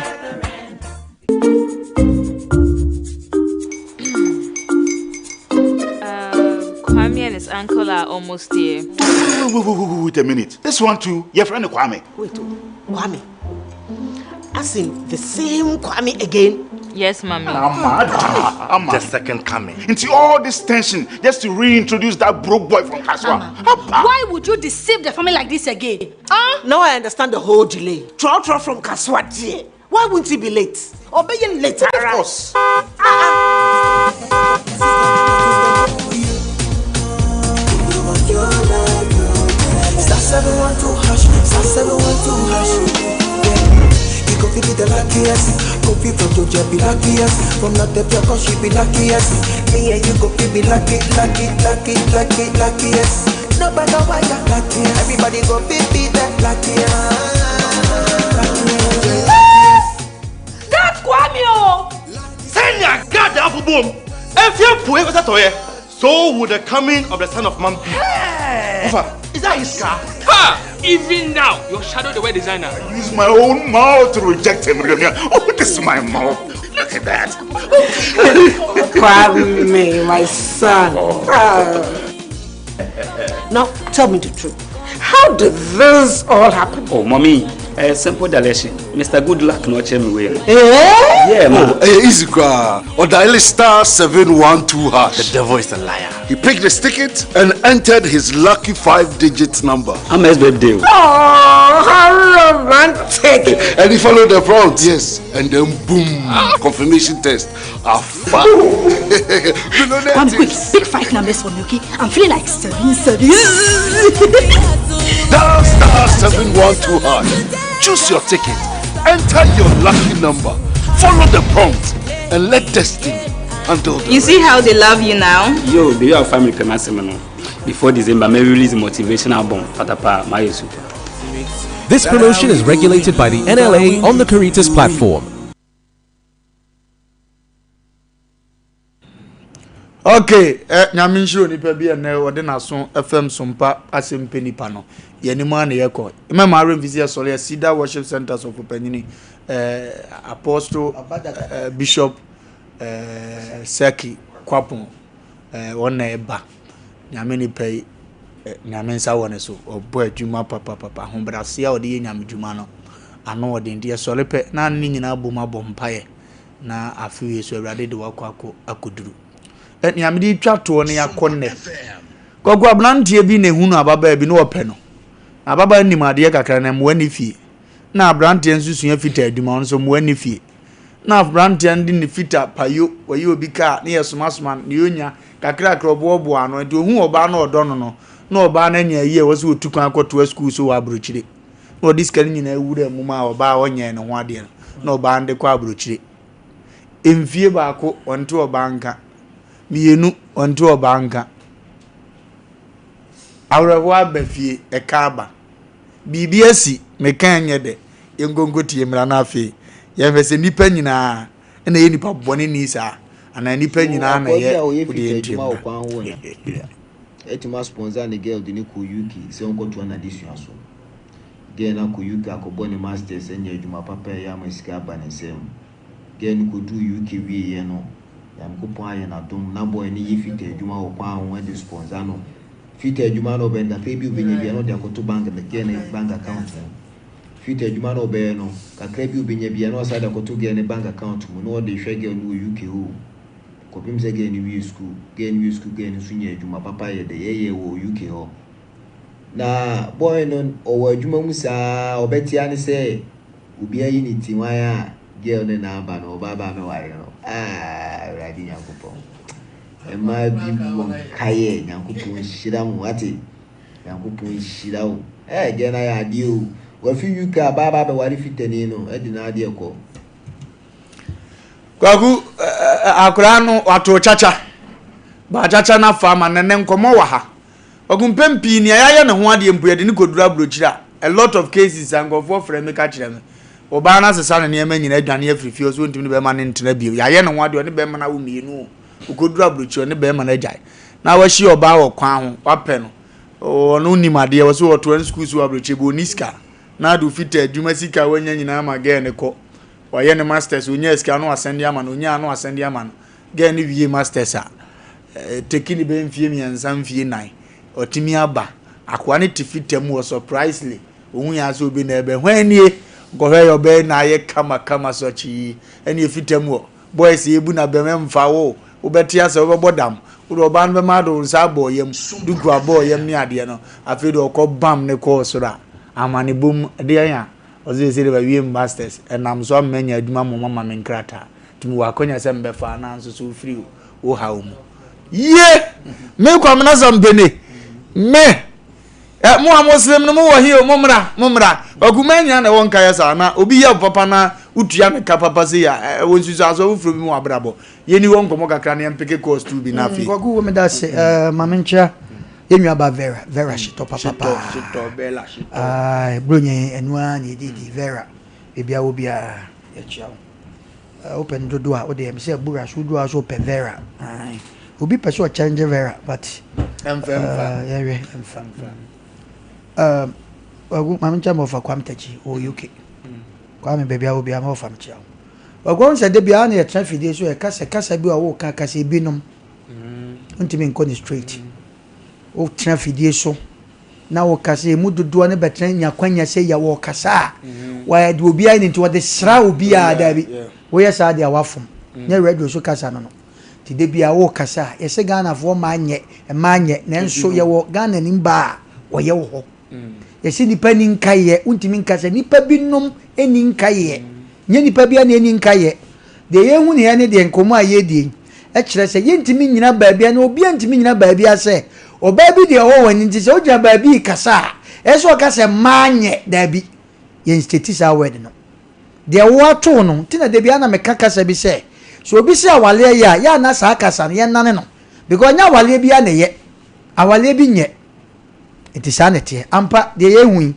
Kwame and his uncle are almost here. Wait, wait, wait, wait a minute. This one too, your friend Kwame. Wait, oh, Kwame. As in the same Kwame again? Yes, mommy. Amma, Amma. The second coming. Into all this tension just to reintroduce that broke boy from Kaswa. Why would you deceive the family like this again? Huh? Now I understand the whole delay. Trotro from Kaswa, dear. Why wouldn't he be late? Or be late? Of course. Star 712 hash, star 712 hash. Yeah. You go fi be the luckiest. Go fi from Georgia be luckiest. From North Africa she be luckiest. Me and you go fi be lucky, lucky, lucky, lucky, luckiest. No matter why you're luckiest. Everybody go fi be the luckiest. That Kwame oh! Sɛnea Gad afobom mfe apuei kɔsi atɔeɛ, so will the coming of the Son of Man be. Ofa, is that his car? Ha! Even now, your shadow the web designer. I use my own mouth to reject him. Oh, this is my mouth. Look at that. Kwame, my son. Oh. Now, tell me the truth. How did this all happen? Oh, mommy, a simple dilation. Mr. Goodluck no kyerɛ me wei no. Eh? Yeah, ma. Oh, eh, easy cry. Or dial star 712 hash. The devil is a liar. He picked his ticket and entered his lucky five-digit number. Ama's birthday. Oh, how romantic. And he followed the prompt. Yes. And then boom, confirmation test. Afa. Kwame, quick, pick 5 numbers for me, okay? I'm feeling like 7, 7. Dial star 712 hash. Choose your ticket. Enter your lucky number. Follow the prompt and let destiny handle the You see how they love you now? Yo, do you have family no? Before December, may release motivation album. Patapa, my super. This promotion is regulated by the NLA on the Caritas platform. Okay, eh, nyame nhyira onipa bi ɛnɛ ɔde n'aso fam sompa asɛm pɛ nipa no yɛn mu a na yɛkɔ mɛma ara mfisi ɛsɔre Cedar Worship Center sɔfo panyini eh, Apostle eh, Bishop eh, Saki Kwapon eh, wɔn na ɛba. Nyame nipa yi, Nyame nsa wɔ ne so. Ɔbɔ adwuma papapapa. Ahobrɛaseɛ a ɔde yɛ Nyame dwuma no, ano ɔden. Nti yɛsɔre pɛ na ne nyinaa bom abɔ mpaeɛ na afe wei so Awurade de wakɔ akɔ akɔduru. Nea mede retwa toɔ no yɛakɔ nnɛ. Kwaku aberanteɛ bi na ehunu ababaa bi na ɔpɛ no. Na ababaa nim adeɛ kakra na mmoa nni fie. Na aberanteɛ nso sua fita adwuma, ɔno nso mmoa nni fie. Na aberanteɛ no de ne fita payo, wɔyɛ obi kaa ne yɛsomasoma no, deɛ ɔnya kakrakra ɔboaboa ano. Nti ohuu ɔbaa no ɔdɔ no no, na ɔbaa no anya ayi a ɛwɔ sɛ ɔtu kwan kɔtoa sukuu so wɔ aburokyire. Na ɔde sika no nyinaa wura mu maa ɔbaa a ɔnyɛɛ ne ho adeɛ no, na ɔbaa no de kɔ aburokyire. Mfie baako, ɔnte ɔbaa nka. Mmienu, ɔnte ɔbaa nka. Awerɛhoɔ aba fie, ɛka aba. Biribi asi, meka ɛnyɛ dɛ. Yɛnkɔ nkɔtie mmara no afei. Yɛnhwɛ sɛ nnipa nyinaa na ɛyɛ nnipa bɔne ni saa, anaa nnipa nyinaa na Akoa bi ɛyɛ a ɔyɛ wodeɛ fita ntie adwuma wɔ mmara. kwan ho no atumi asponsor ne girl de no kɔ UK sɛ ɔnkɔtoa n'adesua so. Girl no akɔ UK akɔbɔ ne masters anya adwuma papa a ɛyɛ ama sika aba ne nsam. Girl no kɔduruu UK wieeɛ no, Nyankopɔn ayɛ no adom na boy no yɛ fita adwuma wɔ kwan ho de sponsor no. Fita adwuma no ɔbɛyɛ no kakra bi a ɔbɛnya biara na ɔde akɔto bank no girl no bank account mu. Fita adwuma no ɔbɛyɛ no kakra bi a ɔbɛnya biara na ɔsan de akɔto girl no bank account mu na ɔde hwɛ girl no wɔ UK hɔ o. Kɔpem sɛ girl no wie sukuu. Girl no wie sukuu girl no nso nya adwuma papa yɛ dɛ yɛyɛ wɔ UK hɔ. Na boy no ɔwɔ adwuma mu saa ɔbɛte ara ne sɛ obi ayi ne ti hwan a girl no na aba no ɔba aba abɛware no ah Awurade Nyankopɔn mmaa bi wɔ nkaeɛ Nyankopɔn nhyira mo wate Nyankopɔn nhyira wo eh girl no ayɛ adeɛ o wafi UK aba aba abɛware fitani no ɛde n'adeɛ kɔ. Kwaku akwaraa no wato kyakya baakyakya no afa ama nɛnɛ nkɔmmɔ wɔ ha. Ɔko mpɛn pii nea yɛayɛ ne ho adeɛ mpo yɛde no kɔduru aburokyire a, a lot of cases a nkurɔfoɔ frɛ me ka kyerɛ me. Ɔbaa no asesa ne nneɛma nyinaa adwane afiri fie ɔsɛ ɔntumi ne bɛrima no ntena bio. Yɛayɛ ne ho adeɛ ɔne bɛrima no awo mmienu o. Ɔkɔduru aburokyire ɔne bɛrima no agyae. Na wahyia ɔbaa wɔ kwan ho, wapɛ no. Ɔno nim adeɛ, ɔsɛ ɔtoa ne sukuu so wɔ aburokyire bi ɔnni sika. Na ade ofita adwuma sika a wanya nyinaa ma gɛɛ no kɔ. Wayɛ ne masters, ɔnyaa sika no wasɛnde ama no, ɔnyaa no wasɛnde ama no. Girl no wie masters a, ɛteki ne bɛyɛ mfie mmiɛnsa mfie nan, ɔtumi aba. Akoa no te fita mu wɔ surprisely, ohun yɛ asɛ obi na ɛbɛ, hwan nie? Nkɔhwɛ yɛ ɔbɛyɛ na ayɛ kama kama sɔkyee, ɛne fita mu wɔ. Boys ebu na bɛm ɛmfa wo, wobɛte asɛ wobɛbɔ dam, wode ɔbaa no bɛma ade wo nsa abɔ ɔyam, duku abɔ ɔyam ne adeɛ no, afei de ɔkɔ bam ne kɔɔ soro a, amane bom, ɛdeɛn a, ɔsɛ sɛ de ba wie masters, ɛnam so ama manya adwuma mmom ama me nkrataa. Nti mewɔ akwanya sɛ mebɛfa anaa nso so wofiri wo haw mu. Yie! Me Kwamina Sampene, me! Ɛ mo a Muslim no mowɔ he o, mommra, mommra. Kwaku man nyinaa na ɛwɔ nkaeɛ saa na obi yɛ wo papa na wotua ne ka papa sei a, ɛwɔ nsunsuansoɔ foforɔ bi mu wɔ abrabɔ. Yɛnni hɔ nkɔmmɔ kakra na yɛmpeke course tu bi na afei. Kwaku wo meda ase eh, ma menkyea yɛn nua ba Vera, Vera Hyetɔ papa paa. Hyetɔ, Hyetɔ, Bella Hyetɔ. Aye, Buronya yi ɛno ara na yɛdidi, Vera, baabi a wɔ biara yɛkyea wo. Wopɛ no dodo a wode ɛm sɛ bura so wodu a so wopɛ Vera. Aye. Obi pɛ sɛ ɔkyɛngye Vera but ɛmfa ɛmfa. Yɛhwɛ ɛmfa. Um, wagu maame nkyɛn ma ɔfa Kwame Takyi wɔ UK. Kwame baabi a wɔ biara ma ɔfa mekyia wo. Wagu ɔn sɛ de biara na yɛtena fidie so yɛka sɛ kasa bi a wɔka kasa ebinom. Ntumi nkɔ ne straight. Wotena fidie so na wɔka sɛ emu dodoɔ no bɛtena nya kwanya sɛ yɛ wɔkasa a wɔde obiara ne nti wɔde sra obiara daabi woyɛ saa deɛ wafom nyɛ radio so kasa no no nti da bia wɔkasa a yɛsɛ Ghanafoɔ mmaa nyɛ mmaa nyɛ nanso yɛwɔ Ghana ni mbaa a wɔyɛ wɔ hɔ yɛsɛ nipa ni nkaeɛ wontumi nka sɛ nipa binom ni nkaeɛ nyɛ nipa bia na ɛni nkaeɛ Deɛ yɛhunuiɛ ne deɛ nkɔmmɔ a yɛredie yi kyerɛ sɛ yɛntumi nnyina baabi anaa obiara ntumi nnyina baabi ara sɛ ɔbaa bi deɛ ɔwɔ wɔn ani nti sɛ wogyina baabi rekasa a ɛsɛ sɛ ɔka sɛ mmaa nyɛ daabi yɛn state saa word no deɛ woato no nti na dabi ana meka kasa bi sɛ sɛ obi sɛ awaleɛ yɛ a yɛ ana saa kasa no yɛnnane no because nyɛ awaleɛ bi a na ɛyɛ awaleɛ bi nyɛ nti saa na ɛteɛ ampa deɛ yɛhu yi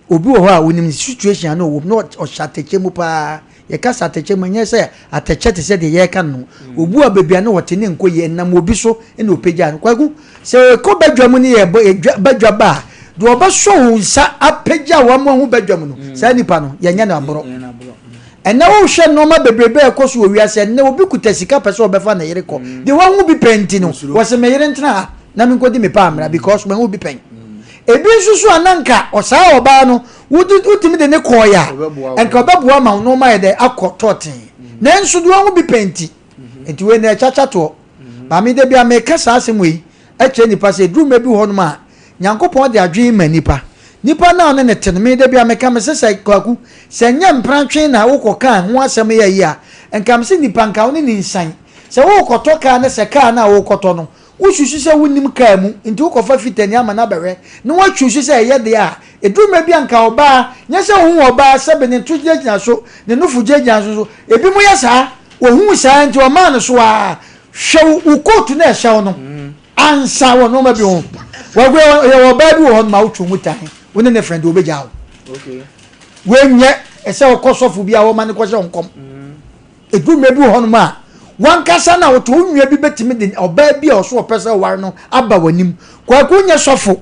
Obi wɔ hɔ a, onim ne situation a na ɔwɔ mu, na ɔhyɛ atɛkyɛ mu paa. Yɛka sɛ atɛkyɛ mu, ɛnyɛ sɛ atɛkyɛ te sɛ deɛ yɛreka no no. Obi wɔ baabi a na ɔte ne nkɔ yie, ɛnam obi so na ɔpagyaa no. Kwaku, sɛ ɛkɔ badwa mu ne yɛbɔ edwa badwa ba a, deɛ ɔbɛsɔ wo nsa apagya wo ama wahu badwa mu no, saa nipa no, yɛnyɛ no aborɔ. Ɛnnɛ wohwɛ nneɛma bebrebe a ɛkɔ so wɔ wiase, ɛnnɛ obi kuta sika pɛ sɛ ɔbɛfa ne yere kɔ. Deɛ wahu bi pɛ nti no, wɔse me yere ntena ha. na menkɔdi me paa mmra because mahu bi pɛn. Ebi nso so a na nka ɔsaa ɔbaa no wotumi de ne kɔɔeɛ a nka ɔbɛboa ma wo nneɛma ayɛ dɛ akɔ tɔɔten. Nanso deɛ wahu bi pɛn nti, nti wei na ɛkyakya toɔ. Maame da bi a meka saa asɛm wei kyerɛ nipa sɛ ɛduru mmerɛ bi wɔ hɔnom a Nyankopɔn de adwene ma nipa. Nipa no a ɔne no te no, me da bi a meka mese sɛ Kwaku, sɛ nyɛ mprantwe na wokɔkaa ho asɛm yɛ yi a, nka mese nipa nka wo ne no nsan. Sɛ worekɔtɔ kaa ne sɛ kaa no a worekɔtɔ no, wosusu sɛ wonnim kaa mu nti wokɔfa fitani ama no abɛhwɛ na woachuusu sɛ ɛyɛ deɛ a, ɛduru mmerɛ bi a nka ɔbaa, nyɛ sɛ wohu ɔbaa sɛbe ne to gyinagyina so, ne nofo gyinagyina so nso, ebinom yɛ saa, wɔhuu saa nti wɔmaa no so ara. Hwɛ wo kootu no a ɛhyɛ wo no ansa wɔ nneɛma bi ho. Wagu yɛwɔ ɔbaa bi wɔ hɔ no ma wotwe mu tan, wo ne ne friend wɔbɛgyaa wo. Woanyɛ ɛsɛ ɔkɔ sɔfo bi a wɔma no kɔhyɛ wo nkɔm. Ɛduru mmerɛ bi wɔ hɔnom a, w'ankasa na wote, wo nua bi bɛtumi de ɔbaa bi a ɔso ɔpɛ sɛ ɔware no aba w'anim. Kwaku wonyɛ sɔfo,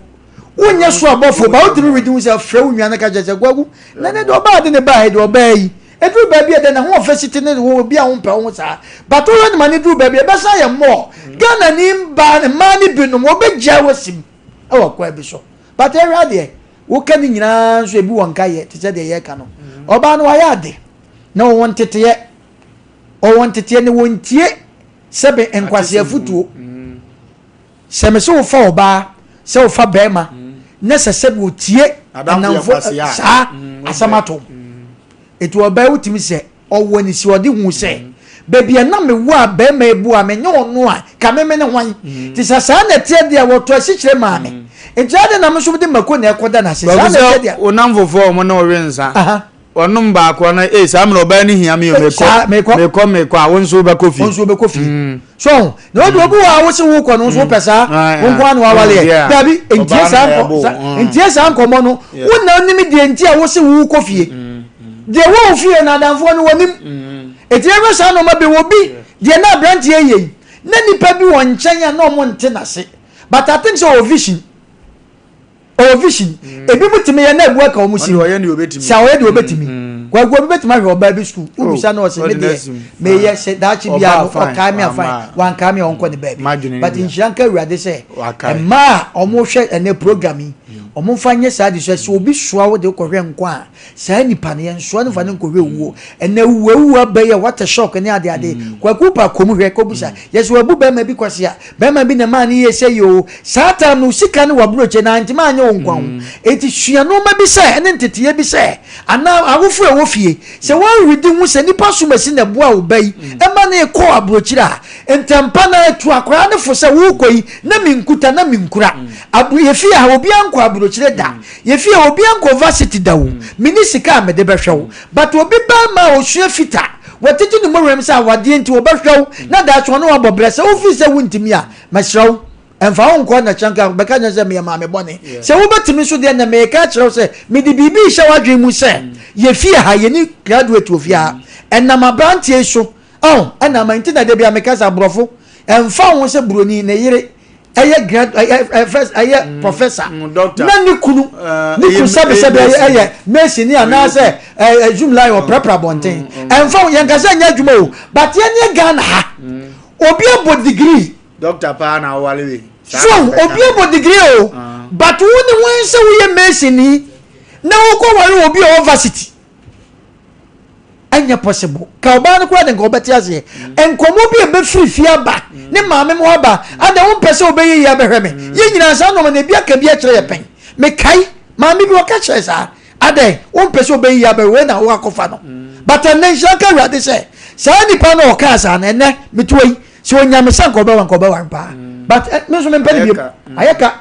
wonyɛ so abɔfo, ba wotumi redi ho sɛ frɛ wo nua no ka kyerɛ sɛ Kwaku, na ne deɛ ɔbaa de ne baa yi deɛ ɔbaa yi. Ɛduru baabi a dɛ na ho ɔfɛ si te ne wo obi a wompɛ wo ho saa. But wohwɛ no ma ne duru baabi a ɛbɛsan ayɛ mmɔɔ. Ghana ni mbaa mmaa no binom wɔbɛgyaa wasim wɔ kwan bi so. But ɛhwɛ adeɛ, woka ne nyinaa nso ebi wɔ nkayɛ te sɛ deɛ yɛreka no. Ɔbaa no wayɛ ade. Na ɔwɔ nteteɛ. Ɔwɔ nteteɛ na wɔntie sɛbe nkwasea afutuo. Sɛ mese wofa ɔbaa sɛ wofa bɛrima na sɛ sɛbe ɔtie nnamfo saa asɛm ato. Eti ɔbaa wotumi sɛ ɔwɔ ne si ɔde hu sɛ baabi a na mewɔ a bɛrima yi boa me nyɛ ɔno a ka me me ne hwan. Nti sɛ saa na ɛteɛ deɛ wɔtɔ asikyire maa me. Nti adɛn na me nso mede mako na ɛkɔda n'ase. Saa na ɛteɛ deɛ. Wo namfofoɔ a wɔn ne wo we nsa. Ɔnom baako no, ee saa mmerɛ ɔbaa no hia me o, mekɔ, mekɔ, mekɔ a, wo nso wobɛkɔ fie. Wo nso wobɛkɔ fie. Mm. So, na wode obi wɔ a wo se wokɔ no nso wopɛ saa, wo nko ano awaleɛ. Dabi, ntie saa nkɔ, ntie saa nkɔmmɔ no. Wo na onim deɛ nti a wo se wokɔ fie. Deɛ wɔ wo fie no adamfoɔ no wɔnim. Eti ɛhwɛ saa nneɛma bi wɔ bi deɛ na aberanteɛ yɛ yi, na nipa bi wɔ nkyɛn a na ɔmo nte n'ase. But I think sɛ ɔwɔ vision. Ɔwɔ vision. Mm. Ebi mu tumi yɛ na ebu aka wɔn si. Ɔyɛ deɛ obetumi. Sɛ ɔyɛ deɛ obetumi. Mm. Kwaku obi betumi ahwɛ ɔbaa bi sukuu. Oh, Wobisa na ɔsɛ me deɛ meyɛ sɛ daakye bia no ɔkae me afan wankae me a ɔnkɔ ne baabi. But nhyira nka Awurade sɛ mmaa a wɔhwɛ ɛnɛ program yi wɔn mfa nyɛ saa de sɛ sɛ obi soa wo de kɔhwɛ nkwa a saa nipa no yɛnsoa no fa no nkɔhwɛ owuo. Ɛnɛ owuo awuo aba yi a what a shock ne ade ade. Kwaku pa kɔm hwɛ kɔbisa yɛsɛ wabu bɛrima bi kwasea Bɛrima bi na ɛmaa no yɛɛ sɛ yoo. Saa time no, sika ne w'aburokye na antumi anyɛ wo nkwa ho. Enti sua nnoɔma bi sɛ, ɛne nteteeɛ bi sɛ, anaa awofo a ɛwɔ fie, sɛ wɔredi hu sɛ nnipa som asi na ɛboa wo ba yi ma no rekɔ aburokyire a, ntɛmpa no ara tu akwadaa no fo sɛ worekɔ yi na menkuta na menkura. Aburo, yɛfie ha obiara nkɔ aburokyire da. Yɛfie ha obiara nkɔ varsity da o. Menni sika a mede bɛhwɛ wo. But obi barima a ɔsua fita, watete ne mmɔwerɛm sɛ awadeɛ nti ɔbɛhwɛ wo na daakye ɔne wo abɔ brɛ. Sɛ wofiri sɛ wontumi a, mesrɛ wo, mfa wo nkɔ na kyerɛ nka bɛka kyerɛ sɛ meyɛ maame bɔne. Sɛ wobɛtumi nso deɛ, na mereka akyerɛ wo sɛ mede biribi rehyɛ w'adwene mu sɛ yɛfie ha, yɛnni graduate wɔ fie ha. Ɛnam aberanteɛ yi so, ɔho, ɛna ama nti na da biara meka sɛ aborɔfo, ɛmfa ho sɛ buroni ne yere ɛyɛ grad ɛyɛ ɛyɛ first ɛyɛ mm, professor mm, na ne kunu eh, ne kunu sɛbisɛbi ɛyɛ ɛyɛ mason ni anaasɛ ɛɛ eh, zoom line ɔprapra bɔnten mm, ɛnfa yɛn kasa nyɛ adwuma o but yɛn yɛ Ghana ha obi abɔ degree. doctor paa na awale wei. so obi abɔ degree o ah. but wo ne wɔn sɛ woyɛ mason ni na wokɔ ware obi a ɔwɔ varsity. ɛnyɛ possible ka ɔbaa no koraa de nka ɔbɛte aseɛ nkɔmmɔ bi a ɛbɛfiri fie aba ne maame mu aba ada wompɛ sɛ wobɛyɛ yi abɛhwɛ me yɛn nyinaa saa nɔɔma na ebi aka bi akyerɛ yɛ pɛn mekae maame bi ɔka kyerɛ saa adɛn wompɛ sɛ wobɛyɛ yi abɛhwɛ wei na woakɔfa no but ɛnɛ nhyira nka awurade sɛ saa nipa no ɔkaa saa no ɛnɛ metoa yi sɛ ɔnya me sɛ nka ɔbɛwa nka ɔbɛware paa but me nso mempɛ no biom ayɛ ka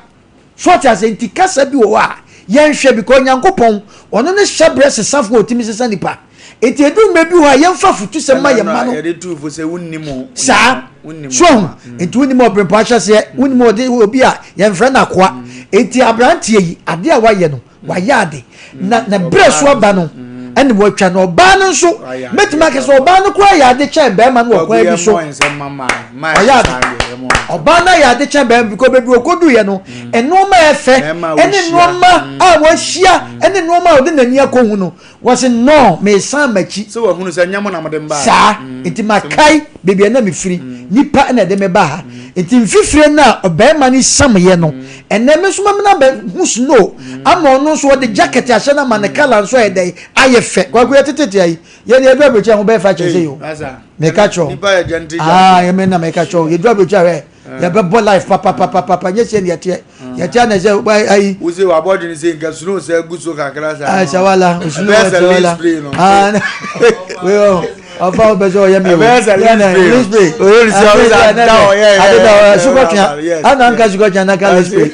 So ɔte ase? Nti kasa bi wɔ hɔ a yɛnhwɛ because Nyankopɔn ɔno ne hyɛbrɛ sesafo a ɔtumi sesa nipa. Nti ɛduru mmerɛ bi wɔ hɔ a yɛmfa afutusɛm ma yɛn mma no. Yɛde tu fo sɛ wonnim o. Saa. So ahu? Mm. Nti wonnim ɔbrempɔn ahyɛseɛ, wonnim ɔde obi a yɛmfrɛ no akoa. Mm. Nti aberanteɛ yi adeɛ a wayɛ no wayɛ ade na na berɛ so aba no ɛna watwa na ɔbaa no nso mɛtumi aka sɛ ɔbaa no koraa yɛ ade kyɛn bɛrima no wɔ kwan bi so ɔyɛ ade ɔbaa no ayɛ ade kyɛn bɛrima because baabi ɔkɔduiɛ no nneɛma a ɛfɛ ɛne nneɛma a wahyia ɛne nneɛma a ɔde n'ani akɔhu no wɔsi no mesan m'akyi sɛ wahunu sɛ nyɛ mo na mode mbaa saa nti makae baabi a na mefiri nipa na ɛde me ba ha. Nti mfifire no a ɔbarima no siameeɛ no, ɛnnɛ me nso mamena bɛhu snow ama ɔno nso ɔde jacket ahyɛ no ama ne colour nso ayɛ dɛn ayɛ fɛ. Kwaku yɛtetete ayi yɛde yɛduru aburokyi a ho bɛyɛ fa kyɛn sɛ yi o. Meka kyerɛ wo. Ah, yɛmɛ na meka kyerɛ wo. Yɛduru aburokyi a hwɛ yɛbɛbɔ life papapapapa nyɛ sɛ ne yɛteɛ. Yɛteɛ na sɛ ayi. Wose wabɔ dwene sɛ nka snow sɛ gu so kakra saa. Ah, sawala, snow sawala. Ah, wei ɔ. Ɔfa wo bɛ sɛ ɔyɛ mi o. Ɛbɛyɛ sɛ leaf spray. Oyɛ ni sɛ ɔyɛ sɛ ada ɔyɛ yɛ. Adeda ɔyɛ sukɔtwea. Ana nka sukɔtwea na ka leaf spray.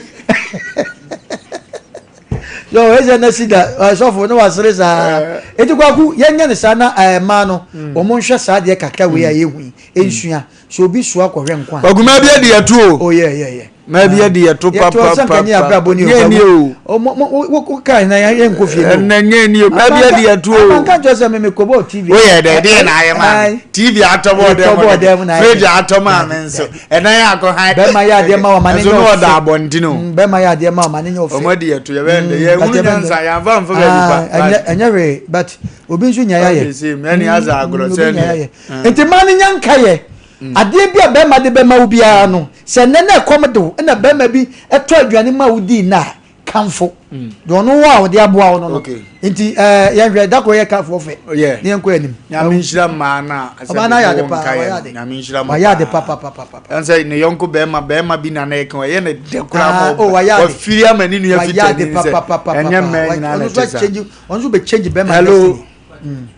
So ɔyɛ sɛ na si da sɔfo ne wasere saa. Eti kwaku yɛnyɛ ne saa na mmaa no wɔn nhwɛ saa deɛ kakra wei a yɛhu yi nsua. So obi soa kɔhwɛ nkwa. Kwaku mmaa bi adi ɛto o. Oh yeah yeah yeah. Mmaa bi adi ɛto papapapa. Nyɛ abrabɔ ni o. Nyɛ ni o. O mo mo wo wo kaa na yɛ nkɔ fie ni o. Ɛnɛ nyɛ ni o. Mmaa bi adi ɛto o. Amanka nkyɛn sɛ mimi kɔ bɔ TV. O yɛ dɛ ɛdeɛ na ayɛ maa mi. TV atɔ bɔ ɔdɛm mu. Fridge atɔ maa mi nso. Ɛnan yɛ akɔ han. Bɛrima yɛ adeɛ ma ɔma ne nyɛ ɔfɛ. Ɛso no ɔda abɔnten o. Bɛrima yɛ adeɛ ma ɔma ne nyɛ ɔfɛ. Ɔmo adi ɛto yɛ bɛn de yɛ hunu nyansa yɛn afa nfa baabi pa. Ɛnyɛ ɛnyɛ hwee but obi nso nya yɛ. Okay same ɛni asa agorɔ sɛ ɛni. Nti maa ne nya nka yɛ. Adeɛ bi a bɛrima de bɛma wo biara no, sɛ nnɛ na ɛkɔm de wo na bɛrima bi tɔ aduane ma wo dii nnɛ a, kamfo deɛ ɔno wɔ a ɔde aboa wo no no. Nti ɛɛ yɛnhwɛ da koro yɛ kafoɔ fɛ ne yɛnkɔ anim. Nyame nhyira mmaa no a Ɔbaa no ayɛ ade paa, wayɛ ade. Nyame nhyira mo Wayɛ ade papapapapa. Ɛn sɛ ne yɔnko bɛrima bɛrima bi na na ɛka ɔyɛ ne dɛ koraa ma Ah, oh, wayɛ ade. wafiri ama ne nua Wayɛ ade fitani sɛ papapapapa. ɛnyɛ mmaa nyinaa Ɔno na nso ɛte saa. akyɛngye, ɔno nso bɛ change bɛrima Hello. destiny.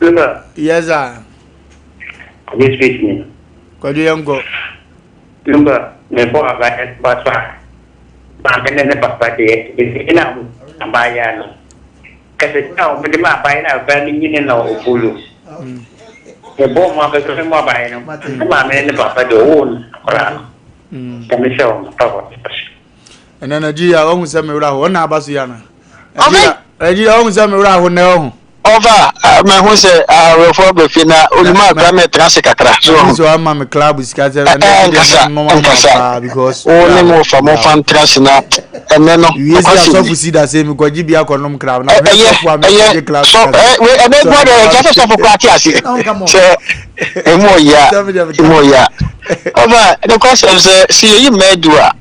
Mm. Yes sir. Kwadwo street ni. Kwadwo yɛn kɔ. Lumba mebɔ abayɛ ba so a maame ne ne papa deɛ bɛsi na abayewa no kasakyi a wɔde ma abayewa no a abaa no nyini na ɔbolo mebɔ wɔn abɛsɛ mebɔ abayewa no ne maame ne ne papa deɛ ɔwoo no akwadaa no na mesɛ wɔn papa wɔ Ɛnɛ Nigeria ɔhu sɛ me werɛ aho ɔna aba so yi ana Nigeria Nigeria ɔhu sɛ me werɛ aho nɛ ɔho. Ɔfa mɛhu sɛ awerɛfoɔ aba fie na oluma akora mɛtena ase kakra. So ɔhu sɛ wama me club sika sɛ ɛnɛ nkasa nkasa because wo ne mo fa mo fa ntena ase na ɛnɛ no wie si asɔfo si da sɛ mekɔgye bi akɔnom club na mehwɛ sɔfo a mekɔgye club sika ɛyɛ ɛnɛ gbɔdɔ ɛkyɛ sɛ sɔfo kora te ase sɛ emu ɔya emu ɔya ɔba ne kwasɛm sɛ sɛ yɛyi mmaa du a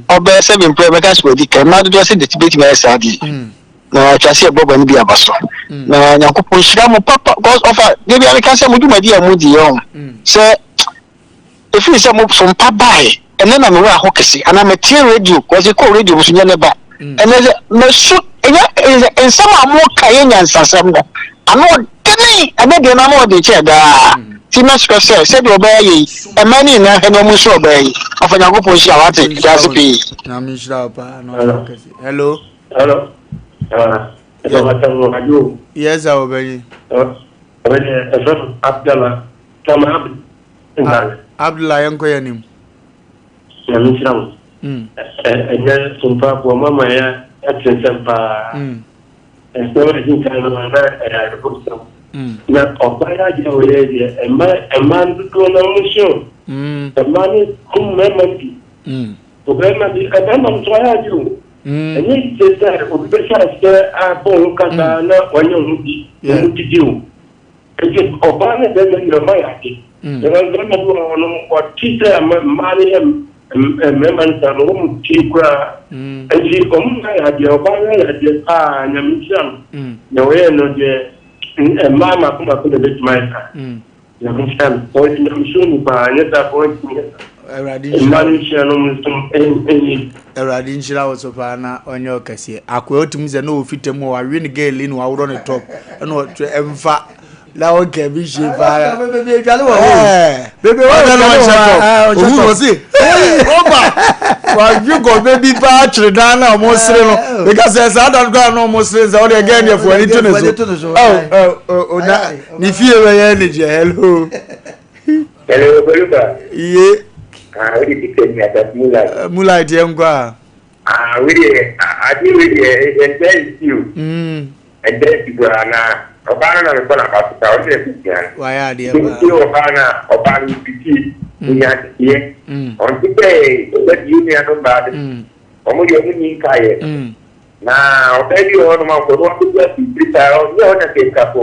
ɔbɛyɛ sɛ mempɛ bɛka sɛ wadi kan mmaa dodoɔ sɛ bɛtumi ayɛ saa deɛ mm. na atwa sɛ yɛbɔ bɔne bi aba so mm. na nyankopɔn nhyira mo papa because ɔfa deɛ bia meka sɛ mo dwumadi a modi yɛ ho mm. sɛ ɛfiri sɛ mo sompa bae ɛnɛ na mewɔ aho kɛse anaa metie radio wɔse kɔ radio mo so nyɛ ne ba ɛnɛ sɛ mɛsu ɛnyɛ nsɛm a moka yɛ nyansasɛm no ano ɔdene ɛnɛ deɛ no ano ɔde kyɛɛ daa Nti mɛsrɛ sɛ, sɛdeɛ ɔbɛyɛ yei, mmaa no nyinaa nhwɛ na wɔn nso ɔbɛyɛ yi. Ɔfa Nyankopɔn nhyira wo, ate? Meda ase pii. Nyame nhyira wo paa na ɔnyɛ wo kɛse. Hello. Hello. Ah, ɛsɛ ɔbɛtɛ mo adwo. Yes, sir, ɔbɛnyi. Ɔbɛnyi, ɛfɛ no Abdallah, Tama Abdallah. Abdallah, yɛnkɔ yɛn anim. Nyame nhyira mo. Ɛnyɛ sompa boɔ mama yɛ ɛte nsɛm paa. Nsɛm a ɛdi kan no, na ɛyɛ awerɛhosɛm. Na ɔbaa yi adeɛ a ɔyɛɛ deɛ, mmaa mmaa no dodoɔ no ara wɔn o. Mmaa no kum mmarima no bi. Ɔbarima bi, mmarima no nso ayɛ adeɛ o. Ɛnyɛ yie sɛ obi bɛhyɛ aseɛ abɔ ho kasa na wanya ho bi, wɔn didi o. Nti ɔbaa ne bɛrima nyina ɔma yɛ ade. Because bɛrima bi wɔ hɔ no ɔte sɛ mmaa no yɛ mmarima no saa no wɔn mu tie koraa. Nti wɔn nyinaa yɛ adeɛ ɔbaa no yɛ adeɛ paa nyame nhyira no. Nea ɔyɛ no deɛ mmaa mako mako na ɛbɛtumi ayɛ saa. Nyame nhyira no. Ɔyɛ nyamesuroni paa nyɛ saa paa ɔntumi nyɛ saa. Awurade nhyira wo. Nhyira no nso ɛnyɛ. Awurade nhyira wo so paa na ɔnyɛ ɔkɛseɛ. Akoa otumi sɛ na ɔfita mu a wawe ne girl na waworɔ ne top ɛna ɔtwe ɛmfa na ɔka bi hyɛ paa. Bebe dwale wɔ hɔ. Bebe wɔ hɔ na ɔhyɛ top. Ohu wɔ se ɔba wawe gɔbɛ bi paa twere dan na ɔmo sere no. Beka sɛ saa dan koraa na ɔmo sere sɛ ɔde girl deɛ fo ani to ne so. Ɔ ɔ ɔ na ne fie bɛyɛ ne gye hello. Hello, Baluba. Iye. Ah, we di picture ni ata moonlight. Eh, moonlight yɛn kɔ a. Ah, we di adi we di ɛntɛ nsi o. Ɛntɛ nsi koraa na ɔbaa no na mekɔ na ba so ta ɔno na ɛkɔ tia no. Wayɛ adeɛ paa. Nti ɔbaa no a ɔbaa no piti nya adeɛ. Ɔnte sɛ ɔbɛ bi nua no baa de. Ɔmo deɛ ɔmo nyi nkaeɛ. Na ɔbaa bi wɔ hɔnom a nkɔno akɔdu afikyiri saa ɔnyɛ hɔ na sɛ nka so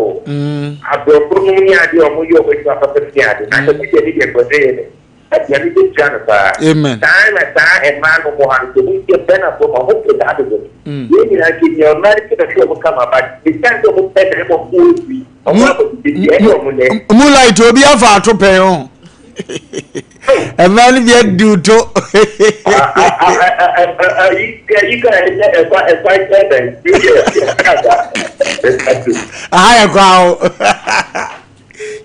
aborɔfo nom ne adeɛ a ɔmo yɛ ɔmo adwuma papa bi ne ade na nka bi deɛ ne deɛ nkɔsɛ yɛ dɛ. Nyame bɛhyira no paa. Amen. Saa na saa mmaa no mo ha no sɛ mohyia Ghanafoɔ ma ɔmo pɛ saa dodo no. Yɛn nyinaa nso nea mmaa no sɛ bɛhwɛ ɔmo kama but ɛsiane sɛ ɔmo pɛ mmarima ɔmo wɔ bi ɔmo abɔ tete ɛne ɔmo nɛ. Moonlight obi afa ato pɛn o. Mmaa no bi adi to. Yi ka ɛnyɛ ɛkwa ɛkwa ɛbɛn. Aha yɛ kwa o.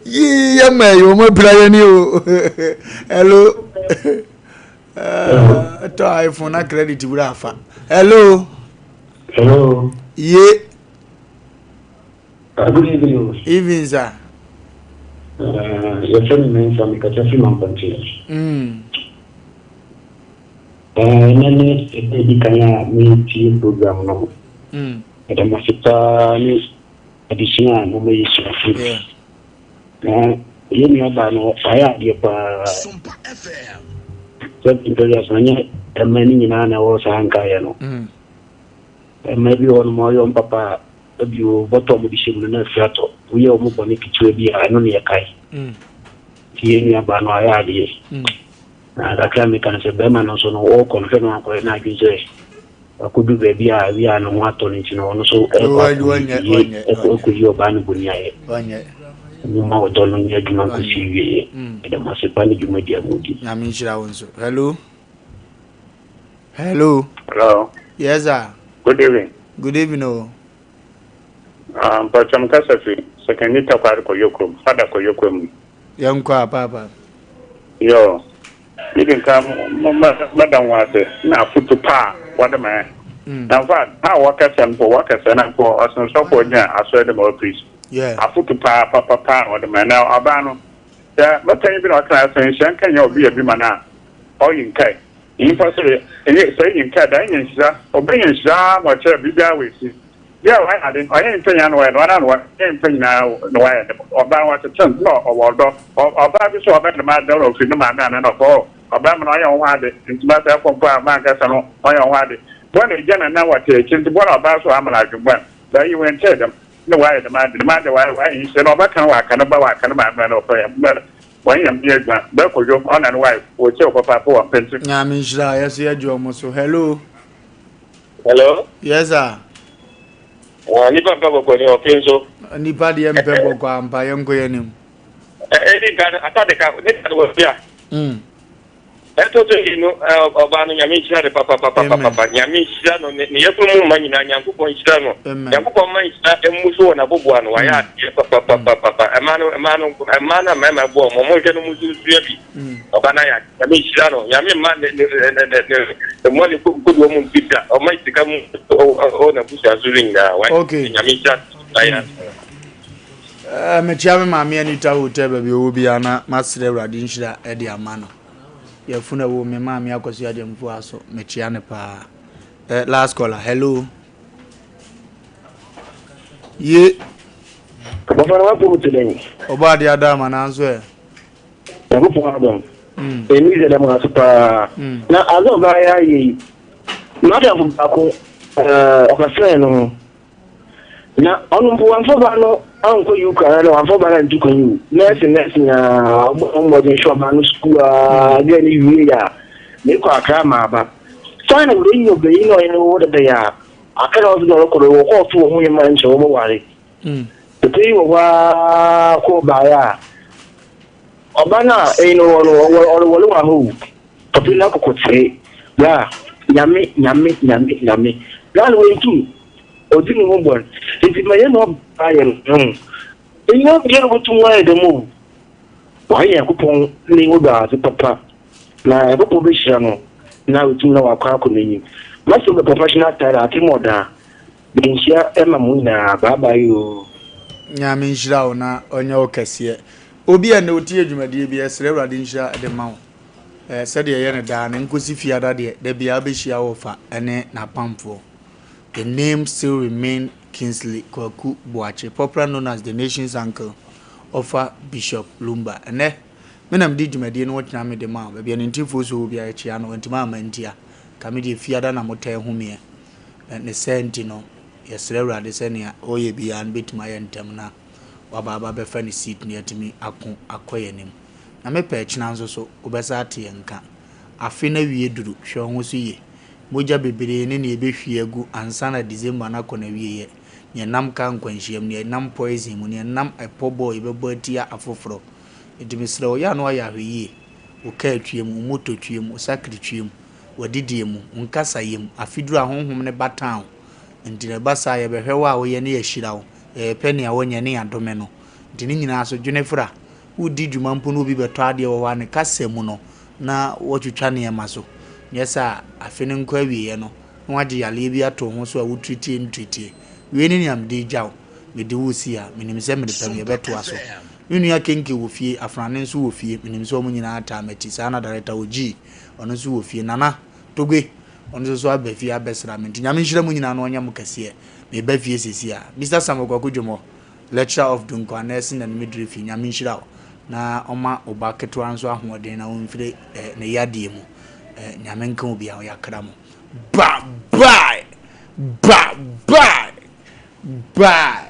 Yii yɛ mma yi wɔn apira yɛn ni o. Hello. Tɔ iPhone na credit wura afa. Hello. Hello. Ye. Good evening. Evening sir. Yɛfrɛ me Mensah mekasa firi Mampɔnte. Ɛnɛ ne ɛda ɛdi kan a metie program no. Meda mo ase paa ne adesua a moma yɛsua firi. Na yɛn nuabaa no wayɛ adeɛ paa. Sɛ mpɛrɛ anyɛ mmaa no nyinaa na ɛwɔ saa nkaeɛ no. Mmaa bi wɔ hɔ nom a ɔyɛ wɔn papa a, ebi wɔ bɔtɔ a wɔde hyɛ mu no na afiri atɔ. Woyɛ wɔn bɔne ketewa bi a, ɛno na yɛkae. Nti yɛn nuabaa no ayɛ adeɛ. Na kakra a meka no sɛ bɛrima no nso no ɔrekɔ no hwɛ no ankɔyɛ n'adwene sɛ wakɔdu baabi a awie a ne ho atɔ no nti no ɔno nso ɛrekɔ akɔyi ɛkɔyi ɔbaa no bɔni ayɛ. Momma ɔdɔ no nyɛ adwuma nkɔsi wieɛ. Ɛda mo ase pa ne dwumadi a modi. Nyame nhyira wo nso. Hello. Hello. Hello. Yes, sir. Good evening. Good evening, oh. Mpɔkyɛm kasa fi Sekandi Takwari Kɔyɔkurom, Fada Kɔyɔkurom. Yɛn kɔ a paapa. Yo, mi di nka mɛda ho ase na afotu pa a wɔde ma yɛn. Na nfa a wɔkasa mpo wɔkasa na mpo ɔsensɔfo gyina asɔre de ma ɔpreach. Afotu pa papa pa a wɔde ma yɛn. Na ɔbaa no sɛ mɛpanyin bi na ɔtena ase nhyɛ nka nyɛ obi yɛ bi ma no a ɔyi nkae. Nyimpa so de, enye sɛ enye nkaa da, enya nhyira, obenya nhyira ara ma ɔkyerɛ biribiara wɔ ekyir. Bi a ɔayɛ adze, ɔnnyɛ nyimpa nyina na wɔyɛ no, woana na ɔnnyɛ nyimpa nyina na wɔayɛ dɛm. Ɔbaa no wɔtsetse no nna ɔwɔ ɔdɔ. Ɔbaa bi so a ɔbɛyɛ dɛm adze no, ofir ne maame anaa n'ɔfa hɔ. Ɔbaa mu no ɔnnyɛ woho adze, ntsi ma sɛ ekɔ mpo a mankasa no ɔnnyɛ woho adze. Bɔn egya na nna wɔtse ekyir ntsi bɔn ɔbaa so ama no adwen bɔn. Bɛyi wɔnntse dɛm, nna wɔayɛ dɛm adze, dɛm adze wɔayɛ wɔayɛ nhyira na ɔbɛka no ɔaka ne ba ɔaka ne maame anaa ɔfa yɛ. Wɔn yam yɛ adwuma. Bɛ Kojo ɔna ne wife wɔ kyɛw papaapa wɔ mpɛnti. Nyame nhyira yɛ so yɛ gye ɔmo so hello. Hello. Yes sir. Ah, nipa mpɛ bɔkɔ ni ɔfe nso. Nipa deɛ mpɛ bɔkɔ ampa yɛn nkɔ yɛn anim. Ɛdi nka atade ka ne ta wɔ fia. Ɛtɔ so mmienu, ɔbaa no Nyame nhyira no papapapapapa. Nyame nhyira no, ne yafunu mu mma nyinaa Nyankopɔn nhyira no. Nyankopɔn mma nhyira mmu so wɔ n'aboboa no, wayɛ adeɛ papapapapa. Ɛmaa no, ɛmaa no, ɛmaa no a mmarima boa wɔn, wɔn nhwɛ no mu nso nsua bi. Ɔbaa no ayɛ adeɛ, Nyame nhyira no. Nyame mma ne ne ne ne ne mmoa ne kodoɔ mu mpi da, ɔma sika mu wɔ n'abusua so no nyinaa. Wayɛ adeɛ, Nyame nhyira no, wayɛ adeɛ. Eh, mekyia me maame Anita Hotel baabi ɔwɔ biara na masrɛ Awurade nhyira de ama no. Yɛfunu ɛwɔ me maame Akwasu Agyamfo aso, mekyia no paa. Eh, last caller, hello. Ye. Bɔfra no wapɔ mu te dɛn? Ɔbɔ adeɛ ada ama nanso ɛ. Nyankopɔn adom. Ɛni sɛ dɛm ase paa. Na adze ɔbaa yɛ ayɛ yi, m'adamfo baako ɔkɔsrɛɛ no ho. Na ɔno mpo wamfa ba no ankɔ UK anaa wamfa ba no antu kwan yi o. Nɛɛse nɛɛse nyinaa ɔbɔ ho mmɔden hwɛ ɔbaa no sukuu aa gɛɛ no wie a mekɔ Accra maaba. Saa na wei nyɛ ɔbanyin na ɔyɛ ne wo dada yi a aka na ɔse dɛ ɔrekɔ do wɔkɔɔ to wɔn ho nneɛma nkyɛ wɔbɛware. Papa yi wɔ hɔ aa kɔɔ baeɛ a ɔba no a ɛyi no wɔ no ɔrewɔre wɔ ha o. Papa yi n'akokɔtee bra nyame nyame nyame nyame bra no wantum. Odzi no ho bɔn. Ntsi ma yɛnye ɔbaa yɛ no ho. Nnyɛ obiara na obotum ɔayɛ dɛm o. Ɔayɛ Nyankopɔn n'enyiwa do adze papa, na Nyankopɔn behyira no na oetum na ɔakɔ akɔ n'enyim. M'asɛm bɛ professional style atsɛmbu ɔda. Mede nhyira ma mo nyinaa. Bye bye oo. Nyame nhyira wo na ɔnyɛ wo kɛseɛ. Obi a nnɛ ɔtie dwumadie bi ɛsrɛ Awurade nhyira de ma wo. Eh, sɛdeɛ ɛyɛ no daa no, nkosi fiada deɛ, da biara wobɛhyia wɔ fa ne n'apamfoɔ. The name still remain Kingsley Kwaku Boakye, popular known as the nation's uncle, ɔfa Bishop Lumba. Ɛnnɛ, me na medi dwumadie no ho kyena mede ma wo. Baabi a ne ntifoɔ so wɔ biara yɛkyea no, wantumi amma ntia. Ka me deɛ fiada na motaa hu meɛ. Ne saa nti no, yɛsrɛ Awurade sɛ nea ɔreyɛ biara no bɛtumi ayɛ ntɛm na waba aba abɛfa ne seat na yɛatumi ako akɔ yɛn anim. Nyame pɛ ɛkyena nso so, wobɛsan ate yɛn nka. Afe no awie duru, hwɛ wo ho so yie. Mogya bebree ne nea ɛbɛhwie agu ansa na December no akɔ n'awieɛ. Nea ɛnam kaa nkwanhyia mu, nea ɛnam poison mu, nea ɛnam ɛpɔ bɔ a yɛbɛbɔ atia afoforɔ. Enti mesrɛ wo, yɛ a na woayɛ ahwɛyie. Wo kaa twie mu, wo moto twie mu, wo sakre twie mu, w'adidie mu, wo nkasayɛ mu. Afe duru a honhom no ba town. Enti na ɛba saa a, yɛbɛhwɛ wo a woyɛ na yɛahyira wo. Yɛpɛ nea wonyɛ na yɛadome no. Enti ne nyinaa so, dwene fra. Woredi dwuma mpo na obi bɛtɔ adeɛ wɔ hɔ a, ne kasa mu no, na woatwitwa nneɛma so. Nyɛ saa a, afe no nkɔ awieeɛ no, na woagye yareɛ bi ato wo ho so a wotiritie ntiritie. Wei ne nea mede regya wo. Mede wo resi ha. Menim sɛ mmerɛ pa mu yɛbɛtoa so. Me nua Kenke wɔ fie, Afrane nso wɔ fie. Menim sɛ wɔn nyinaa taa m'akyi. Saa na Director Ogyee, ɔno nso wɔ fie. Nana Togbe, ɔno nso so aba fie abɛsra me. Nti Nyame nhyira mo nyinaa na ɔnyɛ mo kɛseɛ. Mereba fie seesei ara. Mister Samuel Kwaku Dwomoh. Lecturer of Dunkwa Nursing and Midwifery, Nyame nhyira wo na ɔma wo ba ketewa nso ahoɔden na ɔmfiri eh, ne yadeɛ mu. Eh, Nyame nka obi a ɔyɛ mo. Bye bye! Bye bye! Bye!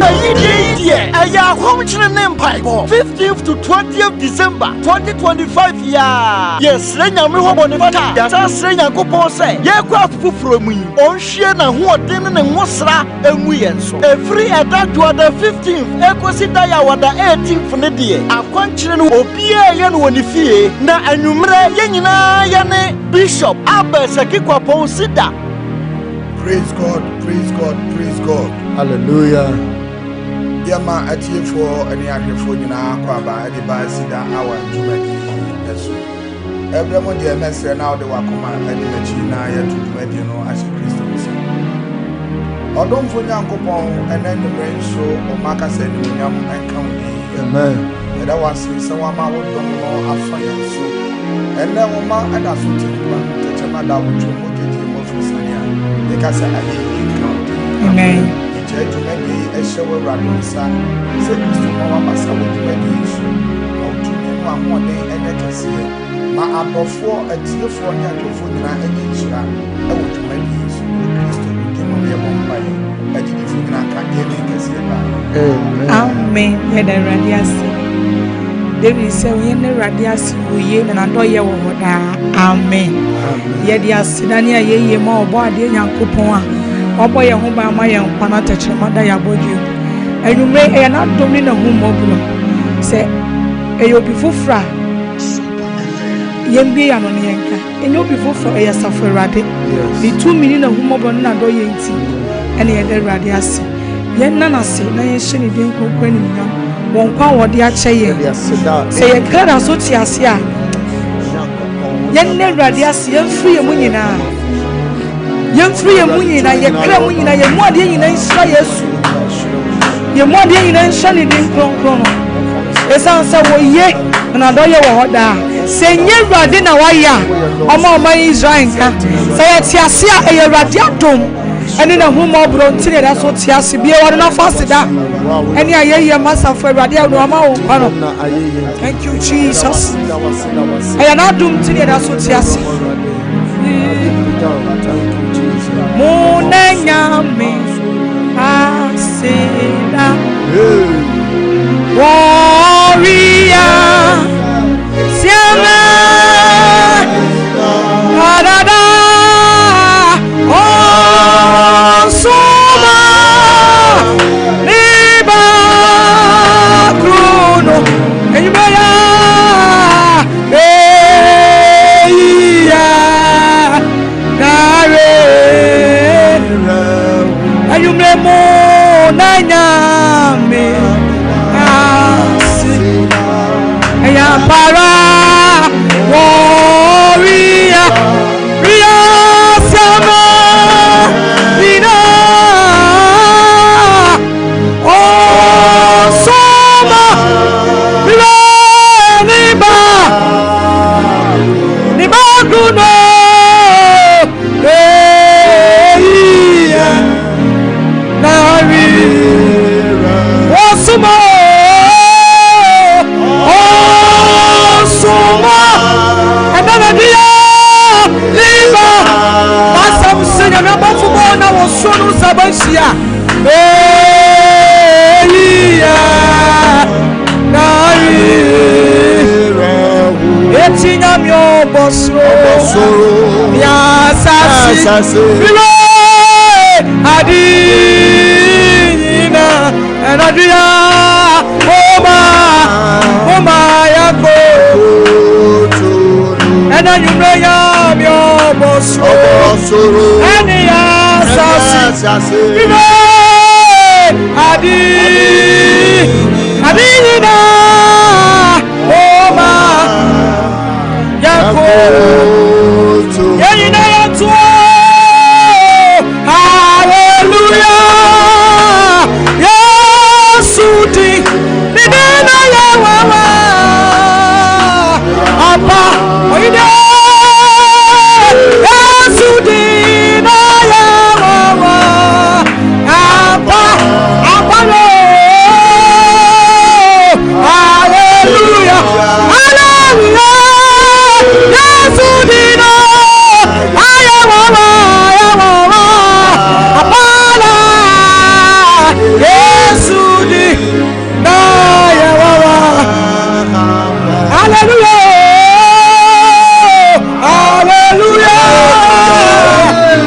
Ɛyi deɛ ɛyɛ akɔmkyere ne mpaebɔ 15th to 20th December 2025 yi a yɛsrɛ Nyame hɔ bɔne fata yɛsan srɛ Nyankopɔn sɛ yɛkɔ afe foforɔ mu yi ɔnhwie n'ahoɔden ne ne ngosra ngu yɛn so. Ɛfiri ɛda Dwoada 15th ɛkɔsi da Yawada 18th no deɛ, akwankyerɛ no obiara reyɛ no wɔ ne fie, na anwummerɛ yɛn nyinaa yɛne Bishop Albert Saki Kwapong Sida. Praise God, praise God, praise God. Hallelujah. Yɛma atiefoɔ ne ahwɛfoɔ nyinaa kɔ aba de ba Sida Hour dwumadie yi so. Ɛberɛ mu deɛ mɛsrɛ na wode w'akoma adi m'akyi na yɛto dwumadie no ahyɛ Kristo nsa. Ɔdomfo Nyankopɔn, ɛnɛ anwummerɛ nso wo mma kasa animuonyam nka wo din. Amen. Yɛda wo ase sɛ woama wo dom no afa yɛn so. Ɛnɛ wo mma da so te nkwa, tɛkyɛma da awotwe mu gyegye mu afiri sane a yɛka sɛ ayɛyie nka wo din. Amen. Yɛgyae dwumadie yi hyɛ wo Awurade nsa sɛ Kristo ma w'abasa wɔ dwumadie yi so na wo tumi no ahoɔden nyɛ kɛseɛ. Ma adɔfoɔ, atiefoɔ ne ahwɛfoɔ nyinaa nyɛ nhyira wɔ dwumadie yi so. Wɔ Kristo wo din mu na yɛbɔ mpaeɛ. Agyidifo nyinaa ka amen kɛseɛ paa. Amen. Yɛda Awurade ase. David sɛ yɛn Awurade ase wɔ yie na n'adɔyɛ wɔ hɔ daa. Amen. Yɛde aseda ne ayɛyie ma ɔbɔ adeɛ Nyankopɔn a wabɔ yɛn ho ban ama yɛn nkwa na tɛkyerɛma da yɛn abɔdwe mu. Anwummerɛ ɛyɛ n'adom ne n'ahummɔborɔ sɛ ɛyɛ obi foforɔ a yɛmbue yɛn ano na yɛnka. Ɛnyɛ obi foforɔ, ɛyɛ Asafo Awurade. Ne tumi ne n'ahummɔborɔ ne n'adɔyɛ nti ɛna yɛda Awurade ase. Yɛnna no ase na yɛnhyɛ ne din kronkron animuonyam wɔ nkwa a ɔde akyɛ yɛn. Sɛ yɛn kra da so te ase a, yɛnna Awurade ase, yɛmfiri yɛn mu nyinaa. Yɛmfiri yɛn mu nyinaa, yɛn kra mu nyinaa, yɛn mu adeɛ nyinaa nhyira Yesu. Yɛn mu adeɛ nyinaa nhyira ne din kronkron no. Ɛsiane sɛ wɔye na n'adɔyɛ wɔ hɔ daa. Sɛ ɛnyɛ Awurade na wayɛ a, ɔma ɔman Israel nka. Sɛ yɛte ase a, ɛyɛ Awurade adom ɛne n'ahummɔborɔ nti na yɛda so te ase. Bue w'ano na fa aseda ɛne ayɛyie ma asafo Awurade a wama wo nkwa no. Thank you Jesus. Ɛyɛ n'adom nti na yɛda so te ase. Mo na nyame aseda. Warrior. Siama. Kadada. Osuma. Niba. Kruno. Enyimaya. Eya. Nare. Enyumre mu na nyame. Ase. Eya para. Warrior. Ria siama. Ina. Osoma. Niba. Niba. Niba kuno. Eya. Nari. Ɔbɔsoro ne asase. Bire ade nyina ɛnadwo ya moma moma yɛnkɔ ɛna nwummerɛ nyame ɔbɔsoro ɛne asase. Bire ade ade nyina moma yɛnkɔ yɛn nyinaa yɛnto hallelujah yesu di ne din na yɛ wawa apa ɔyi dɛ yesu di na yɛ wawa apa apa no hallelujah hallelujah yesu di na ayɛ wawa ayɛ wawa apa na yesu di na ayɛ wawa hallelujah hallelujah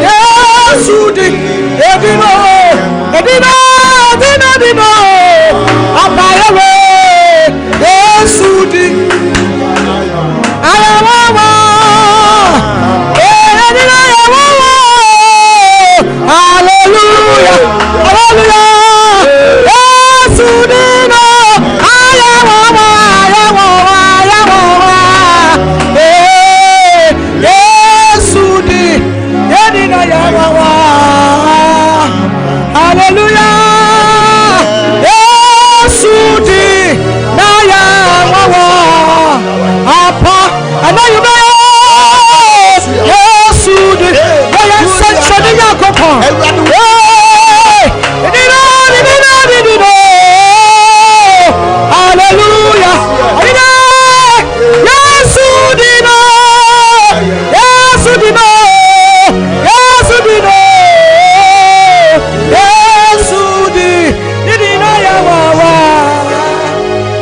yesu di edino edino edino edino apayewe yesu di ayɛ wawa edino ayɛ wawa hallelujah hallelujah yesu di no ayɛ wawa ayɛ wawa ayɛ wawa ee yesu di edino ayɛ wawa hallelujah yesu di na ayɛ wawa apa ɛna yi bɛ yesu di wɔyɛ nsɛnkyerɛnne nyankopɔn ee edino edino edino hallelujah edino yesu di no yesu di no yesu di no yesu di didi na yɛ wawa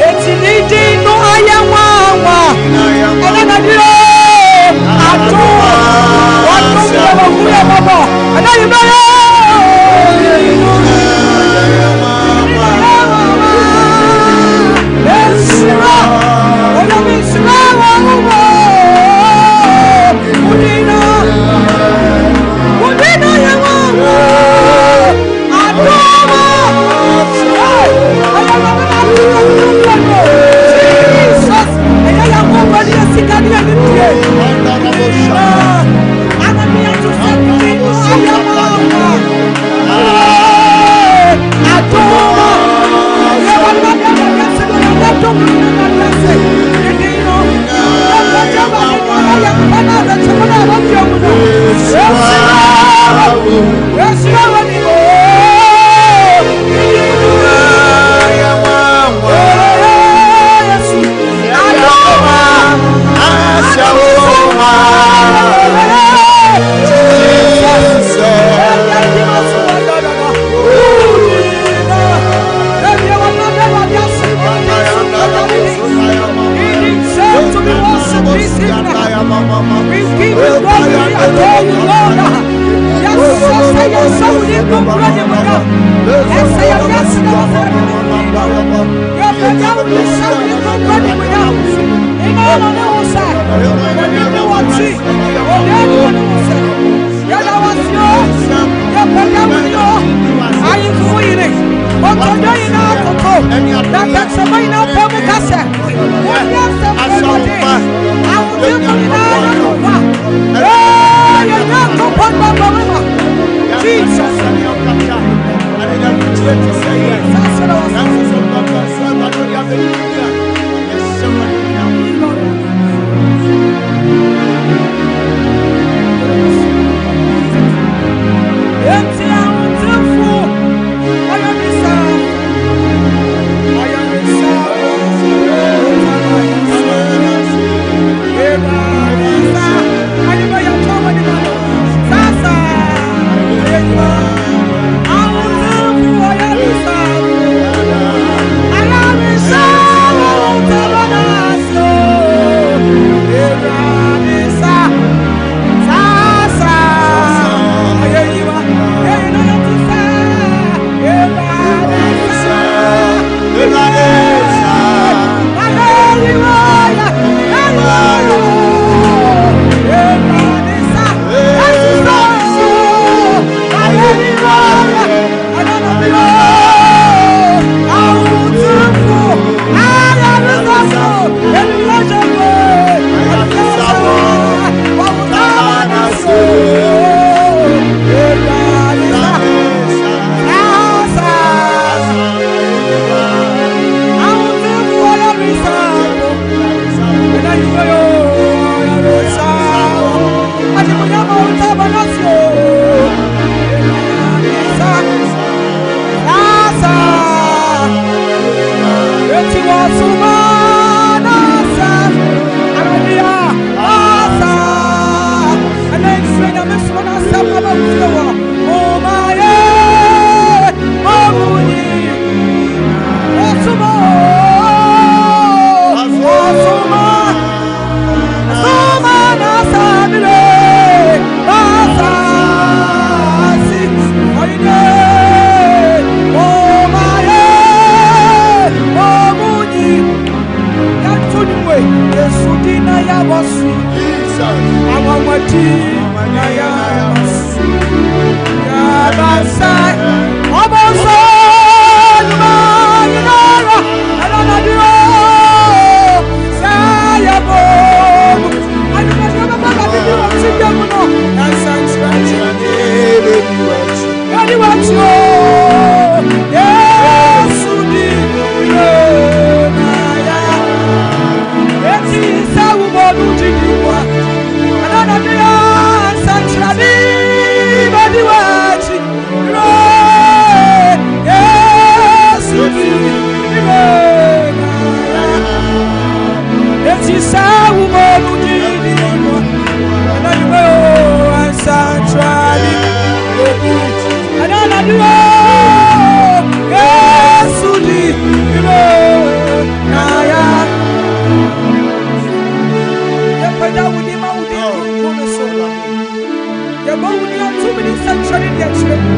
eti ni di no ayɛ wawa ɛna na di o ato wadum yɛ wɔ hu yɛ bɔbɔ ɛna yi bɛ yɛ. Esira, onyame nsira wɔ wo wɔ. Wudina, wudina yɛ wawa. Adoma, hey, ayɛ wɔ na ati na wudina no. Jesus, ɛyɛ yɛ kɔ wɔ ni esika ni ɛni die. Wudina, anani ato sɛ wudina ayɛ wawa. Hey, adoma, yɛ wɔ na yɛ wɔ yɛ si no yɛ dɔm no na yɛ se. Wudina, yɛ wɔ yɛ wɔ ni na yɛ kɔ na yɛ ti mu na yɛ fi mu no. Esira, esira wɔ ni o. We give you glory, we adore you, Lord. Yes, yes, yes, so we go Yes, yes, yes, Jesus. Enti ahotefo ɔyaresa ɔyaresa ewurade ayɛbɛ yɛtɔ wɔ nipa no sasa ayɛnyima ahotefo ɔyaresa. Yahweh, Yesu di na yɛabɔ so. Anwanwa di na yɛabɔ so. Yɛabasa ɔbɔ nso nnwuma nyinara ɛna anadwo sɛ yɛbɔ mu. Anwummerɛ bɛba na bibi wɔ ti bia mu no. Na nsɛnkyerɛnne bɛdi w'akyi o. Yesu di na ya. Eti sɛ wobɔ no gyidi wa. Ɛna anadwo yɛ nsɛnkyerɛnne bɛdi w'akyi. Yesu di na ya. Eti sɛ wobɔ no gyidi wa. Ɛna anadwo yɛ nsɛnkyerɛnne bɛdi. Ɛna anadwo yɛ Yesu di na ya. Yɛpagya wo din ma wo din kronkron no so. Yɛbɔ wo din atumi ne nsɛnkyerɛnne de akyerɛ mu.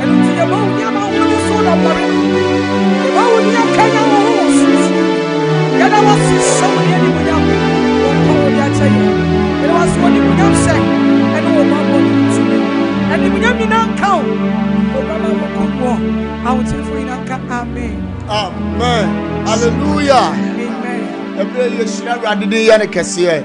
Ɛno nti yɛbɔ wo din ama wo no so na ɔbɔre. Yɛbɔ wo din akanya wo ho wɔ sorosoro. Yɛda wo ase hyɛ wo din animuonyam wɔ nkwa a wode akyɛ yɛn. Yɛda wo ase wɔ animuonyam hyɛ ɛne wɔ bammɔ ne wo tumi. Animuonyam nyinaa nka wo. Owurama wo kum wɔ ahoteefo nyinaa nka amen. Amen. Hallelujah. Amen. Ɛberɛ yi yɛhyira Awurade de yɛ no kɛseɛ.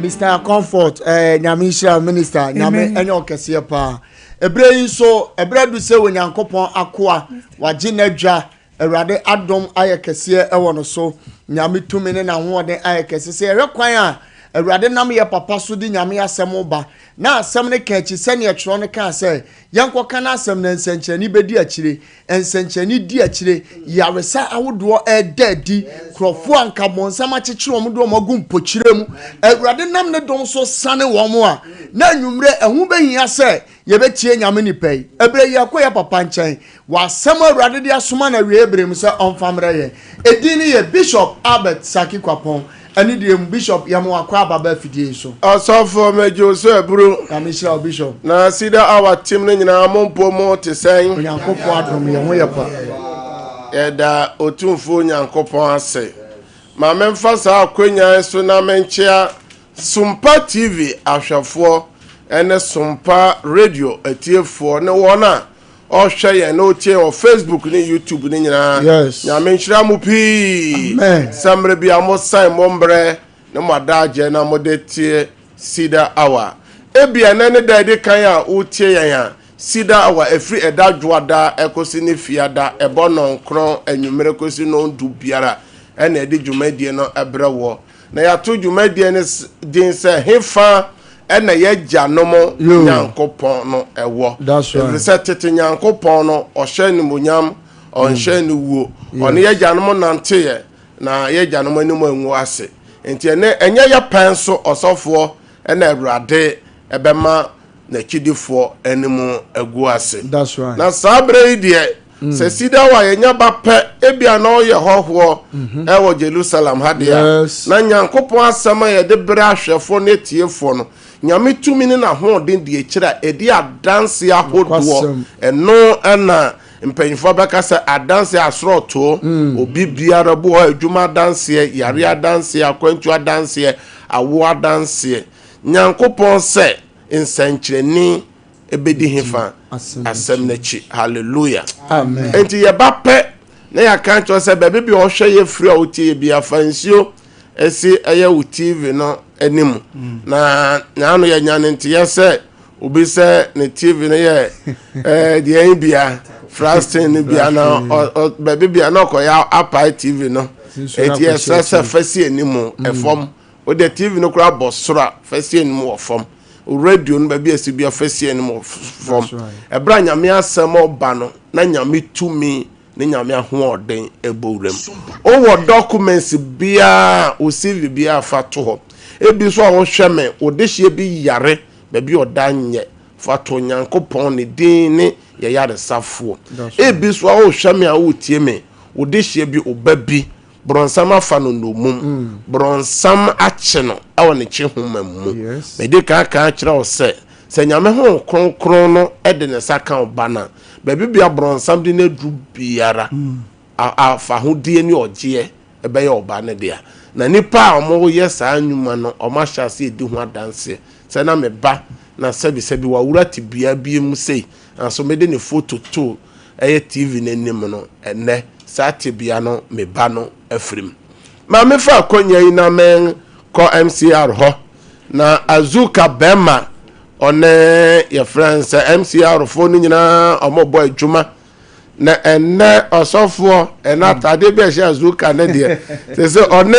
Mr. Comfort, eh, Nyame nhyira minister, Nyame ɛnyɛ ɔkɛseɛ paa. Ɛberɛ yi nso, ɛberɛ du sɛ Onyankopɔn akoa, wagye n'adwa, Awurade adom ayɛ kɛseɛ ɛwɔ no so, Nyame tumi ne n'ahoɔden ayɛ kɛse. Sɛ yɛhwɛ kwan a Awurade nam yɛ papa so de Nyame asɛm ba, na asɛm no ka akyi sɛdeɛ twerɛ no kaa sɛ, yɛnkɔka n'asɛm na nsɛnkyerɛnne bɛdi akyire. Nsɛnkyerɛnne di akyire, yaresa ahodoɔ reda adi, nkurɔfoɔ a anka bonsam akyekyere wɔn de wɔn agu mpokyerɛ mu, Awurade nam ne dom so sane wɔn a, na anwummerɛ ɛho bɛhia sɛ yɛbɛtie Nyame nipa yi. Ɛberɛ yi yɛkɔ yɛ papa nkyɛn wɔ asɛm a Awurade de asoma no awieɛ berɛ mu sɛ ɔmfa mmerɛ yɛn. Ɛdin no yɛ Bishop Albert Saki Kwapong. Ɛne deɛ mu, Bishop, yɛma wakɔ aba ba afidie yi so. Ɔsɔfoɔ megye wo so aburu. Nyame nhyira wo Bishop. Na Cedar Hour team no nyinaa mo mpo mo te sɛn? Onyankopɔn adom yɛn ho yɛ pa. Yɛda Otumfoɔ Nyankopɔn ase. Ma memfa saa akwanya yi so na menkyea Sompa TV ahwɛfoɔ ne Sompa Radio atiefoɔ ne wɔn a ɔhwɛ yɛn na ɔtie yɛn wɔ Facebook ne YouTube ne nyinaa. Yes. Nyame nhyira mo pii. Amen. Sɛ mmerɛ bi a mo san mo mmerɛ ne mo adagyeɛ na mo de tie Cedar Hour. Ebia ɛnɛ ne da ɛdi kan a wotie yɛn a, Cedar Hour ɛfiri ɛda dwoada ɛkɔsi ne fiada ɛbɔ nɔnkron anwummerɛ kɔsi nɔndu biara ɛna ɛde dwumadie no ɛbrɛ woɔ. Na yɛato dwumadie no din sɛ Hefa na Y'agyanom Nyankopɔn no wɔ? Ɛfiri sɛ tete Nyankopɔn no, ɔhyɛ animuonyam, ɔnhyɛ mm. aniwuo. Ɔne y'agyanom nanteeɛ, na y'agyanom anim angu ase. Nti ɛnɛ ɛnyɛ yɛ pɛn so ɔsɔfoɔ na Awurade ɛbɛma n'akyidifoɔ anim agu ase. Na saa berɛ yi deɛ Mm. Sɛ Sidaw a yɛnya ba pɛ, ebia na ɔyɛ hɔhoɔ mhm. ɛwɔ Jerusalem ha deɛ a, na Nyankopɔn asɛm a yɛde brɛ ahwɛfoɔ ne atiefoɔ no, Nyame tumi ne n'ahoɔden di akyire a ɛdi adanse ahodoɔ. Ɛno ɛna mpanyinfoɔ bɛka sɛ adanse asorɔtoɔ, mm. obi biara bu hɔ adwuma adanseɛ, yare adanseɛ, akwantu adanseɛ, awo adanseɛ. Nyankopɔn sɛ nsɛnkyerɛnne ɛbɛdi hefa asɛm no akyi hallelujah amen enti yɛba pɛ na yɛaka kyerɛ sɛ baabi bi a ɔhwɛ yɛ firi a wotie yɛ bi afa nsuo ɛsi ɛyɛ wo tv no anim mm. na naano yɛnya ne nteyɛ sɛ obi sɛ ne tv no yɛ ɛɛ deɛ ɛn bia frastin no bia na baabi bia na ɔkɔyɛ apae tv no eti ɛsɛ sɛ fɛsi anim ɛfam. Mm. Wode TV no koraa bɔ soro a, fa si anim wɔ fam. Radio no baabi a ɛsi bia fa si anim wɔ fam. Ɛberɛ a Nyame asɛm ɔba no, na Nyame tumi ne Nyame ahoɔden ɛbɔ wuram. Wowɔ documents biara, wo CV biara fa to hɔ. Ebi nso a wohwɛ me, wo dehyeɛ bi yare, baabi ɔda nyɛ, fa to Nyankopɔn ne din ne yɛ yaresafoɔ. Ebi nso a wohwɛ me a wotie me, wo dehyeɛ bi, wo ba bi, Borɔnsam afa no nnommum. Borɔnsam akye no wɔ ne kyehoma mu. Medi kan aka akyerɛ wo sɛ, sɛ Nyame Honhom Kronkron no de ne nsa ka wo ba no a, baabi bia borɔnsam de no aduru biara, afahodie ne ɔgyeɛ Ɛbɛyɛ ɔba no dea. Na nnipa a wɔyɛ saa nnwuma no, wɔahyɛ aseɛ redi ho adanseɛ sɛ na me ba na sɛbisɛbi wawura tebea bi mu sei, nanso mede ne foto too ɛyɛ TV no anim no, ɛnnɛ saa tebea no me ba no afiri mu. Ma mefa akwannya yi na menkɔ MCR hɔ na Azuka bɛrima ɔne yɛfrɛ no sɛ MCR foɔ no nyinaa wɔbɔ adwuma na ɛnɛ ɔsɔfoɔ ɛnɛ hmm. ataadeɛ bi a ɛhyɛ azuka ne deɛ sɛ sɛ ɔne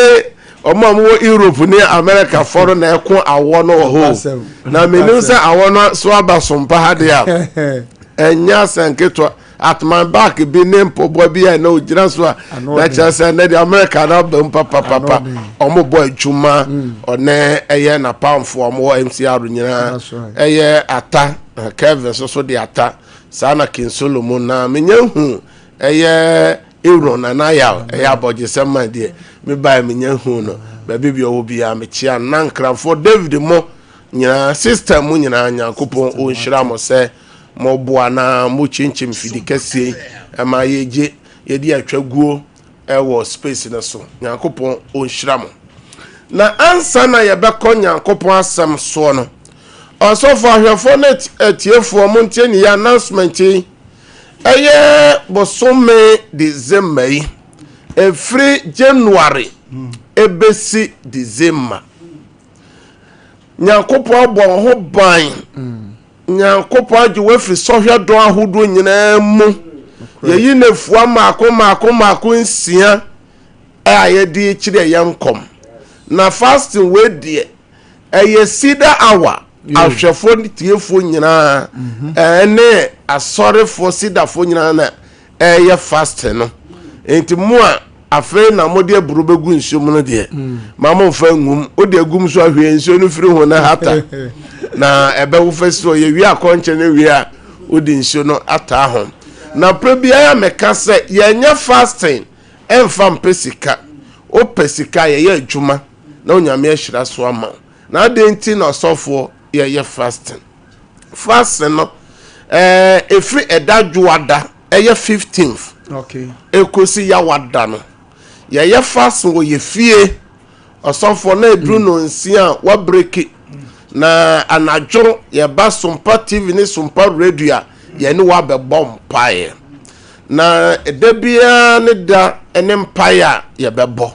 ɔmo a wɔwɔ Europe ne America fɔ no na ɛko awɔ no wɔ hɔ na menim sɛ awɔ no so aba sompa ha deɛ a ɛnyɛ asɛn ketewa at my back bi ne mpɔboa bi a ɛna ogyina so a na kyerɛ sɛ ɛnɛ deɛ America no aba mu papapapa ɔmo bɔ adwuma hmm. ɔne ɛyɛ napamfoɔ ɔmo wɔ MCR nyinaa ɛyɛ ata Kevin soso de ata. Saa na King Solomon na menya hu ɛyɛ Aaron anaa Yaw ɛyɛ abɔgyesɛm man deɛ mebaeɛ menya hu no baabi bi ɔwɔ biara mekyea na nkramfoɔ David mo nyinaa sister mo nyinaa Nyankopɔn ɔnhyira mo sɛ moboa na mokyinkyim fidi kɛseɛ yi ɛma yɛgye yɛde atwa guo ɛwɔ space no so Nyankopɔn ɔnhyira mo na ansa na yɛbɛkɔ Nyankopɔn asɛm soɔ no Ɔsɔfo ahwɛfoɔ ne atiefoɔ montie ne yɛ announcement yi. Ɛyɛ bosome December yi. Ɛfiri January ɛbɛsi December. Nyankopɔn abɔ wo ho ban. Nyankopɔn agye wo afiri sɔhwɛ dɔn ahodoɔ nyinaa mu. Yɛyi nafua mmaako mmaako mmaako nsia a yɛde kyerɛ yɛn nkɔm. Na fasting wei deɛ Ɛyɛ Cedar Hour ahwɛfoɔ ne tiefoɔ nyinaa mhm. ɛne asɔrefoɔ Cedarfoɔ nyinaa na ɛyɛ fasting no. Nti mo a afei na mode aburo bɛgu nsuo mu no deɛ mm. ma momfa ngum wode agum so ahwɛ nsuo no firi ho na hata na ɛbɛwo fa si hɔ yɛwie akɔnkyɛ no wie a wode nsuo no ataa ho na berɛ biara meka sɛ yɛnyɛ fasting ɛmfa mpɛ sika wopɛ sika yɛyɛ adwuma na onyame ahyira so ama wo na adɛn nti na ɔsɔfoɔ yɛyɛ fasting fasting no ɛɛ efiri ɛda dwoada ɛyɛ 15th okay ekosi yawada no yɛyɛ fasting wɔ yɛ fie ɔsɔfoɔ na eduru mm. no nsia a wabreki na anadwo yɛba sompa tv ne sompa radio a yɛne wabɛbɔ mpaeɛ Na da biara ne da ne mpaeɛ a yɛbɛbɔ.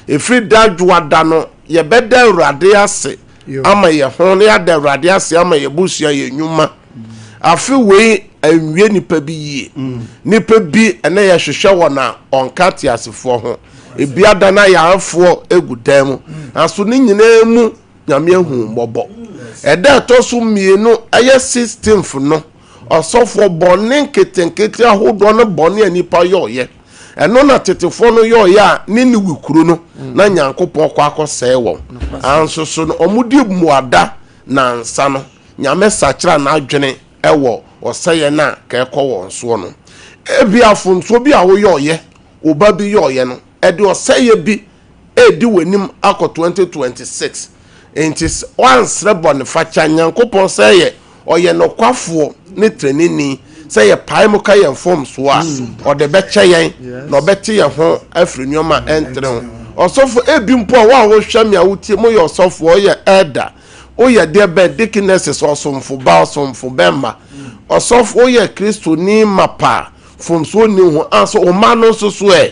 Ɛfiri da dwoada no, yɛbɛda Awurade ase ama yɛ ho na yɛada Awurade ase ama yɛ busua, yɛ nnwuma. Afe wei anwie nipa bi yie. Nipa bi ɛnɛ yɛhwehwɛ wɔn a ɔnka teasefoɔ ho. Ebi ada no ayarefoɔ egu dan mu. Nanso ne nyinaa mu Nyame ahu mmɔbɔ. Ɛda ɛtɔ so mmienu ɛyɛ 16th no, Ɔsɔfoɔ, bɔne nketenkete ahodoɔ ne bɔne a nnipa yɔeɛ, ɛno na tetefoɔ no yɔeɛ a Niniwe kuro no na Nyankopɔn kɔ akɔsɛe wɔn. Anso so no, wɔdi mmuada nansa no, Nyame sakyera n'adwene wɔ ɔsɛeɛ no a ka ɛkɔ wɔn soɔ no. Ebia afontoɔ bi a woyɔeɛ, wo ba bi yɔeɛ no, ɛde ɔsɛeɛ bi redi w'anim akɔ 2026. Enti sɛ woansrɛ bɔnefakyɛ a, Nyankopɔn sɛ yɛ ɔyɛ nokwafoɔ ne treneni sɛ yɛpae mu ka yɛn mfomsoɔ a, ɔde bɛkyɛ yɛn na ɔbɛte yɛn ho afiri nneɛma a ɛntene ho. Ɔsɔfo, ebi mpo a wo a wohwɛ me a wotie, moyɛ ɔsɔfoɔ, woyɛ elder, woyɛ deɛ bɛn, deaconesses, ɔsomfo ba, ɔsomfo bɛmma, ɔsɔfo, woyɛ Kristoni mapa, mfomsoɔ nni ho anso wo mma no nso so ɛ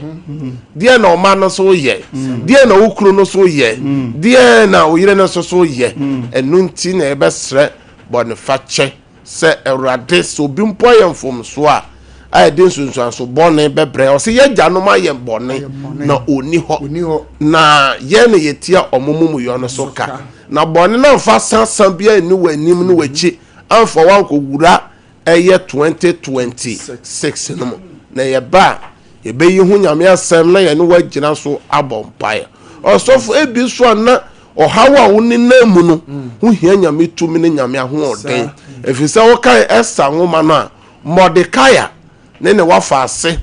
deɛ na ɔma no so yɛ deɛ na wo kunu no so yɛ deɛ na wo yere no nso so yɛ ɛno nti na yɛbɛsrɛ bɔnefakyɛ sɛ awurade sɛ obi mpo ayɛ mfomsoɔ a a ɛde nsunsuanso bɔne bɛbrɛ ɔsɛ yɛ agyanom ayɛ bɔne na ɔni hɔ na yɛn na yɛtia ɔmo mumuyɔ no so ka na bɔne no amfa sasa biara nni w'anim ne w'akyi amfa wankɔwura ɛyɛ 2026 no mu na yɛba a yɛbɛyi ho nyame asɛm na yɛne woagyina so abɔ mpaeɛ ɔsɔfo ebi so a na ɔhaw a wo nenam mu no ho hia nyame tumi ne nyame ahoɔden ɛfiri sɛ wokae Esther nwoma no a Mordecai ne ne wafa ase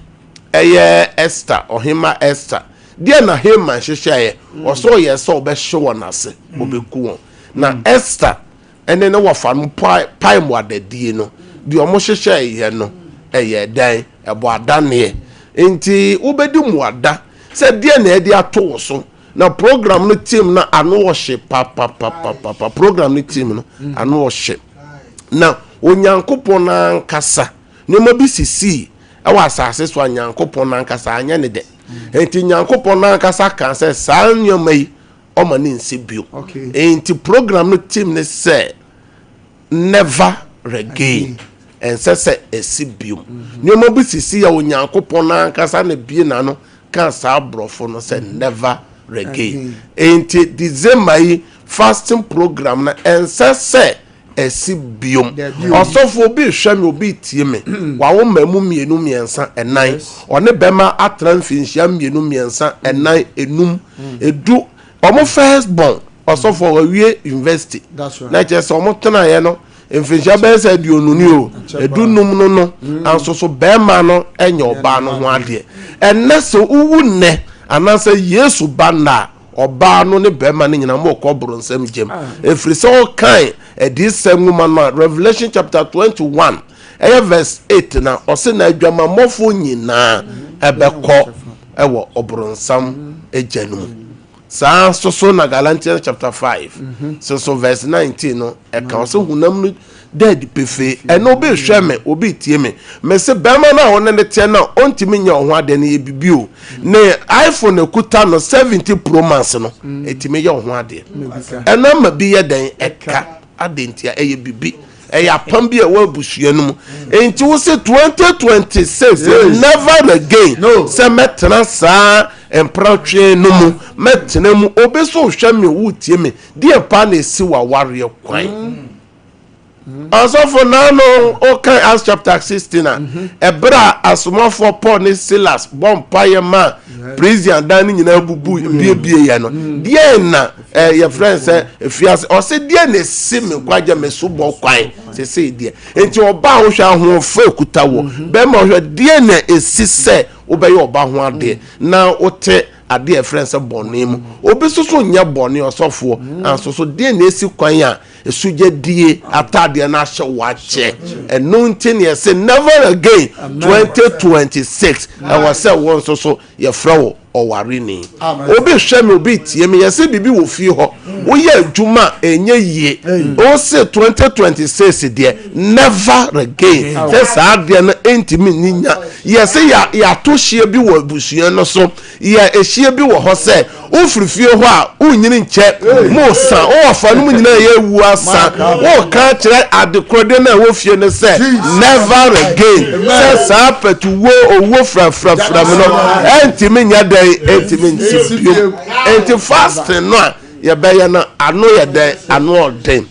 ɛyɛ Esther ɔhema Esther deɛ na Haman hyehyɛeɛ ɔsɛ ɔyɛ sɛ ɔbɛhye wɔn ase ɔbɛku wɔn na Esther ne ne wɔfa no pae mmoadadie no, deɛ wɔhyehyɛeɛ no, ɛyɛɛ dɛn? Ɛbɔ adaneɛ. Enti wobɛdi mmuada. sɛ deɛ na ɛde ato wo so na program no team no ano ɔhye papapapapa program no team no mm. ano ɔhye na Onyankopɔn n'ankasa nneɛma bi sisii ɛwɔ asase so a Nyankopɔn n'ankasa anyɛ ne dɛ mm. nti Nyankopɔn n'ankasa kan sɛ saa nneɛma yi ɔma ne nsi bio nti program no team ne sɛ Never again. Ɛnsɛ sɛ ɛsi bio. Nneɛma bi sisi a Onyankopɔn ankasa na bie n'ano ka saa borɔfo no sɛ never again. Enti December yi fasting program no ɛnsɛ sɛ ɛsi biom. Ɔsɔfo obi rehwɛ me, obi retie me. Wawo mmamu mmienu, mmiɛnsa, ɛnan. Ɔne bɛma atra mfinhyia mmienu, mmiɛnsa, ɛnan, enum, edu. Wɔn first born ɔsɔfo a wawie university na kyerɛ sɛ wɔn tenaeɛ no mfinhyia bɛyɛ sɛ aduonu ni o edunum no no mm. anso so bɛrima no nyɛ ɔbaa no ho adeɛ ɛnɛ sɛ wowu nnɛ anaasɛ yesu ba nna a ɔbaa no ne bɛrima no nyinaa mo kɔ boronsam gyam ah. ɛfiri sɛ ɔkan adiyisɛm nwoma no a revelation chapter 21 ɛyɛ verse 8 na ɔse na adwamammɔfoɔ nyinaa ɛbɛkɔ ɛwɔ ɔboronsam agya no mu Saa nso so na Galatians chapter 5 mhm. so so verse 19 no ɛka ɔsɛ honam no da adi pefee ɛna obi hwɛ me obi tie me mese bɛrima no a ɔne ne teɛ no a ɔntumi nyɛ ɔho adeɛ no yɛ bibi o ne iPhone ekuta no 70 Pro Max no ɛtumi yɛ ɔho adeɛ ɛna ma bi yɛ dɛn ɛka Adɛn ntia? Ɛyɛ biribi. Ɛyɛ apam bi a ɛwɔ abusua no mu. Enti wo se 2026 never again sɛ mɛtena saa mpratwe no mu. Mɛtena mu. Obi so hwɛ me, wotie me. Deɛ paa na esi w'awareɛ kwan. Ɔsɔfo naano ɔkan Acts chapter 16 a ɛberɛ a asomafoɔ Paul ne Silas bɔ mpaeɛ ma prison dan no nyinaa bubu biebie yɛ no. Deɛ na Eh, yɛfrɛ no sɛ efiase ɔsɛ deɛ na esi me nkwagye me so bɔ kwan sese deɛ nti ɔbaa wohwɛ ahoɔfɛ ekuta wɔ mhm. bɛrima wohwɛ deɛ na esi sɛ wobɛyɛ ɔba ho adeɛ mm. na wote adeɛ yɛfrɛ no sɛ bɔne mu obi soso nyɛ bɔne ɔsɔfoɔ mm. anso so deɛ na esi kwan a esugya die ataadeɛ no ahyɛ wakyɛ ɛno nti na yɛsɛ never again 2026 ɛwɔ sɛ wɔn nso so yɛfrɛ wɔ ɔwareni. Obi hwɛ me, obi tie me, yɛsɛ biribi wɔ fie hɔ. Woyɛ adwuma a ɛnyɛ yie. Wose 2026 deɛ, never again. Sɛ saa adeɛ no ɛntumi nni nya. Yɛsɛ yɛato hyeɛ bi wɔ abusua no so. Yɛ ɛhyeɛ bi wɔ hɔ sɛ wofiri fie hɔ a wonyini nkyɛ. Mo sa, wo wɔfa no mu nyinaa yɛ awu asa. Woka kyerɛ adekoradeɛ no a ɛwɔ fie no sɛ never again. Sɛ saa pɛtuwuo owuo frafrafra mu no ɛntumi nyɛ dɛn ɛntumi nsi biom. Enti fasting no a yɛbɛyɛ no ano yɛ dɛn ano ɔden.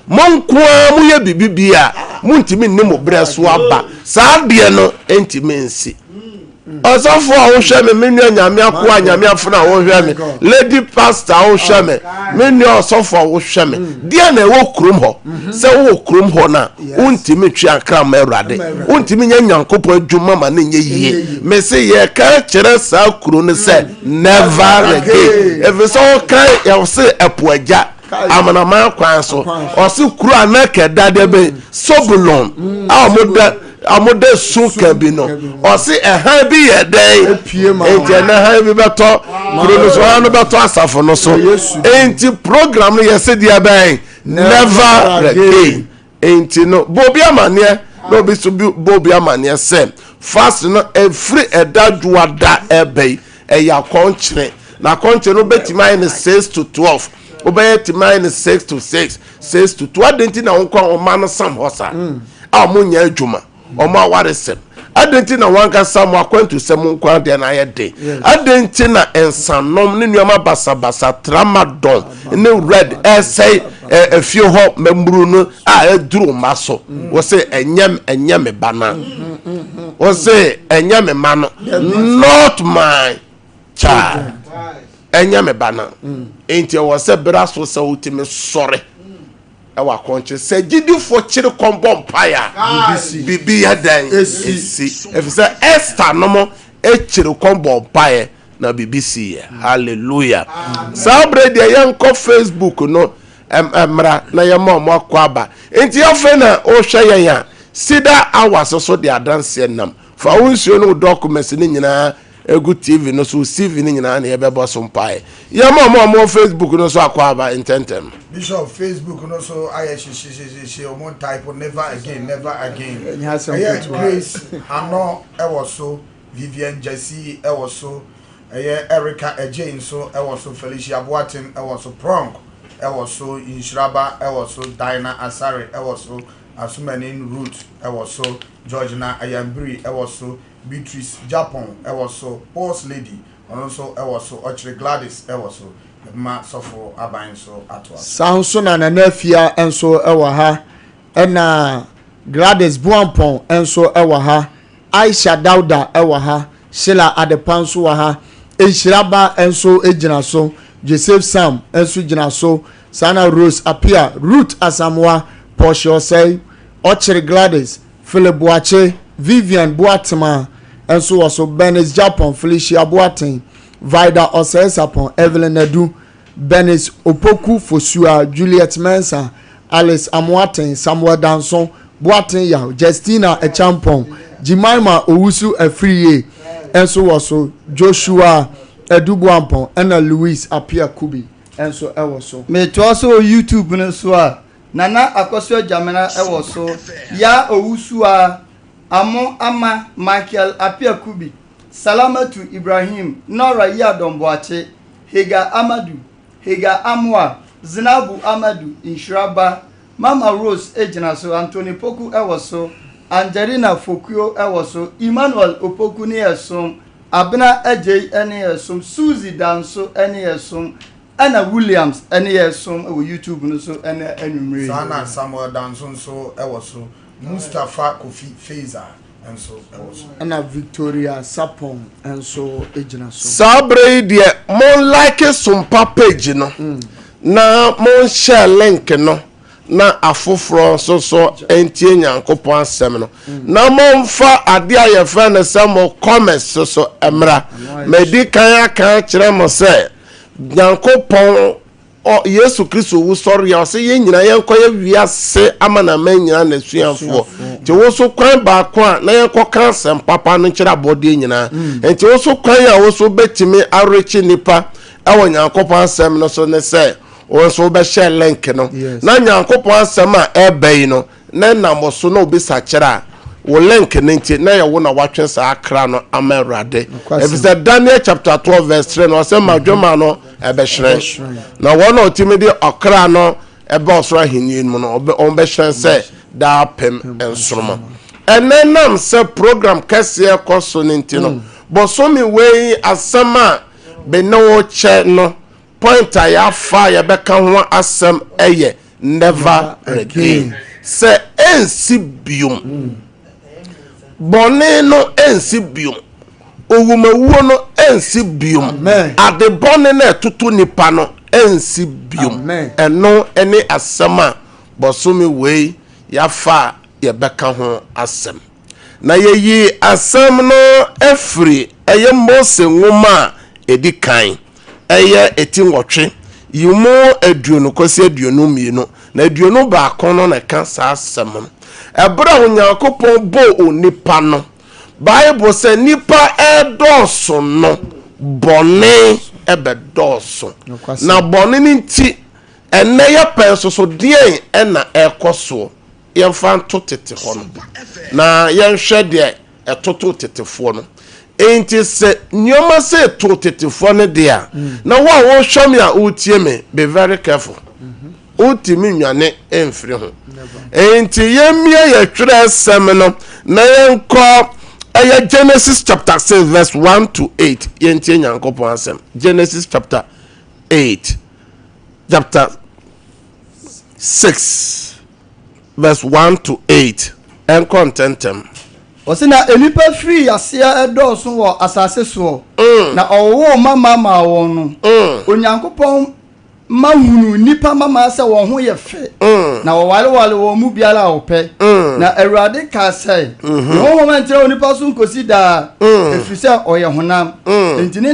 Mo nko ara moyɛ biribi bi a montumi nni mo berɛ so aba. Saa adeɛ no ɛntumi nsi. Ɔsɔfo a wohwɛ me, me nua nyame akoa nyame afena a wohwɛ me, lady pastor a wohwɛ me, me nua ɔsɔfo a wohwɛ me. Deɛ na ɛwɔ kurom hɔ. Sɛ wowɔ kurom hɔ no a, wontumi ntwe akra ma Awurade. Wontumi nyɛ Nyankopɔn adwuma ma no nyɛ yie. Mese yɛka kyerɛ saa kuro no sɛ never again. Ɛfiri sɛ wokan yɛse ɛpo agya amanaman kwan so. Ɔse kuro a na kɛda deɛ bɛn Sobulon a wɔda wɔda su ka bi no. Ɔse ɛhan bi yɛ dɛn? Enti ɛnɛ han bi bɛtɔ kuro no so, han no bɛtɔ asafo no so. Enti program no yɛse deɛ bɛn? Never again. Enti no, bɔ obi amaneɛ na obi so bɔ obi amaneɛ sɛ fast no ɛfiri ɛda dwoada ɛbɛ yi ɛyɛ akɔnkyene na akɔnkyene no wobɛtumi ayɛ no 6 to 12 wobɛyɛ tumi ayɛ no 6 to 6 6 to 2 adɛn nti na wo nkwa ɔma no sam hɔ saa a ɔmo nyɛ adwuma wɔn awaresɛm adɛn nti na wɔn ankasa mo akwantusɛm nko adeɛ no ayɛ den adɛn nti na nsanom ne nneɛma basabasa tramadol ne red ɛsɛe efie hɔ mmabunu no a ɛduru mma so mm. wɔsɛ ɛnyɛ ɛnyɛ me ba na wɔsɛ ɛnyɛ me ma no not my child ɛnyɛ me ba na mm. nti ɛwɔ sɛ bere aso sɛ wotumi sɔre. Ɛwɔ akɔnkye sɛ gyidifoɔ kyere kɔm bɔ mpaeɛ a, biribi yɛ dɛn? Ɛsi. Ɛfiri sɛ Esther nom kyere kɔm bɔ mpaeɛ na biribi siiɛ. Hallelujah. Saa berɛ deɛ yɛnkɔ Facebook no mmra na yɛma ɔmo akɔ aba. Nti afei na wohwɛ yɛn a, Cedar Hours so de adanseɛ nam. Fa wo nsuo ne wo documents no nyinaa. egu TV no so, CV no nyinaa na yɛbɛbɔ so mpaeɛ. Yɛma ɔmo a ɔmo wɔ Facebook no so akɔ aba ntɛntɛm. Bishop Facebook no so ayɛ hyehyehyehye ɔmo type never again never again ɛyɛ Grace Ano ɛwɔ so Vivian Gyasi ɛwɔ so ɛyɛ Erica Adjei nso ɛwɔ so Felicia Boateng ɛwɔ so Prong ɛwɔ so Nhyiraba ɛwɔ so Dinah Asare ɛwɔ so Asumanin Ruth ɛwɔ so Georgina Ayambiri ɛwɔ so Beatrice Gyapong wɔ so, Paul's Lady, ɔno nso wɔ so, Ɔkyere Gladys wɔ so, Yɛbɛma Sɔfo Aban nso atoa so. Saa nso na Nana Afia nso wɔ ha, ɛna Gladys Boampong nso wɔ ha, Aisha Dauda wɔ ha, Sheila Adepa nso wɔ ha, Nhyira Ba nso gyina so, Joseph Sam nso gyina so, saa na Rose Appiah, Ruth Asamoah, Portia Osei, Ɔkyere Gladys, Philip Boakye, Vivian Boatema nso wɔ so, Bernice Gyapong, Felicia Boateng, Vida Osei Sarpong, Evelyn Adu, Bernice Opoku Fosua, Juliet Mensah, Alice Amoateng, Samuel Danso, Boateng Yaw, Justina Acheampong, Jemima Owusu Afriyie nso wɔ so, Joshua Adu Boampong ɛna Louis Appiah Kubi nso wɔ so. Metoa so wɔ YouTube no so a, Nana Akosua Gyamena wɔ so, Yaa Owusuaa, Amo Ama, Michael Appiah Kubi, Salamatu Ibrahim, Nora Yiadom Boakye, Hagar Amadu, Hagar Amoah, Zinabu Amadu, Nhyira Ba, Mama Rose gyina so, Anthony Poku wɔ so, Angelina Fokuo wɔ so, Emmanuel Opoku ne Ɛsom, Abena Adjei ne Ɛsom, Suzy Danso ne Ɛsom, Ɛna Williams ne yɛ som wɔ YouTube no so ɛnɛ anwummere yi. Saa na Samuel Danso nso wɔ so. Mustapha Kofi Faisal nso wɔ so. Ɛna Victoria Sarpong nso gyina so. Saa berɛ yi deɛ mo like Sompa page no na mo share link no na afoforɔ nso so ntie Nyankopɔn asɛm no na momfa adeɛ a yɛfrɛ no sɛ mo comments so mmra. Madi kan aka akyerɛ mo sɛ Nyankopɔn, ɔ, Yesu Kristo wusɔre a, ɔsɛ yɛn nyinaa yɛnkɔyɛ wiase amanaman nyinaa n'asuafoɔ. Nti wo nso kwan baako a na yɛnkɔka asɛm papa no nkyerɛ abɔdeɛ nyinaa. Mm. Nti wo nso kwan a wo nso bɛtumi arekye nnipa ɛwɔ Nyankopɔn asɛm no so ne sɛ wo nso wobɛhyɛ link no. Na Nyankopɔn asɛm a ɛreba yi no, na ɛnam wo so na obi sakyera a, wo link no nti na ɛyɛ wo na watwe saa kra no ama Awurade. Efisɛ Daniel chapter 12 verse 3 no ɔsɛ madwema no ɛbɛhyerɛn. Na wɔn a ɔtumi de ɔkra no ɛba ɔsoro ahenni no mu no wɔn bɛhyerɛn sɛ daapem nsoroma. Ɛnɛ nam sɛ program kɛseɛ kɔ so no nti no, mm. bosome wei asɛm a me ne wo kyɛ no Point a yɛafa a yɛbɛka ho asɛm yɛ never again. Sɛ ɛnsi biom. Bɔne no ɛnsi biom. Owumawuo no ɛnsi biom. Ade bɔne no ɛtoto nipa no ɛnsi biom. Ɛno ne asɛm a bɔsome wei yɛafa a yɛbɛka ho asɛm. Na yɛyi asɛm no afiri ɛyɛ Mose nwoma a ɛdi kan ɛyɛ eti nwɔtwe, yi mu aduonu kɔsi 22, na 21 no na ɛka saa asɛm no. Ɛberɛ a Onyankopɔn bɔɔ onipa no, Bible sɛ nipa ɛredɔɔso no, bɔne ɛbɛdɔɔso. Na bɔne no nti, ɛnnɛ yɛpɛ nso so deɛn ɛna ɛrekɔ soɔ? Yɛmfa nto tete hɔ no, na yɛnhwɛ deɛ ɛtotoo tetefoɔ no. Enti sɛ nneɛma sei too tetefoɔ no deɛ a, mm. na wo a wohwɛ me a wotie me, be very careful. Mm-hmm. Wotumi nnwane mfiri ho. Enti yɛmmie yɛtwerɛ sɛm no na yɛnkɔ ɛyɛ Genesis chapter 6 verse 1 to 8. Yɛntie Nyankopɔn asɛm. Genesis chapter 8 chapter 6 verse 1 to 8 ɛnkɔ ntɛntɛm. Ɔse na nnipa firii aseɛ dɔɔso wɔ asase soɔ, mm. na ɔwowoo mmammaa maa wɔn no, mm. Onyankopɔn mma hunuu nnipa mmammaa sɛ wɔn ho yɛ fɛ, mm. na wɔwareware wɔn mu biara a ɔpɛ. Na Awurade kaa sɛ, mm-hmm. Me honhom ntra onipa so nkosi daa, ɛfiri sɛ ɔyɛ honam, enti ne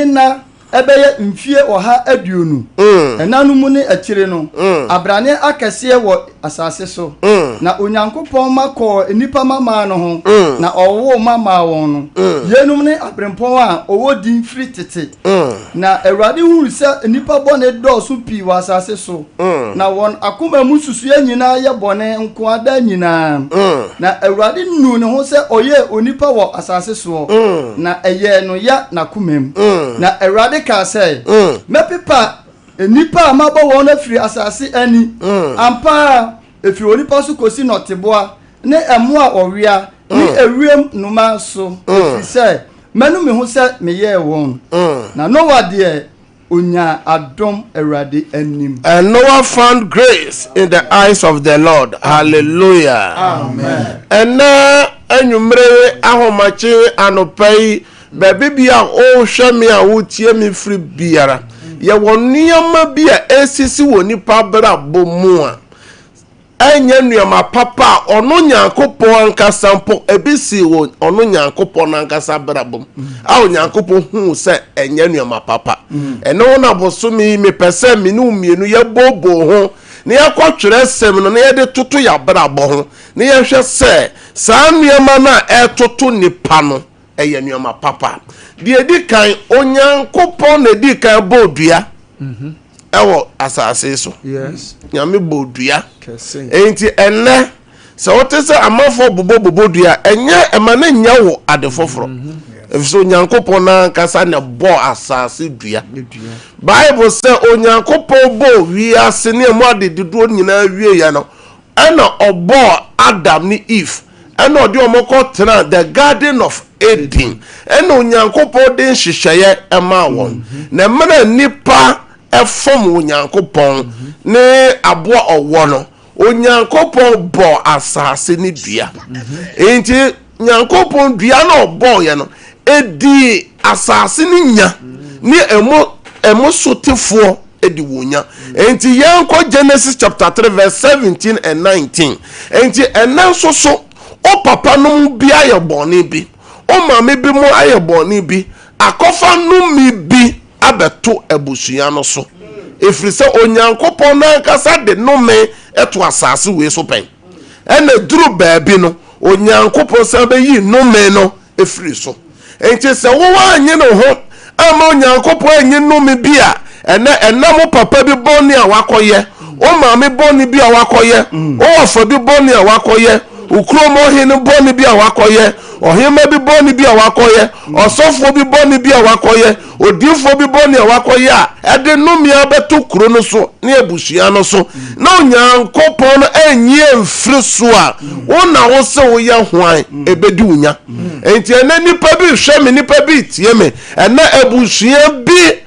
nna ɛbɛyɛ mfie 120. Ɛna no mu ne akyire no, abrane akɛseɛ wɔ. asase so. Na Onyankopɔn mma kɔɔ nnipa mmammaa no ho, na ɔwowoo mma maa wɔn no. Yeinom ne aberempɔn a wɔwɔ din firi tete. Na Awurade hunuu sɛ nnipa bɔne dɔɔso pii wɔ asase so, na wɔn akoma mu nsusuiɛ nyinaa yɛ bɔne nko ara daa nyinaa. Na Awurade nuu ne ho sɛ ɔyɛɛ onipa wɔ asase soɔ, na ɛyɛɛ no ya n'akomam. Na Awurade kaa sɛ, Mɛpepa nnipa a mabɔ wɔn afiri asase ani, ampa ara, ɛfiri onipa so kɔsi nnɔteboa ne mmoa a wɔwea ne ewiem nnomaa so, ɛfiri sɛ manu me ho sɛ meyɛɛ wɔn. Na Noa deɛ, ɔnyaa adom Awurade anim. And Noah found grace in the eyes of the Lord. Hallelujah. Amen. Ɛnɛ anwummere ahomakye anɔpa yi baabi bi a wohwɛ me a wotie me firi biara yɛwɔ nneɛma bi a ɛsisi wɔ nipa abrabɔ mu a Ɛnyɛ nneɛma papa a ɔno Nyankopɔn ankasa mpo, ebi sii wɔ ɔno Nyankopɔn n'ankasa abrabɔ mu a Onyankopɔn huu sɛ ɛnyɛ nneɛma papa. Ɛno ho na bosome yi mepɛ sɛ me ne wo mmienu yɛbooboo ho na yɛkɔ twerɛsɛm no na yɛde toto yɛn abrabɔ ho na yɛhwɛ sɛ saa nneɛma no a ɛretoto nnipa no ɛyɛ nneɛma papa. Deɛ ɛdi kan, Onyankopɔn na ɛdi kan bɔɔ dua. Ɛwɔ asase so. Nyame bɔɔ dua. Enti ɛnnɛ sɛ wote sɛ amanfoɔ bobɔ bobɔ dua ɛnyɛ ɛma ne nyɛ wo ade foforɔ. Mhm. Efisɛ Onyankopɔn n'ankasa na ɛbɔɔ asase dua. Bible sɛ Onyankopɔn bɔɔ wiase ne ɛmu ade dodoɔ nyinaa wieɛ no ɛna ɔbɔɔ Adam ne Eve ɛna ɔde wɔn kɔ tena the garden of Eden ɛna Onyankopɔn de nhyehyɛeɛ ɛmaa wɔn mhm. na mmerɛ nnipa ɛfom Onyankopɔn mhm. ne aboa ɔwɔ no Onyankopɔn bɔ asase ne dua mhm. nti Nyankopɔn dua na ɔbɔɔyɛ no ɛdii asase ne nya ne ɛmo ɛmo sotefoɔ di wɔn nya. Enti yɛnkɔ Genesis chapter 3 verse 17 and 19. Enti ɛnɛ nso so, o papa nom bi ayɛ bɔne bi, o maame bi mo ayɛ bɔne bi, akɔfa nnome bi abɛto abusua no so. Ɛfiri sɛ Onyankopɔn n'ankasa de nnome to asase wei so pɛn. Ɛna duru baabi no, Onyankopɔn san bɛyi nnome no firi so. Enti sɛ wo annye ne ho amma Onyankopɔn anyi nnome bi a, ɛnɛ ɛnam wo papa bi bɔne a wakɔyɛ, wo maame bɔne bi a wakɔyɛ, wo wɔfa bi bɔne a wakɔyɛ, wo kurom ɔhene bɔne bi a wakɔyɛ, ɔhemma bi bɔne bi a wakɔyɛ, ɔsɔfoɔ bi bɔne bi a wakɔyɛ, odiyifoɔ bi bɔne a wakɔyɛ a ɛde nnome abɛto kuro no so ne abusua no so na Onyankopɔn no anyi amfiri so a, wo na wo se woyɛ hwan ɛbɛdi wo nya. Enti ɛnɛ nnipa bi rehwɛ me, nnipa bi retie me, ɛnɛ abusua bi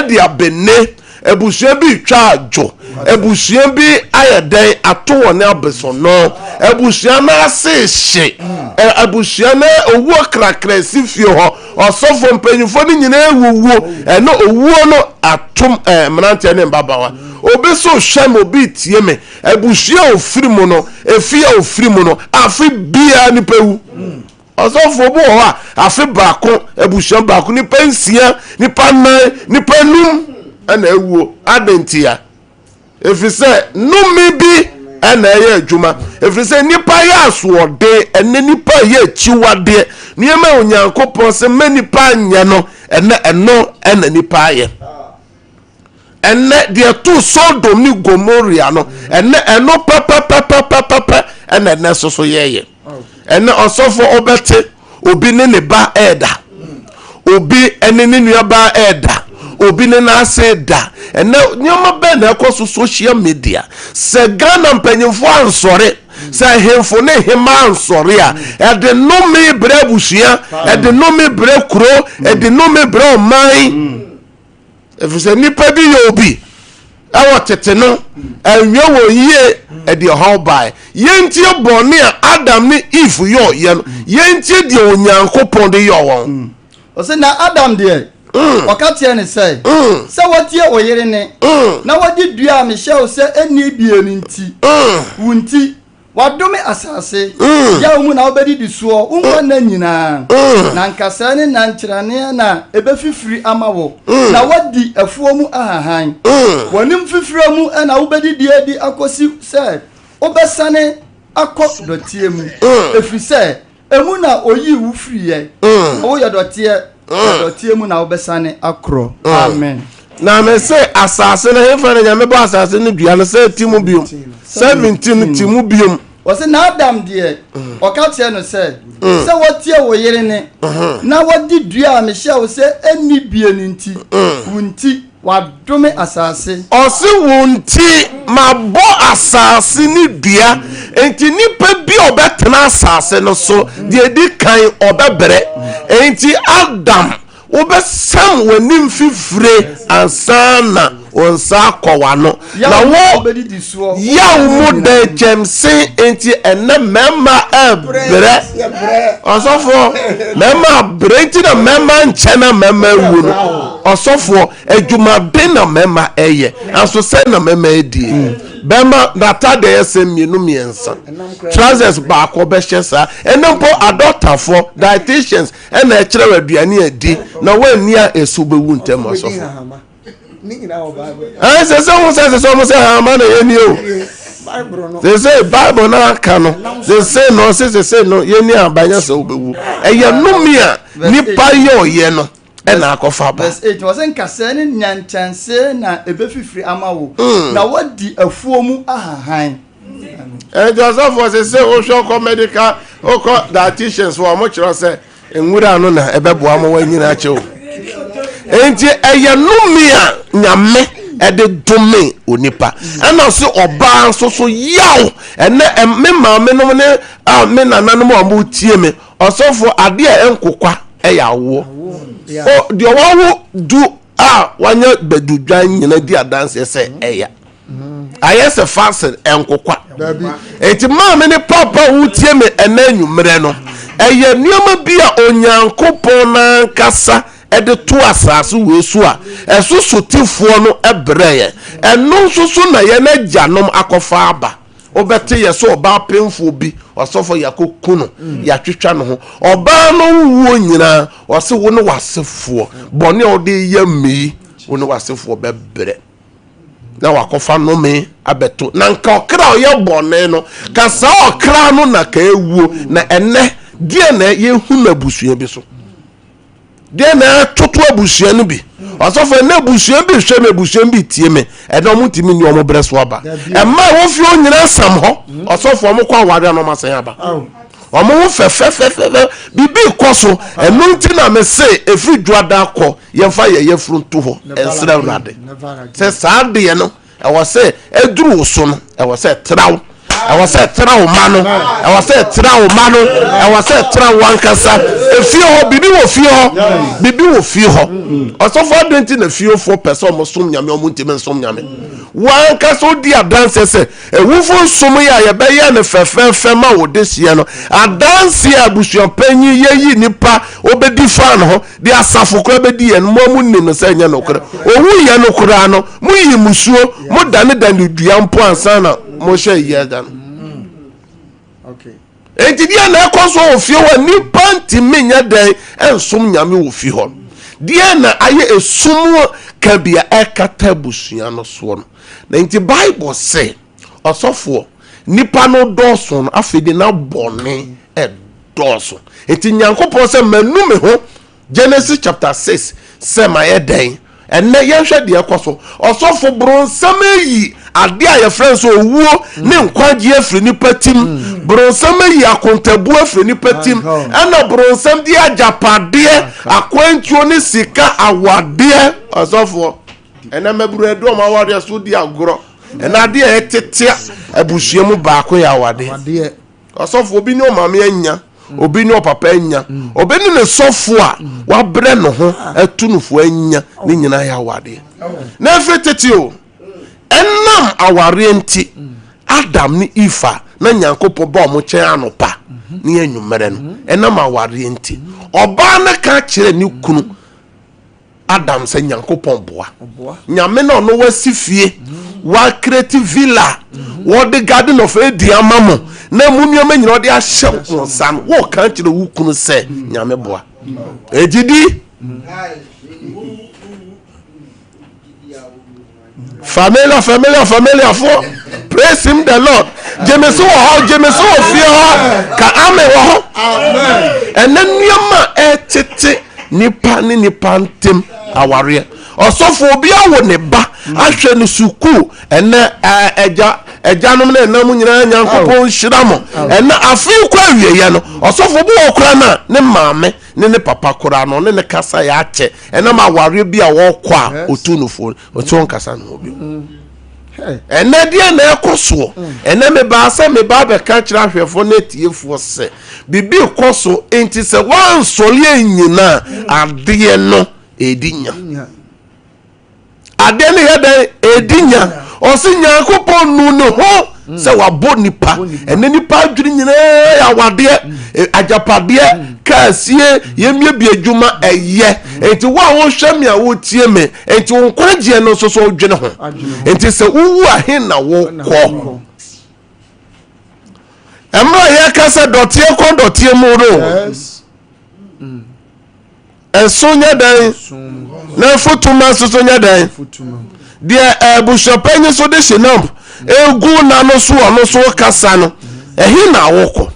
de abene, abusua bi retwa adwo, abusua bi ayɛ dɛn ato wɔn abesɔnɔ, abusua no ase hye, abusua no owuo krakra si fie hɔ. Ɔsɔfo mpanyinfoɔ no nyinaa awuwuo, ɛna owuo no atom ɛɛ mmeranteɛ ne mmabaawa. Obi so hwɛ me, obi tie me. Abusua a ofiri mu no, efie a ofiri mu no, afe biara nipa wu. Ɔsɔfo obi wɔ hɔ a, afe baako, abusua baako, nipa nsia, nipa nnan, nipa num ɛna awuo. Adɛn ntia? Ɛfiri sɛ nnome bi na ɛyɛ adwuma. Ɛfiri sɛ nnipa yɛ asoɔden, ɛnɛ nnipa yɛ akyiwadeɛ. Nneɛma a Onyankopɔn sɛ mma nnipa nyɛ no, ɛnɛ ɛno na nnipa ayɛ. Ɛnɛ deɛ ɛtoo Sodom ne Gomoria no, ɛnɛ ɛno pɛpɛpɛpɛpɛpɛ ɛna ɛnɛ soso yɛyɛ. Ɛnɛ ɔsɔfo ɔbɛte obi ne ne ba ɛɛda, obi ne ne nuabaa ɛɛda, obi ne n'ase da. Ɛnɛ nneɛma bɛn na ɛkɔ so social media? Sɛ Ghana mpanyinfoɔ ansɔre, sɛ ahemfo ne hema ansɔre a, ɛde nnome brɛ abusua, ɛde nnome brɛ kuro, ɛde nnome brɛ ɔman. Ɛfiri sɛ nnipa bi yɛ obi ɛwɔ tete no, ɛnwɛ wɔn yie, ɛde ɔhaw bae. Yɛntie bɔne a Adam ne Eve yɔɔyɛ no, yɛntie deɛ Onyankopɔn de yɔɔ wɔn. Mm. Ɔsɛ na Adam deɛ, mm. ɔka kyerɛ ne sɛ, mm. sɛ wotie wo yere ne, na wodi dua a mehyɛ wo sɛ ɛnni bie no nti, wo nti, Wɔadome asase, yaw mu na wobɛdidi soɔ wo nkwa nna nyinaa, na nkasɛɛ ne nnankyerɛnneɛ na ɛbɛfifiri ama wo, na woadi afuo mu ahahan. W'anim fifire mu na wobɛdidi adi akɔsi sɛ. Wobɛsane akɔ dɔteɛ mu, ɛfiri sɛ emu na oyii wo firiiɛ, na woyɛ dɔteɛ, na dɔteɛ mu na wobɛsane akorɔ. Amen. Na me se asase no hefa na Nyame bɔ asase no dua no sɛ ti mu biom 17 ti mu biom. Wɔse na Adam deɛ ɔka kyerɛ no sɛ, Sɛ woatie wo yere nne, na woadi dua a mehyɛɛ wo sɛ nni bie no nti, wo nti wɔadome asase. Ɔse wo nti mabɔ asase ne dua, enti nipa bi a ɔbɛtena asase no so, deɛ ɛdi kan ɔbɛbrɛ. Enti Adam Wobɛsam w'anim fifire ansa na wo nsa akɔ w'ano. Na wo yaw mu dɛnkyɛmse nti ɛnnɛ mmarima rebrɛ. Ɔsɔfoɔ, mmarima abrɛ nti na mmarima nkyɛ na mmarima awu no. Ɔsɔfoɔ, adwumaden na mmarima ɛyɛ, nanso sɛn na mmarima adie? Bɛrima n'atadeɛ yɛ sɛ mmienu mmiɛnsa, trousers baako ɔbɛhyɛ saa. Ɛnnɛ mpo adɔktafoɔ, dietitians, Ɛna ɛkyerɛ wo aduane a di na woanni a ɛso bɛwu ntɛm asɔfo. Ɛn sɛ sɛ ho sɛ sɛ sɛ ɔmo sɛ hama na yɛni o. Sɛ sɛ Bible no aka no sɛ sɛ no sɛ sɛ sɛ no yɛni abanya sɛ wobɛwu. Ɛyɛ nnome a nipa yɛ ɔyɛ no ɛna akɔfa ba. Verse 8 wɔsɛ nkasɛɛ ne nyankyɛnse na ɛbɛfifiri ama wo na woadi afuo mu ahahan. Ɛnti ɔsɔfoɔ sɛ sɛ wohwɛ ɔkɔ medical wokɔ dietitians wɔ ɔmo kyerɛ sɛ nwura no na ɛbɛboa ma wanyini akyɛ o. Ɛnti ɛyɛ nome a nyame ɛde dome onipa. Ɛna ɔse ɔbaa nso so yaw ɛnɛ me maame nom ne a me nananom a ɔmo tie me ɔsɔfoɔ adeɛ a ɛnkokwa ɛyɛ awoɔ. O deɛ wawo du a wanya badudwan nyina di adanseɛ sɛ ɛya. ayɛ sɛ fasen nkokwa enti maame ne papa wotie me ɛnɛ anwummerɛ no ɛyɛ nneɛma bi a onyankopɔn n'ankasa ɛde to asase wei so a ɛso sotefoɔ no ɛbrɛ yɛn ɛno nso so na yɛn agyanom akɔfa aba wobɛte yɛ sɛ ɔbaa pemfoɔ bi ɔsɔfo yɛakɔku no yɛatwitwa ne ho ɔbaa no wuo nyinaa ɔse wo ne w'asefoɔ bɔne a wode yɛ mmei wo ne w'asefoɔ bɛbrɛ na wakɔfa nnome abɛto na nka ɔkra a ɔyɛ bɔne no ka saa ɔkra no na ka ewuo na ɛnɛ deɛ na yɛhu no abusua bi so deɛ na ɛtoto abusua no bi ɔsɔfo ɛnɛ abusua bi hwɛ me abusua bi tie me ɛnɛ ɔmo ntumi nni ɔmo brɛ so aba ɛma ɛwɔ fie hɔ nyinaa sam hɔ ɔsɔfo ɔmo kɔ awaare na ɔmo asan aba ɔmo ho fɛfɛfɛfɛ biribi kɔ so ɛno nti na me se efiri dwada kɔ Yɛmfa yɛn yafunu nto hɔ nsrɛ Awurade sɛ saa adeɛ no ɛwɔ sɛ ɛduru wo so no, ɛwɔ sɛ ɛtra wo, ɛwɔ sɛ ɛtra wo ma no, ɛwɔ sɛ ɛtra wo ma no, ɛwɔ sɛ ɛtra wo ankasa. Efie hɔ, biribi wɔ fie hɔ, biribi wɔ fie hɔ. Ɔsɔfo adɛn nti na fiefoɔ pɛ sɛ wɔn som Nyame, wɔn ntumi nsom Nyame? Wankasa odi adanseɛ sɛ awufo nsom yi a yɛbɛyɛ no fɛfɛɛfɛ ma wo dehyeɛ no, adanseɛ a abusuapanyin yɛyi nipa obedi faa ne ho Deɛ asafo koraa bɛdi yɛ no, mo a monim no sɛ ɛnyɛ nokorɛ. Ɔwuiɛ no koraa no, moyii mmusuo, modanedane dua mpo ansa na mohyɛ yɛ da no. Enti deɛ na ɛkɔ so wɔ fie hɔ a nnipa ntumi nyɛ dɛn nsom Nyame wɔ fie hɔ. Deɛ na ayɛ esum kabea ɛkata abusua no soɔ no. Na nti Bible se, ɔsɔfoɔ, nnipa no dɔɔso no, afei de na bɔne ɛdɔɔso. Nti Nyankopɔn sɛ manu me ho, Genesis chapter 6, sɛ mayɛ dɛn? Ɛnnɛ yɛnhwɛ deɛ ɛkɔ so. Ɔsɔfo bronsam ayi adeɛ a yɛfrɛ no sɛ owuo ne nkwagyeɛ afiri nipa tim. Bronsam ayi akontabuo afiri nipa tim. Ɛna bronsam de agyapadeɛ, akwantuo ne sika awadeɛ. Ɔsɔfoɔ, ɛnɛ mmabunu ɛde wɔn awadeɛ so di agorɔ. Ɛnɛ adeɛ a ɛtete abusua mu baako yɛ awadeɛ. Ɔsɔfo, obi ne ɔmaame anya, obi ne ɔpapa anya, obi ne ne sɔfo a wabrɛ ne ho atu no fo anya, ne nyinaa yɛ awadeɛ. Na ɛfiri tete o, ɛnam awareɛ nti, Adam ne Eve a na Nyankopɔn ba wɔn nkyɛn anɔpa ne anwummerɛ no, ɛnam awareɛ nti, ɔbaa no ka kyerɛ ne kunu Adam sɛ Nyankopɔn boa. Nyame na ɔno wasi fie, wakreti villa, wɔde Garden of Eden ama mo, na mu nneɛma nyina ɔde ahyɛ mo nsa no, wɔka kyerɛ wo kunu sɛ Nyame boa. Egyidi. Familia, familia, familia foɔ. Praise him the Lord. Gyeme so wɔ hɔ, gyeme so wɔ fie hɔ, ka amen wɔ hɔ. Ɛnɛ nneɛma a ɛtete nipa ne nipa ntem awareɛ. Ɔsɔfo obi awo ne ba ahwɛ no sukuu ɛnɛ ɛgya ɛgyanom ne ɛnam nyinaa Nyankopɔn nhyira mo. Ɛnɛ afei kɔ awieɛ no ɔsɔfo bi wɔ koraa no a ne maame ne ne papa koraa no ɔne ne kasa yɛ akyɛ ɛnam awareɛ bi a wɔkɔ a ɔtu no fo ɔtu ɔnkasa ne ho bio. Ɛnɛ deɛ na ɛkɔ soɔ. Ɛnɛ mebaa sɛ mebaa bɛka kyerɛ ahwɛfoɔ ne atiefoɔ sɛ biribi rekɔ so nti sɛ woansɔre anyina a adeɛ no ɛdi nya. Adeɛ no yɛ dɛn? Ɛdi nya. Ɔse Nyankopɔn nu ne ho sɛ wabɔ nipa. Ɛnɛ nipa adwene nyinaa yɛ awadeɛ, agyapadeɛ, kaa sie, yɛmmiebie adwuma ɛyɛ. Nti wo a wohwɛ me a wotie me, Enti wo nkwagyeɛ no nso so wodwene ho. Enti sɛ wowu a he na wokɔ? Mmerɛ a yɛka sɛ dɔteɛ kɔ dɔteɛ mu no, ɛso nyɛ dɛn na mfutuma nso so nyɛ dɛn? Deɛ abusuapanyin so de hyinamp egu n'ano so ɔno so kasa no, ɛhe na wokɔ?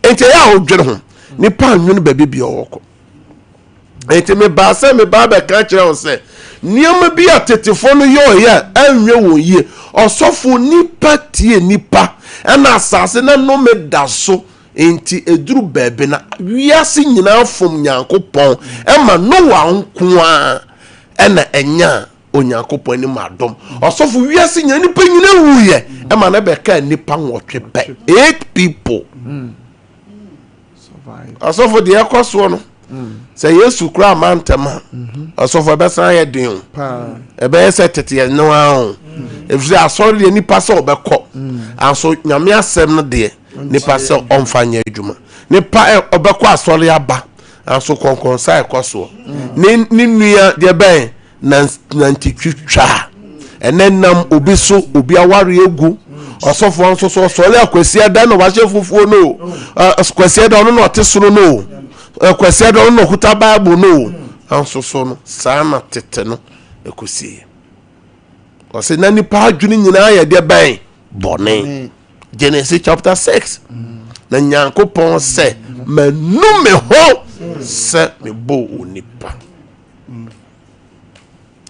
Enti ɛyɛ a wodwene ho. Nipa nwene baabi bia ɔwɔkɔ. Enti mebaa sɛ mebaa bɛka kyerɛ wo sɛ nneɛma bi a tetefoɔ no yɔeɛ a anwie wɔn yie. Ɔsɔfo, nnipa tie nnipa, ɛna asase no nnome da so. Enti ɛduru baabi na wiase nyinaa fom Nyankopɔn, ɛma Noa nko ara ɛna ɛnyaa Onyankopɔn anim adom. Ɔsɔfo, wiase nyinaa nnipa nyinaa wuiɛ, ɛma no bɛkaa nnipa nwɔtwe pɛ, eight people. Ɔsɔfo deɛ ɛkɔ soɔ no sɛ Yesu kura ama ntɛm a mhm. ɔsɔfo ɛbɛsan ayɛ den o ɛbɛyɛ sɛ tete yɛ no ara o mm. efisɛ asɔre deɛ nipa sɛ ɔbɛkɔ mm. anso nyame asɛm no deɛ nipa sɛ ɔnfa nyɛ adwuma nipa ɔbɛkɔ asɔre aba anso kɔnkɔnsa ɛkɔ soɔ mm. ne ne nua deɛ bɛn nantitwitwa ɛnɛ nam obi so obi aware egu ɔsɔfoɔ nso so ɔsɔre a kwasiada na wahyɛ fufuo no o kwasiada ɔno na ɔte soro no o kwasiada ɔno na ɔkuta bible no o nso so no saa na tete no ɛkɔsie ɔsɛ na nipa adwene nyinaa yɛ deɛ bɛn bɔne Genesis chapter 6 na Nyankopɔn sɛ manu me ho sɛ mebɔɔ onipa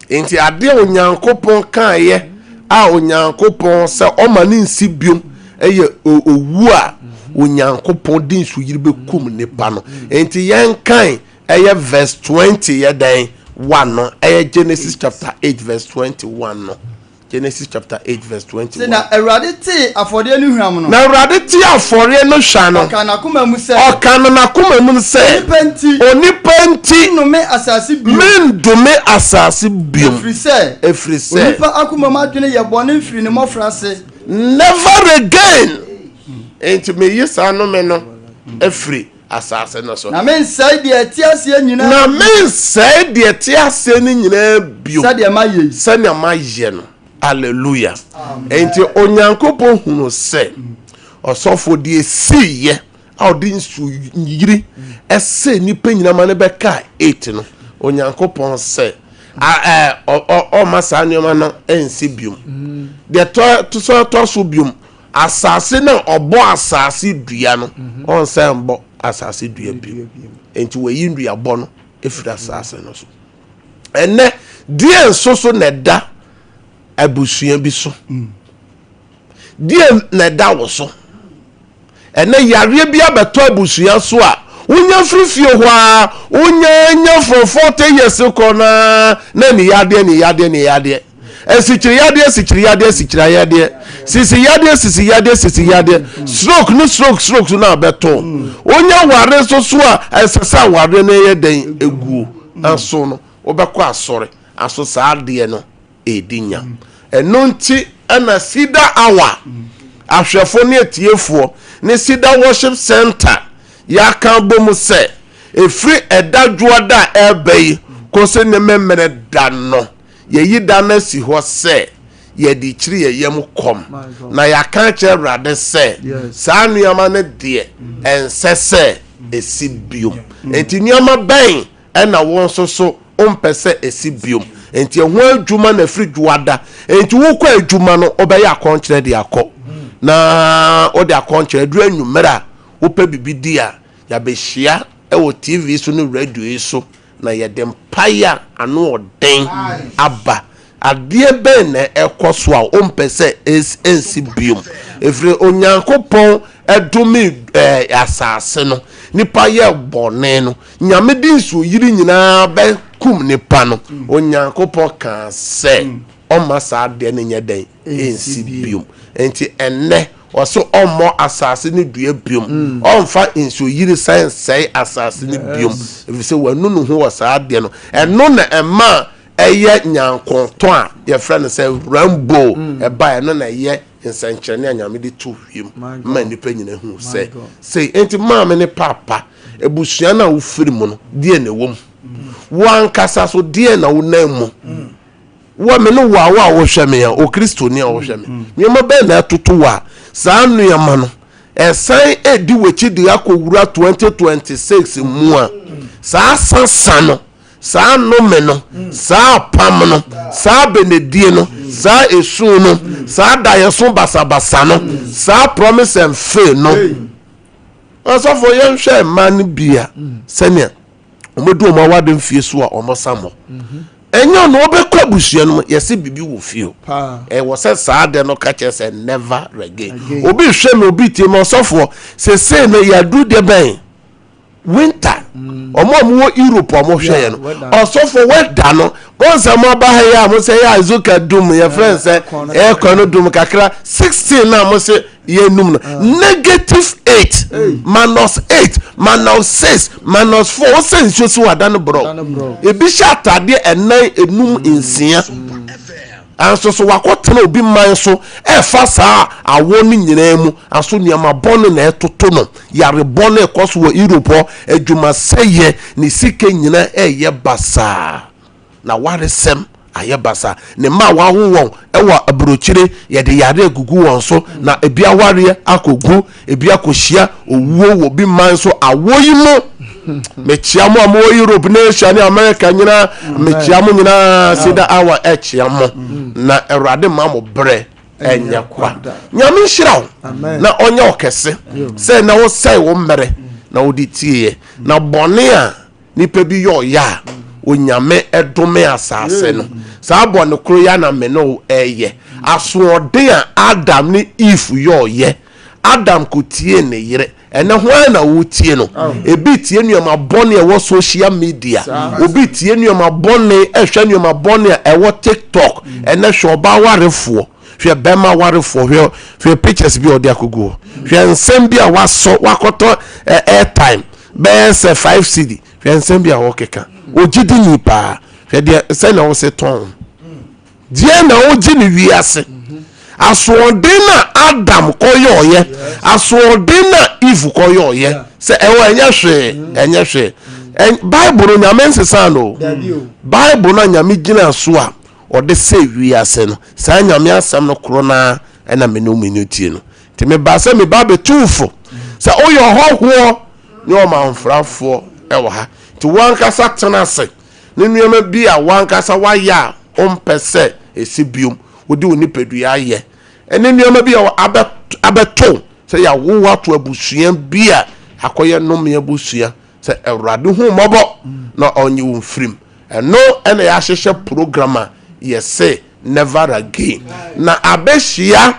Enti adeɛ a Onyankopɔn kaeɛ a Onyankopɔn sɛ ɔma ne nsi biom yɛ owu a Onyankopɔn de nsuyiri bɛkum nipa no. Enti yɛnkan ɛyɛ verse 20 yɛ dɛn 1 no ɛyɛ Genesis chapter 8 verse 21 no. Genesis chapter 8 verse 21. Sɛ na Awurade tee afɔdeɛ no hwam no. Na Awurade tee afɔreɛ no hwa no. Ɔkaa n'akoma mu sɛ. Ɔkaa no n'akoma mu sɛ. Onipa nti. Onipa nti. Mennome asase bio. Mendome asase bio. Ɛfiri sɛ. Ɛfiri sɛ. Onipa akoma mu adwene yɛ bɔne firi ne mmɔfraase. Never again. Enti meyi saa nnome no afiri asase no so. Na mensɛe deɛ ɛte aseɛ nyinaa. Na mensɛe deɛ ɛte aseɛ no nyinaa bio. Sɛdeɛ mayɛ yi. Sɛdeɛ mayɛ no. Hallelujah. Enti Onyankopɔn hunu sɛ ɔsɔfoɔ deɛ esiiɛ a ɔde nsuo yiri ɛsɛ nnipa nyinaa ma no bɛkaa eight no, Onyankopɔn sɛ ɔma saa nneɛma no nsi biom. Deɛ tɔ so biom, Asase no a ɔbɔ asase dua no, mhm. ɔnsan mbɔ asase dua bio. Nti wɔyi nnuabɔ no efiri asase no so. Ɛnɛ deɛ nso so na ɛda abusua bi so. Mm. Deɛ na ɛda wo so. Ɛnɛ yareɛ bi abɛtɔ abusua so a wonya firi fie hɔ a wonya nya from 40 years kɔ na na ne yadeɛ ne yadeɛ ne yadeɛ. Asikyire yadeɛ asikyire yadeɛ asikyire yadeɛ sisi yadeɛ sisi yadeɛ sisi yadeɛ stroke ne stroke stroke na abɛtɔ wonya ware nso so a ɛsɛ sɛ awareɛ no yɛ dɛn eguo aso no wobɛkɔ asɔre aso saa adeɛ no ɛdi nya ɛno nti ɛna sida awa ahwɛfo ne atiefoɔ ne sida worship center yɛaka bɔ mu sɛ ɛfiri ɛda dwoɔda a ɛreba yi kɔsi ne memene da no Yɛayi da no asi hɔ sɛ yɛde kyiri yɛn yam kɔm, na yɛaka akyerɛ Awurade sɛ saa nneɛma no deɛ, ɛnsɛ sɛ ɛsi bio. Enti nneɛma bɛn na wo nso so wompɛ sɛ ɛsi bio? Enti ɛho adwuma na ɛfiri Dwoada. Enti wokɔ adwuma no, wobɛyɛ akɔnkyerɛ de akɔ. Na wode akɔnkyerɛ aduru anwummerɛ a wopɛ biribi di a, yɛabɛhyia wɔ TV so ne radio yi so na yɛde mpaeɛ a ano ɔden aba. Adeɛ bɛn na ɛkɔ so a wompɛ sɛ ɛnsi biom? Ɛfiri Onyankopɔn dome ɛɛ asase no, nipa yɛ bɔne no, Nyame de nsuoyiri nyinaa bɛkum nipa no, Onyankopɔn kaa sɛ ɔmma saa adeɛ no nyɛ dɛn? Ɛnsi biom. Enti ɛnnɛ, ɔse ɔmmɔ asase no dua biom, ɔmfa nsuoyiri san nsɛe asase no biom, ɛfiri sɛ wanu ne ho wɔ saa adeɛ no. Ɛno na ɛmaa ɛyɛ nyankontɔn a yɛfrɛ no sɛ rainbow ɛbaeɛ no na ɛyɛ nsɛnkyerɛnne a Nyame de to wiem ma nnipa nyina hu sɛ sei. Enti maame ne paapa, abusua no a wofiri mu no, deɛ na ɛwɔ mu? Wo ankasa so deɛ na wonam mu? Wo me ne wo a wo a wohwɛ me a, Okristoni a wohwɛ me, nneɛma bɛn na ɛtoto wo a saa nneɛma no ɛsan ɛdi w'akyi de akɔwura 2026 mu a saa sasa no saa nnome no, saa apam no, saa benedie no, saa esu no, saa daeɛso basabasa no, saa promise and fail no. Ɔsɔfo yɛnhwɛ mmaa no bi a sɛnea wɔadu wɔn awade mfie so a wɔn sa mmɔ. Ɛnyɛ ɔno ɔbɛkɔ abusua no mu yɛsɛ biribi wɔ fie o. Ɛwɔ sɛ saa de no ka kyerɛ sɛ never again. Obi hwɛ me obi tie me ɔsɔfoɔ sesei no yɛadu deɛ bɛn. Winter ɔmo a ɔmo wɔ Europe a ɔmo hwɛ yɛ no ɔsɔfo wɛda no mo nsɛ mo aba ha yi a mo sɛ yɛ azuka dum yɛ frɛ nsɛ ɛkɔ no dum kakra 16 na mo sɛ yɛ num no negative 8 minus 8 minus 6 minus 4 wosɛ nsuo si wada no borɔ ebi hyɛ ataadeɛ ɛnan enum nsia. Nanso so wakɔtena obi man so refa saa awɔ no nyinaa mu? Aso nneɛma bɔne na ɛtoto no? Yare bɔne rekɔ so wɔ Europe hɔ, adwumasɛeɛ, ne sika nyinaa reyɛ basaa, n'awaresɛm ayɛ basaa, ne mma a wawo wɔn wɔ aburokyire, yɛde yare agugu wɔn so, na ebi awareɛ akɔgu. Ebi akɔhyia owuo wɔ bi man so awɔ yi mu. Mekyia mo a mowɔ Europe ne Asia ne America nyinaa. Mekyia mo nyinaa sida awa ɛkyia mo. Na Awurade ma mo berɛ ɛnyɛ kwa. Nyame nhyira wo na ɔnyɛ wo kɛse sɛ na wosɛe wo mmerɛ na wode tieɛ. Na bɔne a nipa bi yɛ ɔyɛ a Onyame dome asase no. Saa bɔne koro yi ara na me ne wo ɛyɛ. Asoɔden a Adam ne Eve yɛ ɔyɛ. Adam kɔtiee ne yere. Ɛnɛ hwan na wotie no? Ebi tie nneɛma bɔne a ɛwɔ social media. Obi tie nneɛma bɔne, ɛhwɛ nneɛma bɔne a ɛwɔ TikTok. Ɛnɛ hwɛ ɔbaa warefoɔ, hwɛ bɛrima warefoɔ, hwɛ hwɛ pictures bi a ɔde akɔgu hɔ. Hwɛ nsɛm bi a wasɔ, wakɔtɔ airtime bɛyɛ sɛ 5 cedi. Hwɛ nsɛm bi a wɔkeka. Ogye di ni paa. Hwɛ deɛ sɛnea wɔsɛ tɔn. Deɛn na wogye no wiase? Asoɔden na Adam kɔyɔɔyɛ, asoɔden na Eve kɔyɔɔyɛ sɛ ɛwɔ ɛnyɛ hwee, ɛnyɛ hwee. Bible no Nyame nsesa no o. Bible no a Nyame gyina so a ɔde sɛ wiase no, saa Nyame asɛm no korɔ no ara ɛna me ne wo mmienu tie no. Nti mebaa sɛ meba abɛtu wo fo sɛ woyɛ ɔhɔhoɔ ne ɔmanfrafoɔ ɛwɔ ha. Nti wo ankasa tena ase ne nneɛma bi a w'ankasa woayɛ a wompɛ sɛ ɛsi biom, wode wo nipadua ayɛ, ne nneɛma bi a abɛto wo sɛ yɛawo wo ato abusua bi a akɔyɛ nnome abusua, sɛ Awurade hu wo mmɔbɔ na ɔnye wo mfirim. Ɛno na yɛahyehyɛ program a yɛse Never Again. Na abɛhyia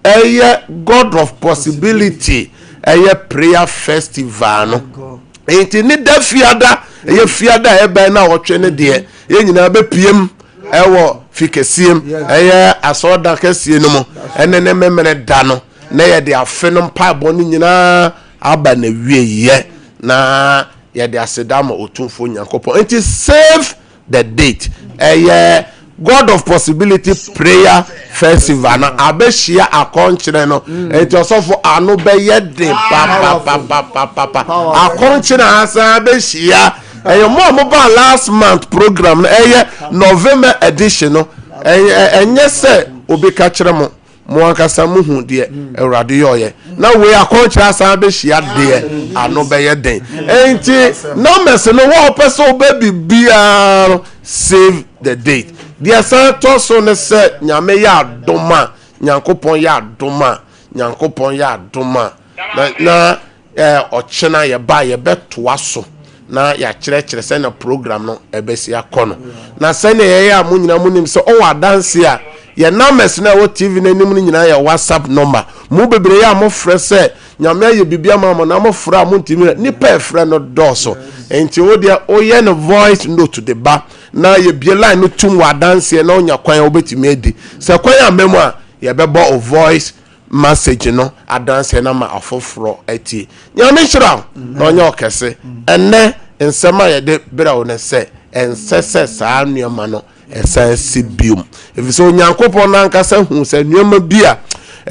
ɛyɛ God of Possibility ɛyɛ prayer festival no. Nti ne da fiada ɛyɛ fiada a ɛbɛn na ɔtwe ne deɛ yɛn nyinaa bɛpiem ɛwɔ fi kɛseɛm ɛyɛ asɔɔdan kɛseɛ no mu ɛne ne memene da no na yɛde afe no mpaebɔ no nyinaa aba na wieyɛ na yɛde aseda ma Otumfoɔ Nyankopɔn. Nti save the date ɛyɛ God of Possibility Prayer Festival na abɛhyia akɔnkyerɛ no mm. nti ɔsɔfo ano bɛyɛ den papapapapapa akɔnkyerɛ asan abɛhyia ɛyɛ mo a mo ba last month program no ɛyɛ November edition no ɛnyɛ sɛ obi ka kyerɛ mo. Mo ankasa muhu deɛ Awurade yɔeɛ. Na wei akɔnkyerɛ asan abɛhyia deɛ ano bɛyɛ den. Enti numbers no wo a wopɛ sɛ wobɛ biribiara no save the date. Deɛ san tɔ so ne sɛ Nyame yɛ adom a, Nyankopɔn yɛ adom a, Nyankopɔn yɛ adom a, na na eh, ɔkyena yɛba a yɛbɛtoa so na yɛakyerɛkyerɛ sɛnea program no ɛbɛsi akɔ no. Na sɛnea yɛyɛ a mo nyinaa monim sɛ ɔwɔ adanse a yɛn numbers no a ɛwɔ TV no anim no nyinaa yɛ WhatsApp number. Mo bebree a mofrɛ sɛ Nyame ayɛ biribi ama mo na mofrɛ a montumi hwɛ. Nipa ɛfrɛ no dɔɔso. Nti wo deɛ woyɛ no voice note de ba na yɛbie line no tum wɔ adanseɛ na wonya kwan a wobɛtumi adi. Sɛ kwan amma mu a yɛbɛbɔ wo voice message no adanseɛ no ama afoforɔ atie. Nyame nhyira wo na ɔnyɛ wo kɛse. Ɛnnɛ nsɛm a yɛde brɛ wo ne sɛ ɛnsɛ sɛ saa nneɛma no ɛsan si biom efisɛ Onyankopɔn n'ankasa hu sɛ nneɛma bi a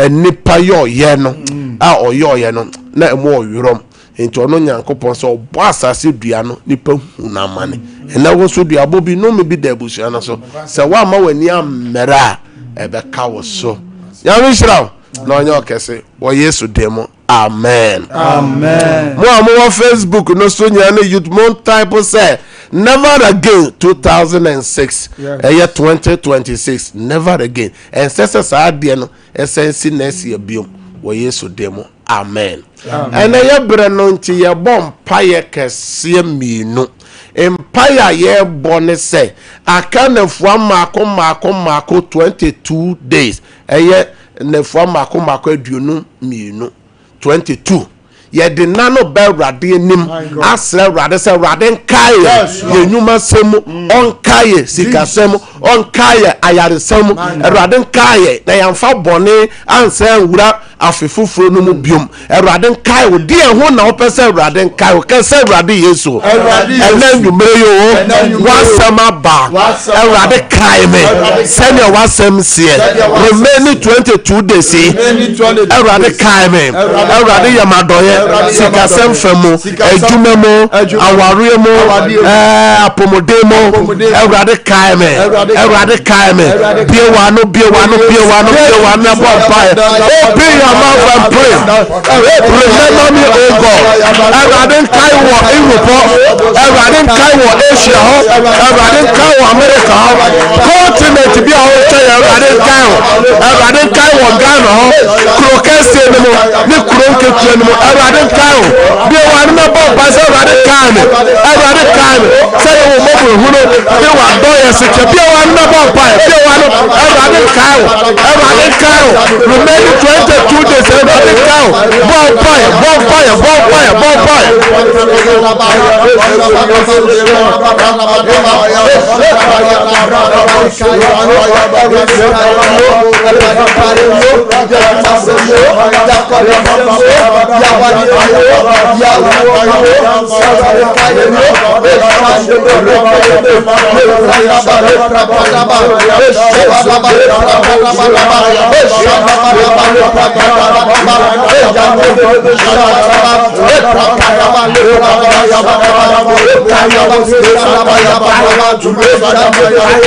nnipa yɛ ɔyɛ no a ɔyɛ ɔyɛ no na ɛmu ɔwerɔm nti ɔno Nyankopɔn sɛ ɔbɔ asase dua no nipa hu n'amane ɛnɛ wo nso duabɔ bi nnome bi da abusua no so sɛ woamma w'ani ammɛrɛ a ɛbɛka wo so. Nyame nhyira wo na ɔnyɛ ɔkɛse wɔ Yesu din mu. Amen. Amen. Mo a mowɔ Facebook no so nyinaa ne YouTube mo type sɛ never again 2006 ɛyɛ 2026 never again ɛnsɛ sɛ saa adeɛ no ɛsɛn si na ɛsi abiom wɔ Yesu din mu. Amen. Ɛnɛ yɛ berɛ no nti yɛbɔ mpaeɛ kɛseɛ mmienu. Mpaeɛ a yɛrebɔ ne sɛ aka nnafua mmaako mmaako mmaako 22 days ɛyɛ nnafua mmaako mmaako 22, 22. Yɛde nna no ba Awurade anim asrɛ Awurade sɛ Awurade nkae yɛn yɛn nnwumasɛm mu, ɔnkae yɛn sikasɛm mu, ɔnkae yɛn ayaresɛm mu. Awurade nkae yɛn na yɛamfa bɔne ansan anwura afe foforɔ no mu biom. Awurade nkae wo. Deɛ ho na wopɛ sɛ Awurade nkae wo? Ka sɛ, Awurade Yesu, ɛnɛ anwummerɛ yi o, w'asɛm aba. Awurade kae me sɛdeɛ w'asɛm seɛ. Remaining 22 days yi, Awurade kae me. Awurade yɛ m'adɔeɛ, sikasɛm fa mu, adwuma mu, awareɛ mu, ɛɛ apɔmuden mu. Awurade kae me. Awurade kae me. Bie w'ano, bie w'ano, bie w'ano, bie w'ano na bɔ mpaeɛ. Open your mouth and pray. Remember me, O God. Awurade nkae wɔ Europe hɔ. Awurade nkae wɔ Asia hɔ. Awurade nkae wɔ America hɔ. Continent bi a wɔhwɛ yɛ Awurade nkae wɔ. Awurade nkae wɔ Ghana hɔ. Kuro kɛseɛ no mu ne kuro nketewa no mu. Awurade nkae wɔ. Bie w'ano na bɔ mpae sɛ Awurade kae me. Awurade kae me. Sɛdeɛ wo mmɔborɔhunu ne w'adɔeɛ se teɛ. Bie w'ano na bɔ mpae. Bie w'ano. Awurade nkae wo. Awurade nkae wo. Remaining 22 days. Awurade nkae wo. Bɔ mpae. Bɔ mpae. Bɔ mpae. Bɔ mpae.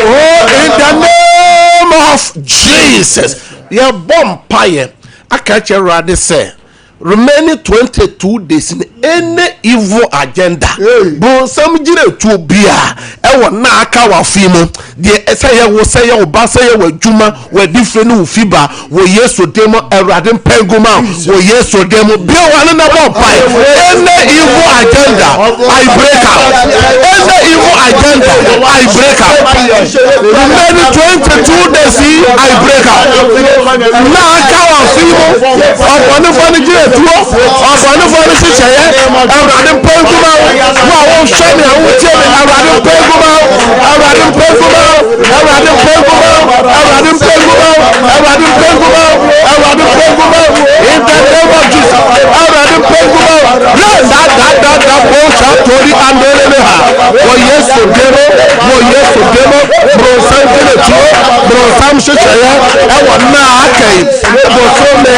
Oh, in the name of Jesus, yɛbɔ mpaeɛ aka kyerɛ Awurade sɛ Remaining 22 days no any evil agenda bronsam gyina tuo bia ɛwɔ nna aka wɔ afe mu deɛ sɛ yɛ wo sɛ yɛ wo ba sɛ yɛ w'adwuma w'adifire ne wo fiba wɔ Yesu din mu Awurade mpɛ ngu ma wɔ Yesu din mu bie wa ne na bɔ mpae any evil agenda I break out any evil agenda I break out remaining 22 days I break out nna aka wɔ afe mu Ɔbɔnefoɔ no gyina tuo, ɔbɔnefoɔ no hyehyɛeɛ. Awurade mpa ngu ma wo. Wo a wohwɛ me a wotie me, Awurade mpa ngu ma wo. Awurade mpa ngu ma wo. Awurade mpa ngu ma wo. Awurade mpa ngu ma wo. Awurade mpa ngu ma wo. Awurade mpa ngu ma wo. In the name of Jesus. Awurade mpa ngu ma wo. Da da da da bo sha tori andele me ha. Wɔ Yesu din mu, wɔ Yesu din mu, bronsam gyina tuo, bronsam hyehyɛeɛ ɛwɔ nna a aka yi. Bosome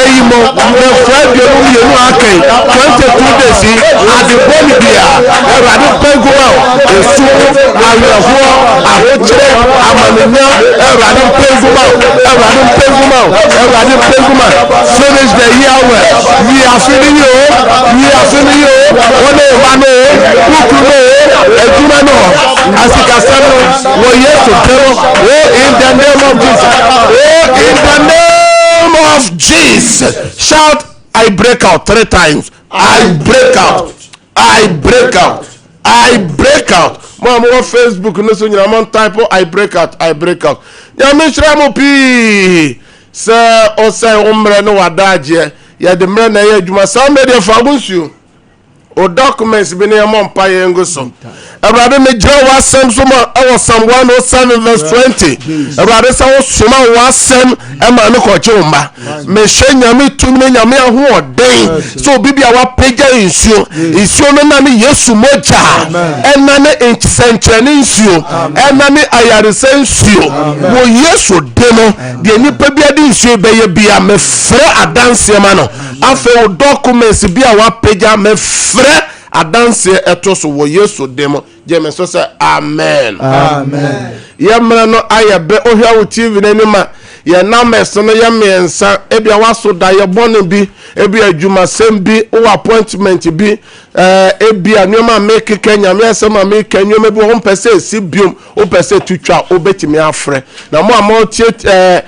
eyi mo nafua 22 a aka yi, 22 days yi, ade bɔne biara, Awurade mpa ngu ma wo, esu, awerɛhoɔ, ahokyere, amanenya, Awurade mpa ngu ma wo, Awurade mpa ngu ma wo, Awurade mpa ngu ma wo. Finish the year well. Wie afe no yie o, wie afe no yie o, wo ne wo ba no o, wo kunu no o, adwuma no o, asikasɛm no, wɔ Yesu din mu, oh in the name of Jesus, oh in the name of. of Jesus. Shout, I break out three times. I break out. I break out. I break out. Mo a mowɔ Facebook no so nyinaa mo type I break out. I break out. Nyame nhyira mo pii sɛ ɔsɛe wo mmerɛ ne w'adagyeɛ. Yɛde mmerɛ na ɛyɛ adwuma. Saa mmerɛ deɛ fa wo nsuo. O documents bi ne yɛmmɔ mpa yɛn ngu so. Awurade megyina w'asɛm so ma ɛwɔ Psalm 107 verse 20. Awurade sɛ wosoma w'asɛm ɛma no kɔgye wo mma. Mehyɛ Nyame tumi ne Nyame ahoɔden sɛ obi bi a wapagya nsuo nsuo no na ne Yesu mogya ɛna ne nsɛnkyerɛnne nsuo ɛna ne ayaresa nsuo wɔ Yesu de no deɛ nipa bi ade nsuo bɛyɛ bia mefrɛ adanseɛ ma no. Afei wo documents bi a wapagya mefrɛ adanseɛ ɛto so wɔ Yesu din mu. Gye me so sɛ amen. Amen. Yɛ mmerɛ no ayɛ bɛ wohwɛ wo TV no anim a yɛ numbers no yɛ mmiɛnsa ebia waso da yɛ bɔne bi ebia adwumasɛm bi wowɔ appointment bi ɛɛ ebia nneɛma a mekeka nyame asɛm a meka nneɛma bi wɔ ho mpɛ sɛ esi biom wopɛ sɛ tutwa wobɛtumi afrɛ na mo a motie ɛɛ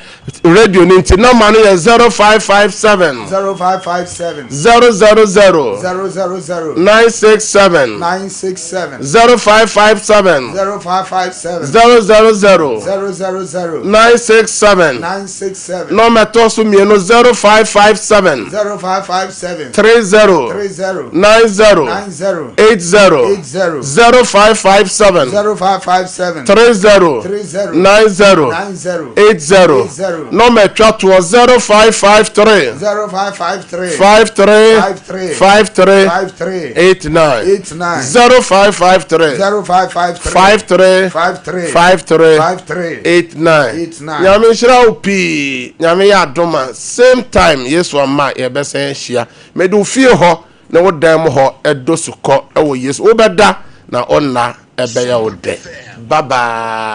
Radio no nti nɔma no yɛ 0557. 0557. 000. 000. 967. 967. 0557. 0557. 000. 000. 967. 967. Nɔma ɛtɔ so mmienu 0557. 0557. 30. 30. 90. 90. 80. 80. 0557. 0557. 30. 30. 90. 90. 80. Nɔma ɛtwa toɔ 0553. 0553. 53. 53. 53. 53. 89. 89. 0553. 0553. 53. 53. 53. 53. 89. 89. Nyame nhyira wo pii. Nyame yɛ adom a same time Yesu ama yɛbɛsan ahyia. Mede wo fie hɔ ne wo dan mu hɔ ɛdɔ sukɔ ɛwɔ Yesu. Wobɛda na ɔnna ɛbɛyɛ wo dɛ. Bye bye.